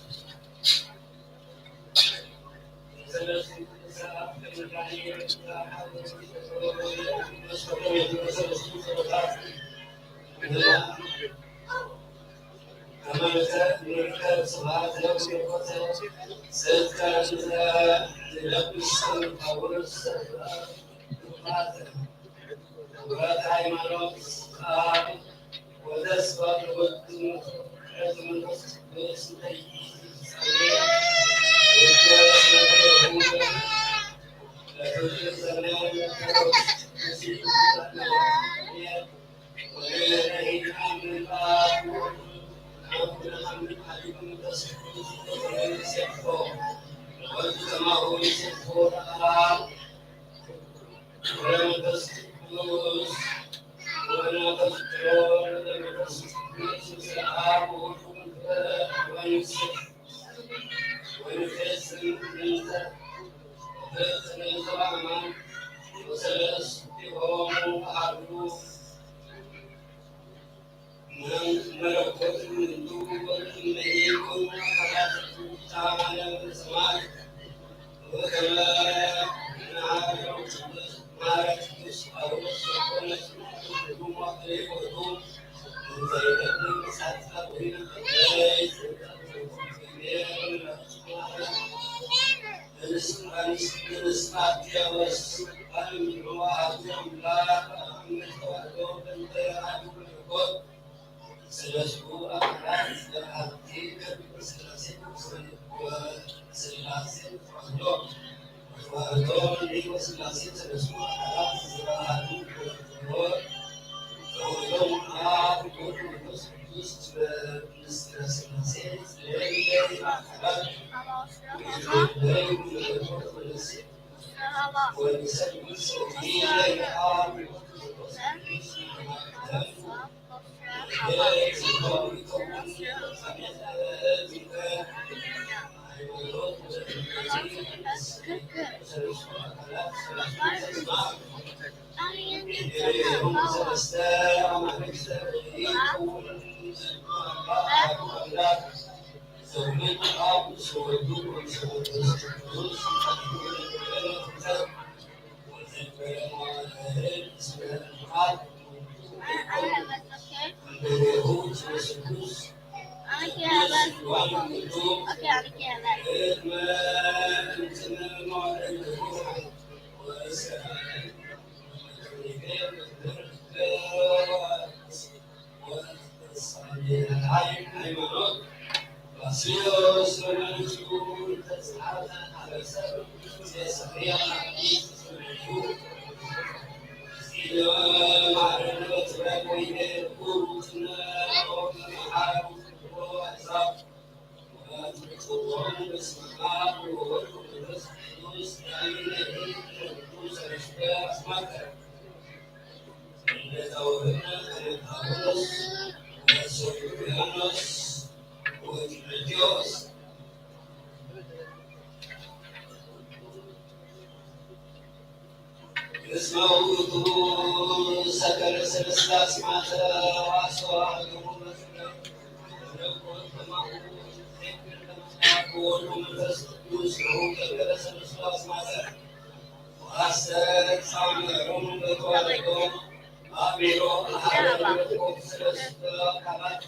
ክብረት ሃይማኖት፣ ቃል፣ ወተስፋ ወልድ፣ መንፈስ ቅዱስ፣ ወመንፈስ ቅዱስ ወመንፈስ ቅዱስ ወመንፈስ ቅዱስ ወመንፈስ ወንፈስ ወንፈስ ወንፈስ ወሰለስቲሆሙ አሐዱ መለኮት ምንቱ ወእምይኩን አካላት ሰማይ ወከመ ናሃለው ቅዱስ ማርያም ቅዱስ ጳውሎስ ወኮነ ስምዑ ኩሉ ማእከለ ይወዱ እንተ ይደግም እሳት አቡነ በይ እስመ ውእቱ ሰከረ ሰለስተ አስማተ ወአስተዋህዶ ወወልድ መንፈስ ቅዱስ ሰከረ ሰለስተ አስማተ ወአስተጻመሮም በተዋህዶ አሚሮ አሐደ ሰለስተ አካላት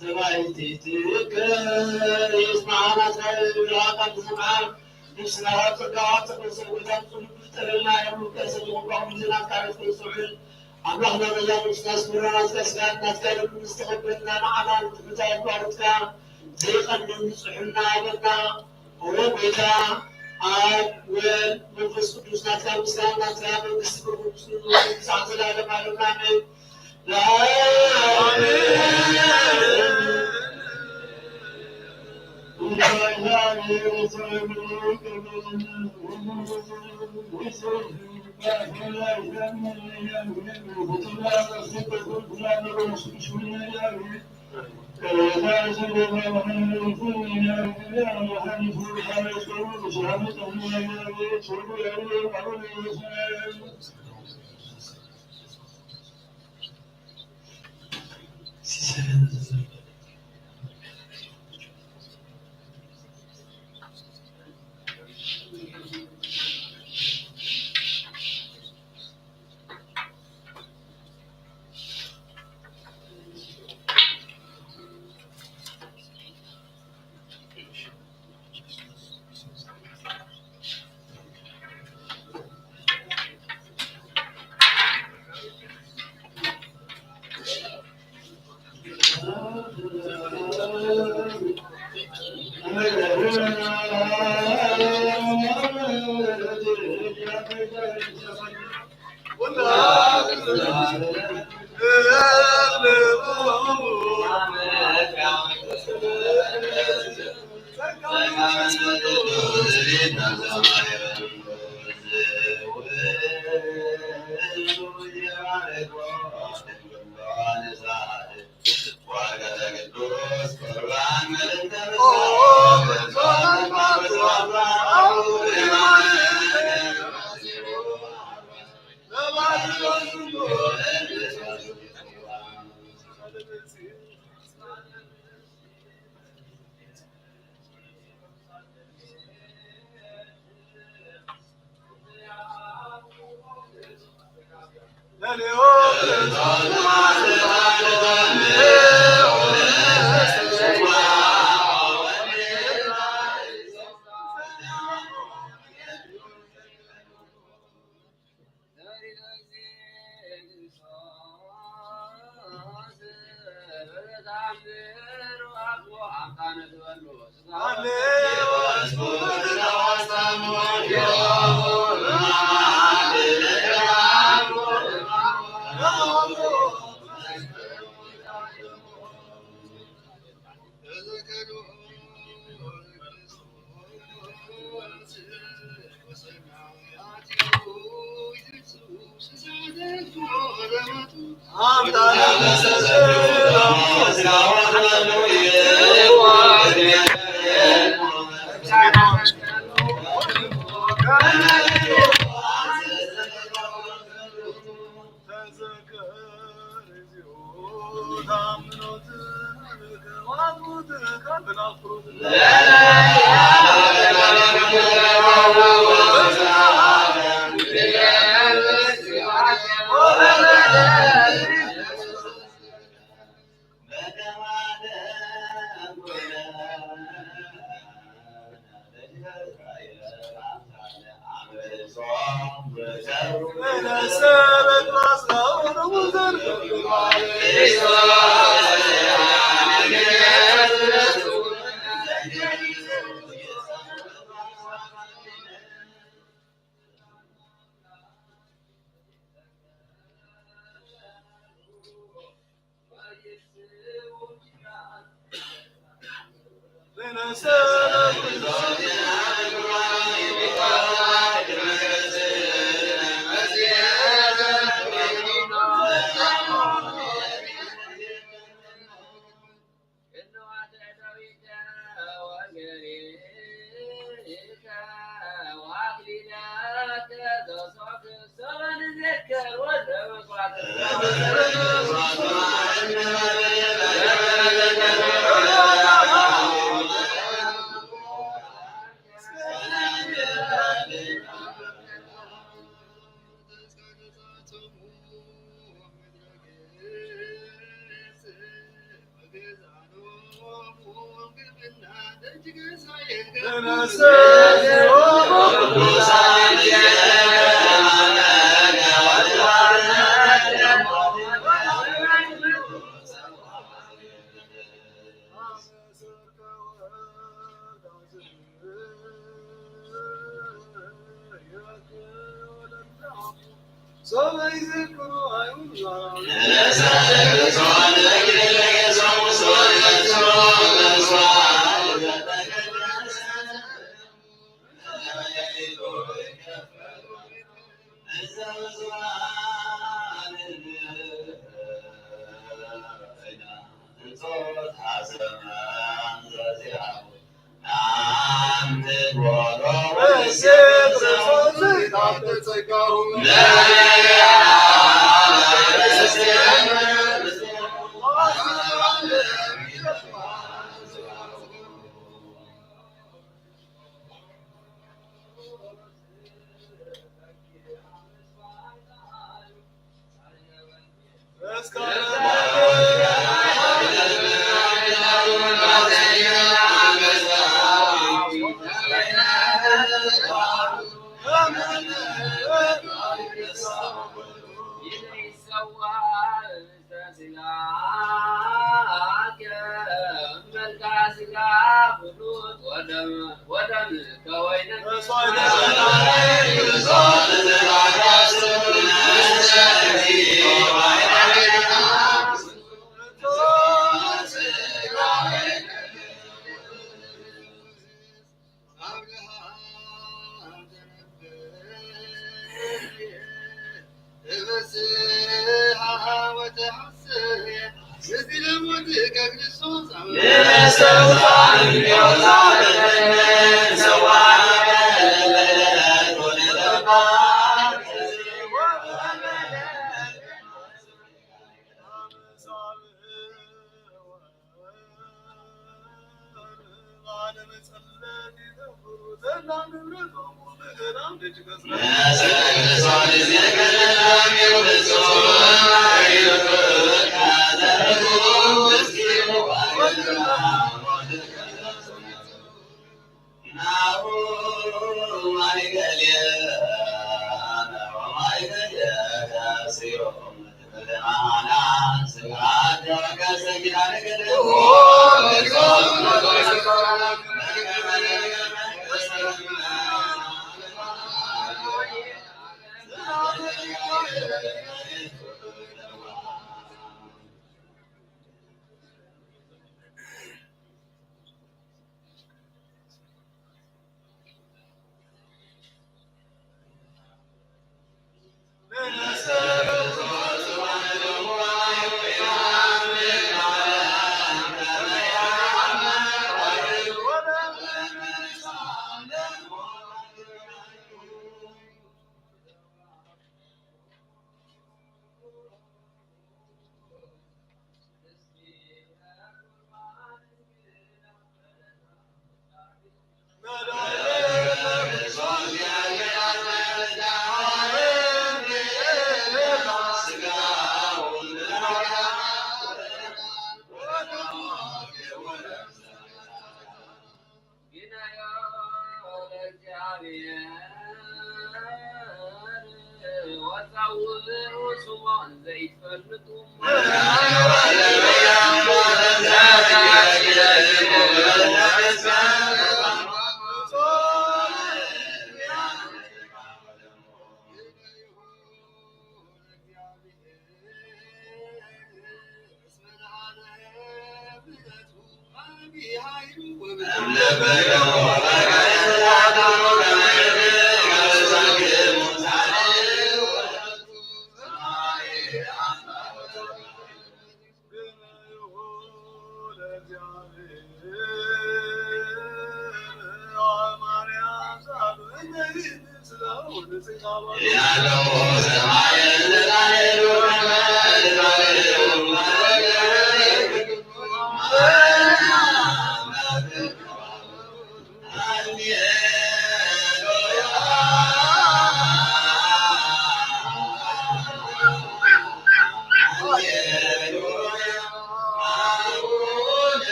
ሰማይ ትትከል የስምዓና፣ እስራኤል ብርሃን ዝምዓር፣ ነፍስና ካብ ጸጋ፣ ካብ ጸጋ ሰውታ፣ ጽሉል ዝጠረልና፣ የምልከ ሰብኹም፣ ብኣኹም ዜና፣ ካብ ጽሉል፣ ኣምላኽና፣ ነዛ ነፍስና፣ ስምረና፣ እስከ ስጋት፣ ናትካ ደም ዝተቐበልና፣ ንዓና ንትምታይ ኣቋርጽካ፣ ዘይቐንን ንጹሕና ሃበና። ኦ ጎይታ፣ ኣብ ወልድ መንፈስ ቅዱስ ናትካ ምስጋና፣ ናትካ መንግስቲ፣ ብርኹ፣ ብስሉስ፣ ብስሉስ፣ ብስሉስ፣ ዘላለም ዓለም ኣሜን።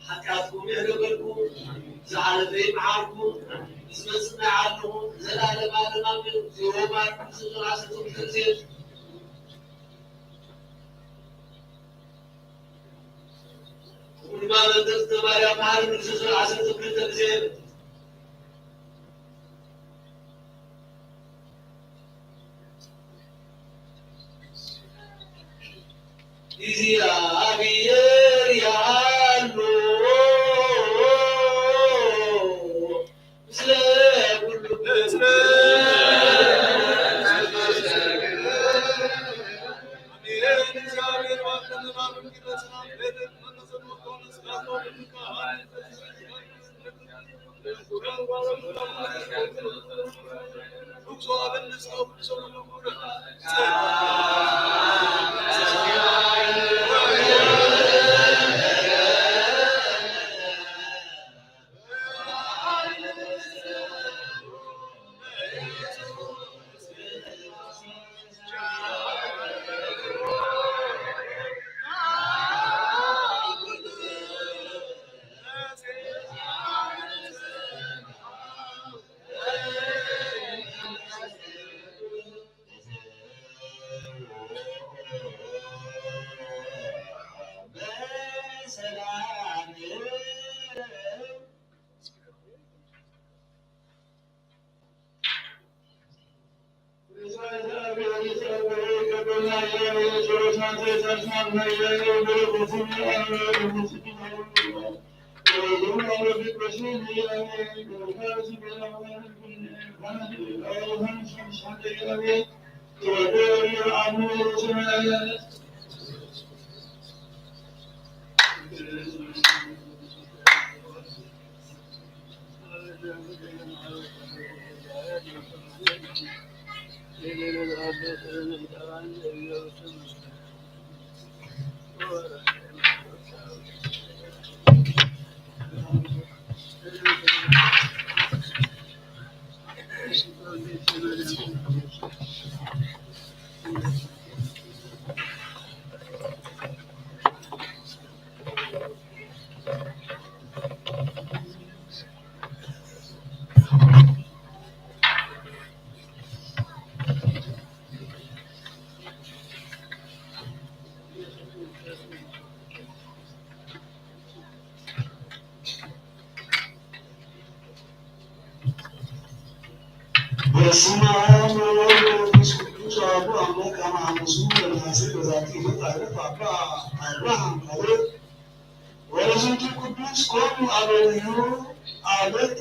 ሓጢኣትኩም ይሕደገልኩም፣ ዝሓለፈ ይምሓርኩም፣ ንዝመጽእ ይዓድልኹም፣ ንዘለኣለመ ዓለም ኣሜን። ዜሮ ማርያም ንስብሐ ስብሐ ግዜ ኩሉ ማመንተት ማርያም መሓሪ ንስብሐ ስብሐ ግዜ እግዚኣብሔር ይሃሉ ምስለ ኩሉ። በስመ አብ ወወልድ ወመንፈስ ቅዱስ አሐዱ አምላክ። አመ ሐሙሱ ለነሐሴ በዛቲ ዕለት አረፈ አባ አብርሃም ካልዕ ወለዝንቱ ቅዱስ። ኮኑ አበዊሁ አለት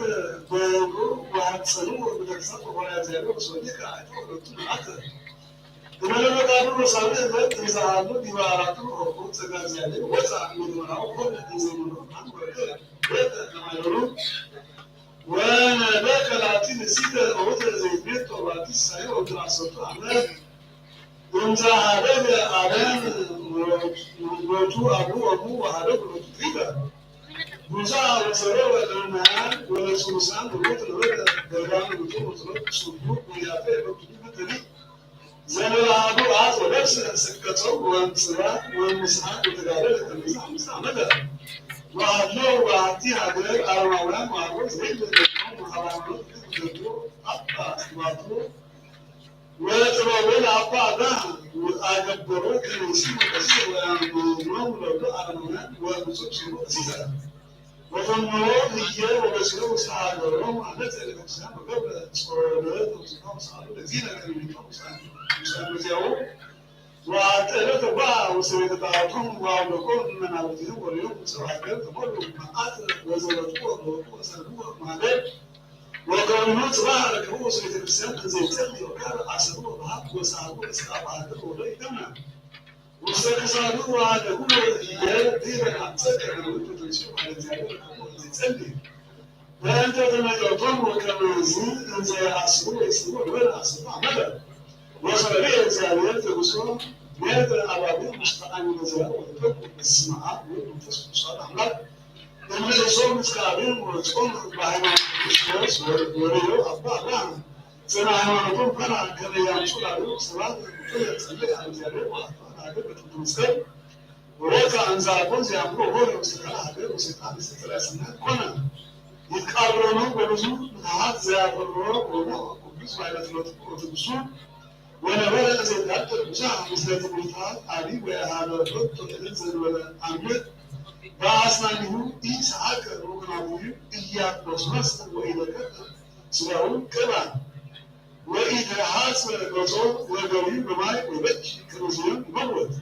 በእግሩ ወሐጸኑ በተግሳጽ ወፈሪሃ እግዚአብሔር ወሰሊከ አይቶ ሁለቱ መዓት። ግመለ መቃብር ወሳብዕ ዕለት እንዘ ሀሎ ዲበ አራቱ ርሆቁ ጸጋ እግዚአብሔር ወፃ እምነ ደመናሁ ኮነ እንዘ ይመርሖ ብርሃን ወረደ ቤተ ለማይበሩ ወነበከ ላቲ ንሲተ ኦተ ዘይቤት ቶባቲ ሳዮ ወትራሰቱ አመት እንዘ ሀደገ አለም ሞቱ አቡ ወሙ ወሀደጉ ሎቱ ፊተ። ብዙ ወሰሮ ወለመያን ወለሱሳን ወሞት ለወደ ገዳም ውጡ ወትሎት ሱዱ ወያተ የበቱ ብትሪ ዘመላሃዱ አት ወለብሰ ስቀተው ወንጽራ ወንስሐ ወተጋደለ ከመዛ አምሳ ዓመተ። ወአለው በአቲ ሀገር አረማውያን ወአበው ዘይለ ለቆም ወሃይማኖት ግድ ወገዱ አባ ስባቱ ወጥበቡ ለአባ አብርሃም አገበሮ ከመይሲ ወቀሲ ወያምኖም ለሉ አረማውያን ወብፁዕ ስሙ ቀሲሰ። ወፈነዎ ህዬ ወበጽሑ ውስተ ሀገሮም አመተ ለቅዱሳን ወገብረ ጸሎተ ውስተ ውስተ አሉ ለዚነ ከመ ይእመኑ ውስተ አመዚያሁ ወአተ ዕለተ በአ ውስተ ቤተ ጣዖቶም ወአውደቆ እመ ናብርቲሆም ወርእዮም ውስተ ሀገር ተመሉ መዓት ወዘበጥዎ ወበቁ ወሰልብዎ እምሀገር ወከዊኑ ጽባሕ ረከብዎ ውስተ ቤተ ክርስቲያን እንዘ ይጸሊ ወካል አሰሩ ወበሀብ ወሰአሉ እስከ አባ ሀገር ወደ ይደምና ውስተ ክሳዱ ወአደጉ ዲበ አምሰከ ነዊት ወተንሥኡ ኃይለ እግዚአብሔር ከመ እንዘ ይጸሊ። በእንተ ተመይጠቶም ወከመ እንዘ ይአስሩ ወይስሩ ወይበል አስሩ ዓመተ። ወሰሪ እግዚአብሔር ተግሶ ቤተ አባቢ ውስተ አሚነ ዘራ ወይጠቁ እስመ አብ ወወልድ ወመንፈስ ቅዱስ አሐዱ አምላክ። እምርእሶም እስከ አብን ወጾም በሃይማኖት ክርስቶስ ወርእዮ አባ አብርሃም ጽንአ ሃይማኖቶም ፈራ ከመ ያምጹ ላሉ ሰባት። ወጸልእ ሀበ እግዚአብሔር ወአጥፍአ ለሀገር በትምህርተ መስቀል። ወወፅአ እንዘ አልቦ ዘያምሮ ሆረ ውስተ ካልእ ሀገር ወሰይጣን ውስተ ጸላኢ ሰናይ ኮነ። ይትቃረኖ በብዙ ምትሃት ዘያፈሮ ወነ ቅዱስ ባሕረ ትምህርቱ ወትንሱ ወነበረ ዘይጋጥር ብዙ ምስለ ትምህርታት አቢ ወያሃበ ሎቱ እልን ዘንበረ አምልክ በአስናኒሁ ኢሰሐቀ ወኩናዊሁ ኢያቆስመሰ ወኢለቀቀ ስጋሁ ቅባ ወኢተሐጽበ ገጾ ወገሪሁ በማይ ወበኪ ከመ ዝሆን ይመውት።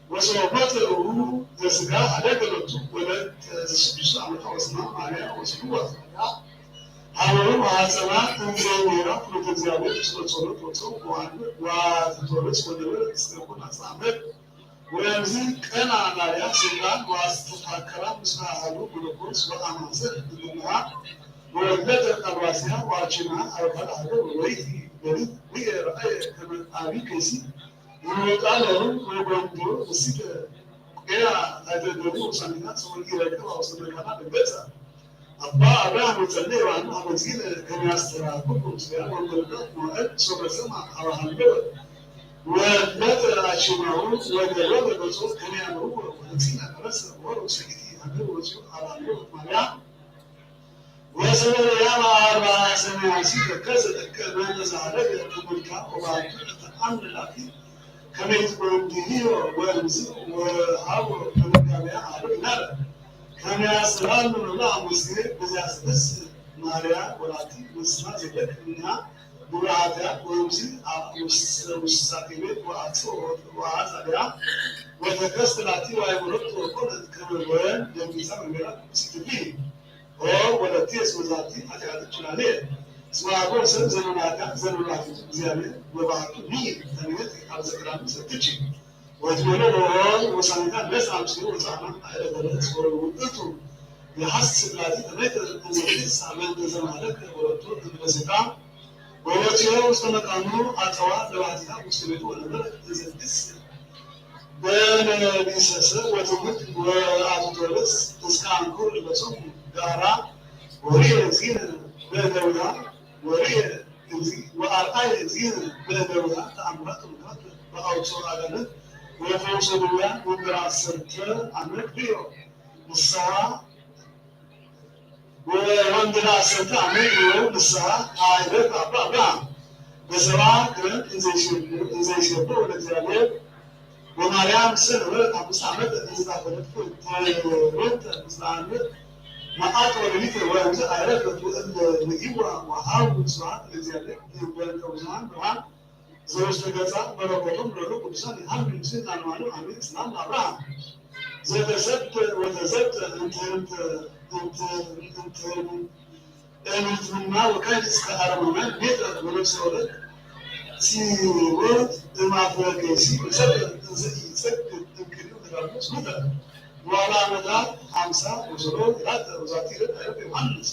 ወሶበ ሞተ እሁ ዘስጋ ሀደገ ሎቱ ወለተ ዘስድስቱ ዓመታ ወስማ ማርያ ወስምዋ ዘማርያ ሀበሩ ወሐጸና እንዘ ሜራ ፍኖተ እግዚአብሔር እስከ ጸሎት ወጾም ወአንብር ወአትቶርስ ወደብር እስከ ኩናት ዓመት። ወእምዝ ቀና ማርያ ሰይጣን ወአስተፋከራ ምስለ አሐዱ መነኮስ ወአማሰል እምኔሃ ወወለደ አባሲሃ ወአቼምሃ አርባዕተ ሀገር ወይእቲ ሌሊት ርኤ ረአየ ከመ አቢ ከይሲ ይወጣ ለሁ ወጎንዶ ምስለ ቄራ ታሕተ እገሪሁ ወሳኒታ ሰወ ኢረክባ ውስተ መካና ደንገጸ። አባ አብርሃም ወጸልእ ወአንብር ሀበ እግዚእነ ከመ ያስተርአየነ ኩሉ ምስሌነ ወንበርና መዋዕል ሶበ ሰምዐ ሀበ ሀለወ ወለተ አቼምሃሁ ወገረበ ገጾ ከመ ያምርዎ ወነጺነ ፈረሰ ወሆረ ውስተ ይእቲ ሀገር ወወፅኡ ሀበ ሀለወት ማርያም ወሰበረ ያመ አርብዓ ሰማያሲ ተከዘ እከ መነ ዘሀደገ እምልካ ወባቱ እተአምር ላቲ ከመ ይትጎንድህዮ ወእምዝ ወሃቦ ለመጋብያ አሐዱ ይናረ ከመ ያስተብህል ለሙሴ በዘያስተብስር ማርያ ወላቲ ምስማ ዘይደክም እምኔሃ ግብረ ኃጢአት ወእምዝ አውሰ ውሳጤ ቤት ወአጽኦ ወአጻድያ ወተከስተ ላቲ ወአእመረቶ ወኮነት ከመ ወይን ደንጊጻ መምህራ ቅዱስ ይትብሊ። ኦ ወለቲ እስመ ዛቲ ኃጢአት ችላሌ እስመ አልቦ ሰብ ዘመናታ ዘመናቱ እግዚአብሔር ወባህቱ ኒ ተንየት አብ ዘክራም ሰትች ወትመሎ ኦ ወሳኒታ ነስ አምስሉ ወጻማ አይረገለ እስወሩ ውእቱ ይሓስብ ላቲ ተመይተ እንዘይትስ ኣመን ተዘማለት ወረቱ እንበስታ ወረቱ ዝተመካኑ ኣተዋ ለባህቲታ ውስጥ ቤቱ ወነበረ እንዘይትስ በነቢሰሰ ወትምህርት ወአትቶርስ እስከ አንኩር ለሶም ጋራ ወርየ ዚነ በደውላ ወርየ እግዚ ወአርአየ ዚነ በደውላ ተአምራት ምክራት በአውፅኦ አጋንንት ወፈውሶ ድውያን ወንበራ ሰርተ አመት ብዮ ንስሐ ወወንጌል ዐሰርተ ዓመት ይኸው ንስሐ አይደግ አባ አብርሃም በሰባ ክረምት እንዘይሸብእ ወለእግዚአብሔር ወማርያም ሰነበረት አምስት ዓመት እንዝታፈለት ትምህርት ምስለ ዓመት መዓት ወለሊት ወእምዝ አይረፈት ወእለ ንጊዋ ወሃቡ ስብሐት ለእግዚአብሔር በእንተ ብዙኃን ብርሃን ዘውስተ ገጻ በረከቶም ለሉ ቅዱሳን ይሃሉ ምስል ላንዋሉ አሜን። ሰላም ለአብርሃም ዘተሰብተ ወተዘብተ እንተ እንተ እንተ እንተ እምልትና ወካይድ እስከ አረማውያን ሜትረ ወነፍሰ ወለድ ሲወት እማፍረ ከይሲ ወሰብ እንዘ ኢጸግብ እንክልዩ ተጋድሎ ስሙተ ዋላ ዓመታት ሀምሳ ወሰሎ ይላተ ወዛቲ ይለት አይረፍ ዮሐንስ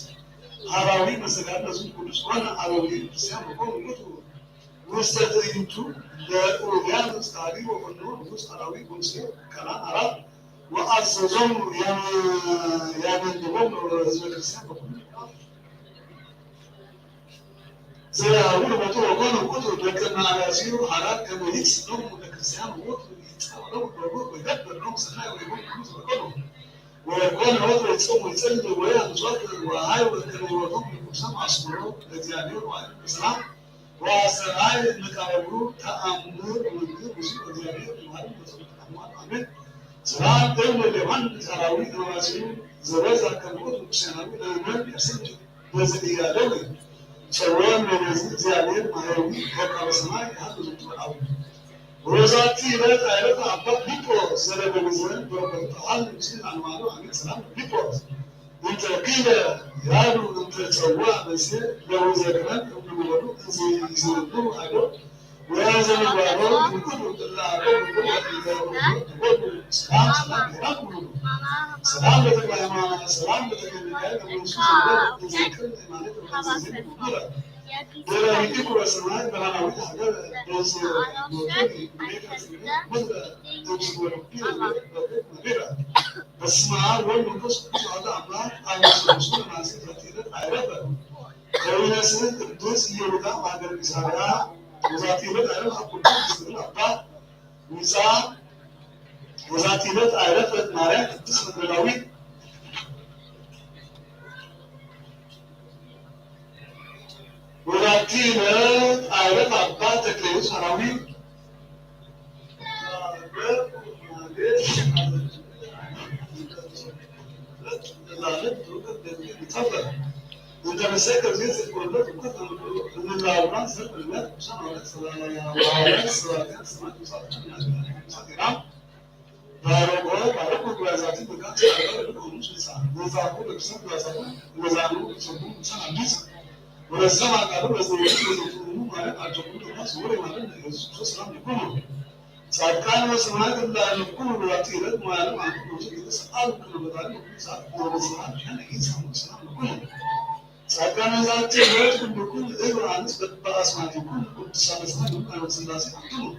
ሐራዊ መሰጋድ ለስም ቅዱስ ኮነ አበዊ ክርስቲያን ወኮኑ ውእቱ ውስተ ትዕይንቱ ለኡልያን ጻሪ ወኮኑ ንጉስ ሐራዊ ወምስሌሁ ከላን አራት ወአዘዞሙ ያመንድቦም ህዝበ ክርስቲያን በኩሉ ዘይሃቡ ለመጡ ወኮነ ውእቱ ደቀ መዓራሲሁ ሐራት ከመ ይጽ ሎሙ ለክርስቲያን ውእቱ ይጸወ ሎሙ ሎሙ ወይገብር ሎሙ ሰናይ ወይቦም ሎሙ ዘበቀሉ ወኮነ ወትረ ይጾም ወይጸልይ ወያ ምጽዋት ወሃይ ወከመ ህይወቶም ለቅዱሳን አስምሮ ለእግዚአብሔር ወአይ በሰላም ወአስተርአይ እንቃሉ ተአምር ወንጌል ምስሉ እግዚአብሔር ይማረን በጸሎት አማን አሜን። ሰላም እብል ለዮሐንስ ሐራዊ ተማሲሉ ዘበዛ ከመ ውእቱ ክርስቲያናዊ ለመምህር ያሰምዕ በዘኢያደዊ ጸወም ለነዚ እግዚአብሔር ማህያዊ ከቃለ ሰማይ ይሃሉ ዝንቱ አቡ ወበዛቲ ዕለት አይረፈ አባ ፊልጶስ ዘነበ ሚዛን በረከቱ ተሃሉ ምስል አንዋሉ አሜን። ሰላም ፊልጶስ እንተ ኪለ ያሉ እንተ ጸዋ መሴ ለውዘ ክረን እምንበሉ እንዘ ይዘንቡ አይዶ ወያዘንባሎ ይንቁዱ እላ አዶ ይንቁዱ ይንቁዱ ሰላም ሰላም ይራኩሉ ሰላም ለተክለ ሃይማኖት ሰላም ለተክለ ሚካኤል ለመንሱ ዘንበሉ እንዘ ክል ሃይማኖት ወዘንበሉ ደራዊት ኩረ ሰማይ በላናዊት ሀገር በዚ ወገን ቤተ ምድረ እብዚ ወርቢ ወገን መሪራ በስመ አብ ወወልድ ወመንፈስ ቅዱስ አሐዱ አምላክ አመ ሰሉሱ ለማንስት ለትእለት አይረፈ ከዊነስን ቅዱስ ኢዮዳብ ሀገር ቂሳርያ ወዛቲ ዕለት አይረፍ አብ ኩሉ ምስል አባ ሚጻ ወዛቲ ዕለት አይረፈት ማርያም ቅድስት መግደላዊት ወዛቲ ዕለት አይረፍ አባ ተክለ ኢየሱስ ሐራዊ ባረኮ ባረኮ ጉባኤ ዛቲ መካን ስለ አገር ሁሉ ምስል ጻ መዛኩ ለቅሰም ዛዛኩ ለዛኑ ሰቡ ምሳን አዲስ ወለሰማ ቃሉ ለዘወቱ ለዘቱ ማለት አጀቡ ለማስ ወሬ ማለት ኢየሱስ ክርስቶስ ሰላም ይኩኑ። ጻድቃን ወሰማዕት እንዳለ ኩሉ ወላቲ ይረድ ማለት አንተ ነው። ይሰአል ኩሉ በታሪ ሰዓት ወሰዓት ያን ይሳሙ ሰላም ይኩኑ። ጻድቃን ዛቲ ይረድ ኩሉ ኩሉ እብ አንስ በአስማት ይኩኑ ቅዱሳን ሰማዕት ማለት ስላሴ አንተ ነው።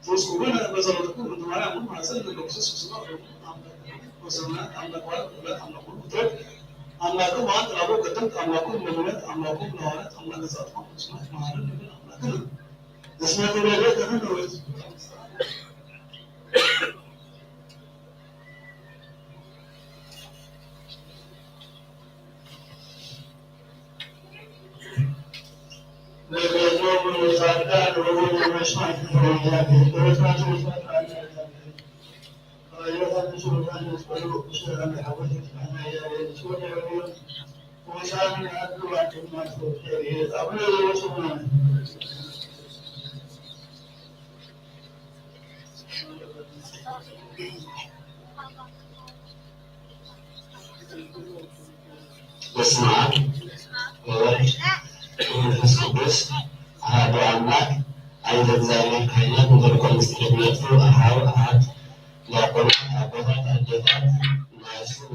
ዘስኩብነ በጸሎትኩም እንተ ማርያም ማፀን ለቅዱስ ስብስባ ወሰማያት አምላክ ዋል ወላዲተ አምላክ ሁሉ ትረድ አምላክም ዋል ራቦ ቀደምት አምላኩም ለምነት አምላኩም ለዋለት አምላክ ዛጥማ ስማት መሐረን ለምን አምላክነ እስመ ተወለደ ተፈነወት በስመ አብ ወወልድ ወመንፈስ ቅዱስ አሐዱ አምላክ። አይዘ እግዚአብሔር ካህናት፣ እንተልኮ ምስጢር ነጥፉ አሃው አሃት ዲያቆናት፣ አቦታት፣ አዴታት፣ ናይሱ ብስም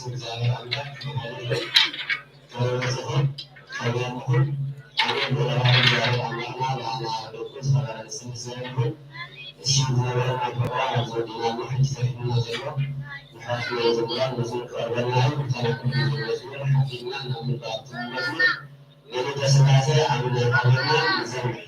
እግዚኣብሔር ኣምላኽ ክብርን ክብርን ይኹን። ኣሜን። ኣሜን። ብርሃን እግዚኣብሔር ኣምላኽና ንዓና ደቁ ዝተባረከ ስም ይኹን። እሺ፣ ዝነበረ ናይ ፍቕራ ናብ ዘውዲና ሕጂ ተሪፉና ዘሎ ንሕዋትና ዘምራን መዝሙር ክቐርበልና እዩ። እታ ናይ ኩሉ መዝሙር ሓፊዝና ናብ ምንባር መዝሙር ሌሊተ ሥላሴ ኣብ ናይ ሓቢርና ንዘምር።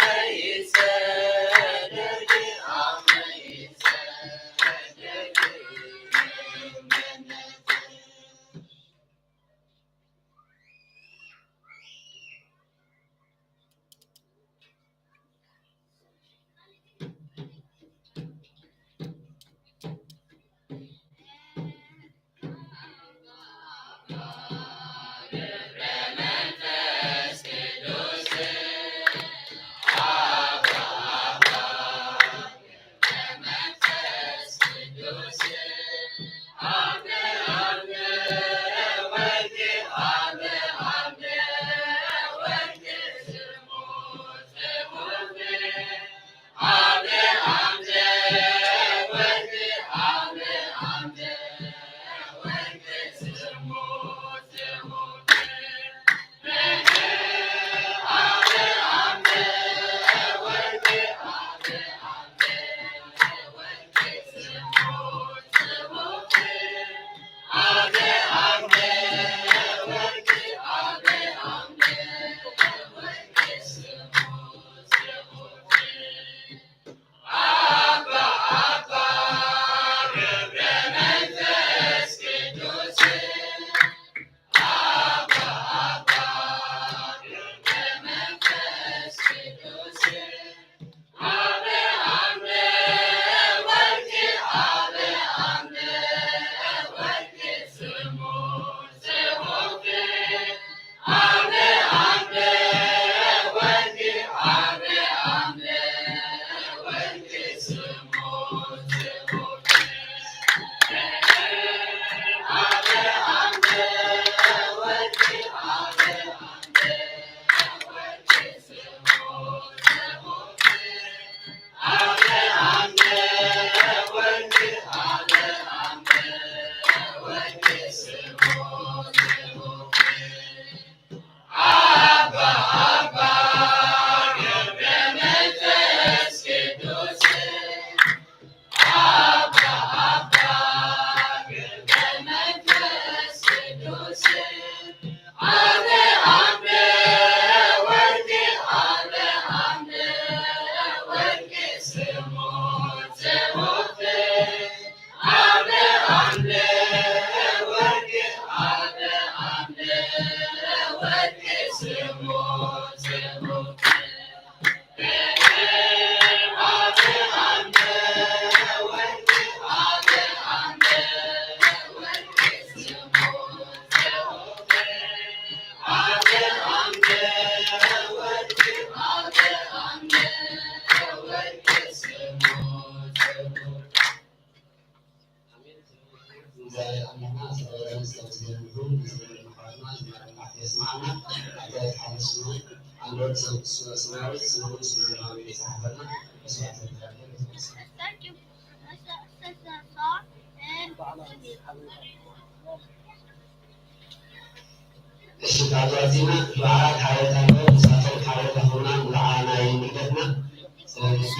Thank you. እሺ፣ ካብ ዛዚና በዓላት ሓወታና ንሳቶም ሓወታትና ንዓና ይምልከትና። ስለዚ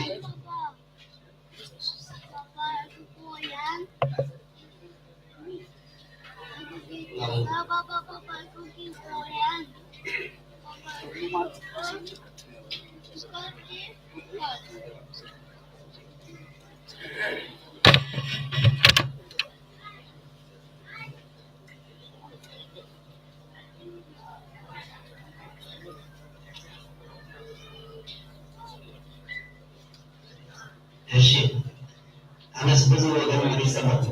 እሺ፣ ኣነስ በዚ ወገን መሪጸ ኣለኹ።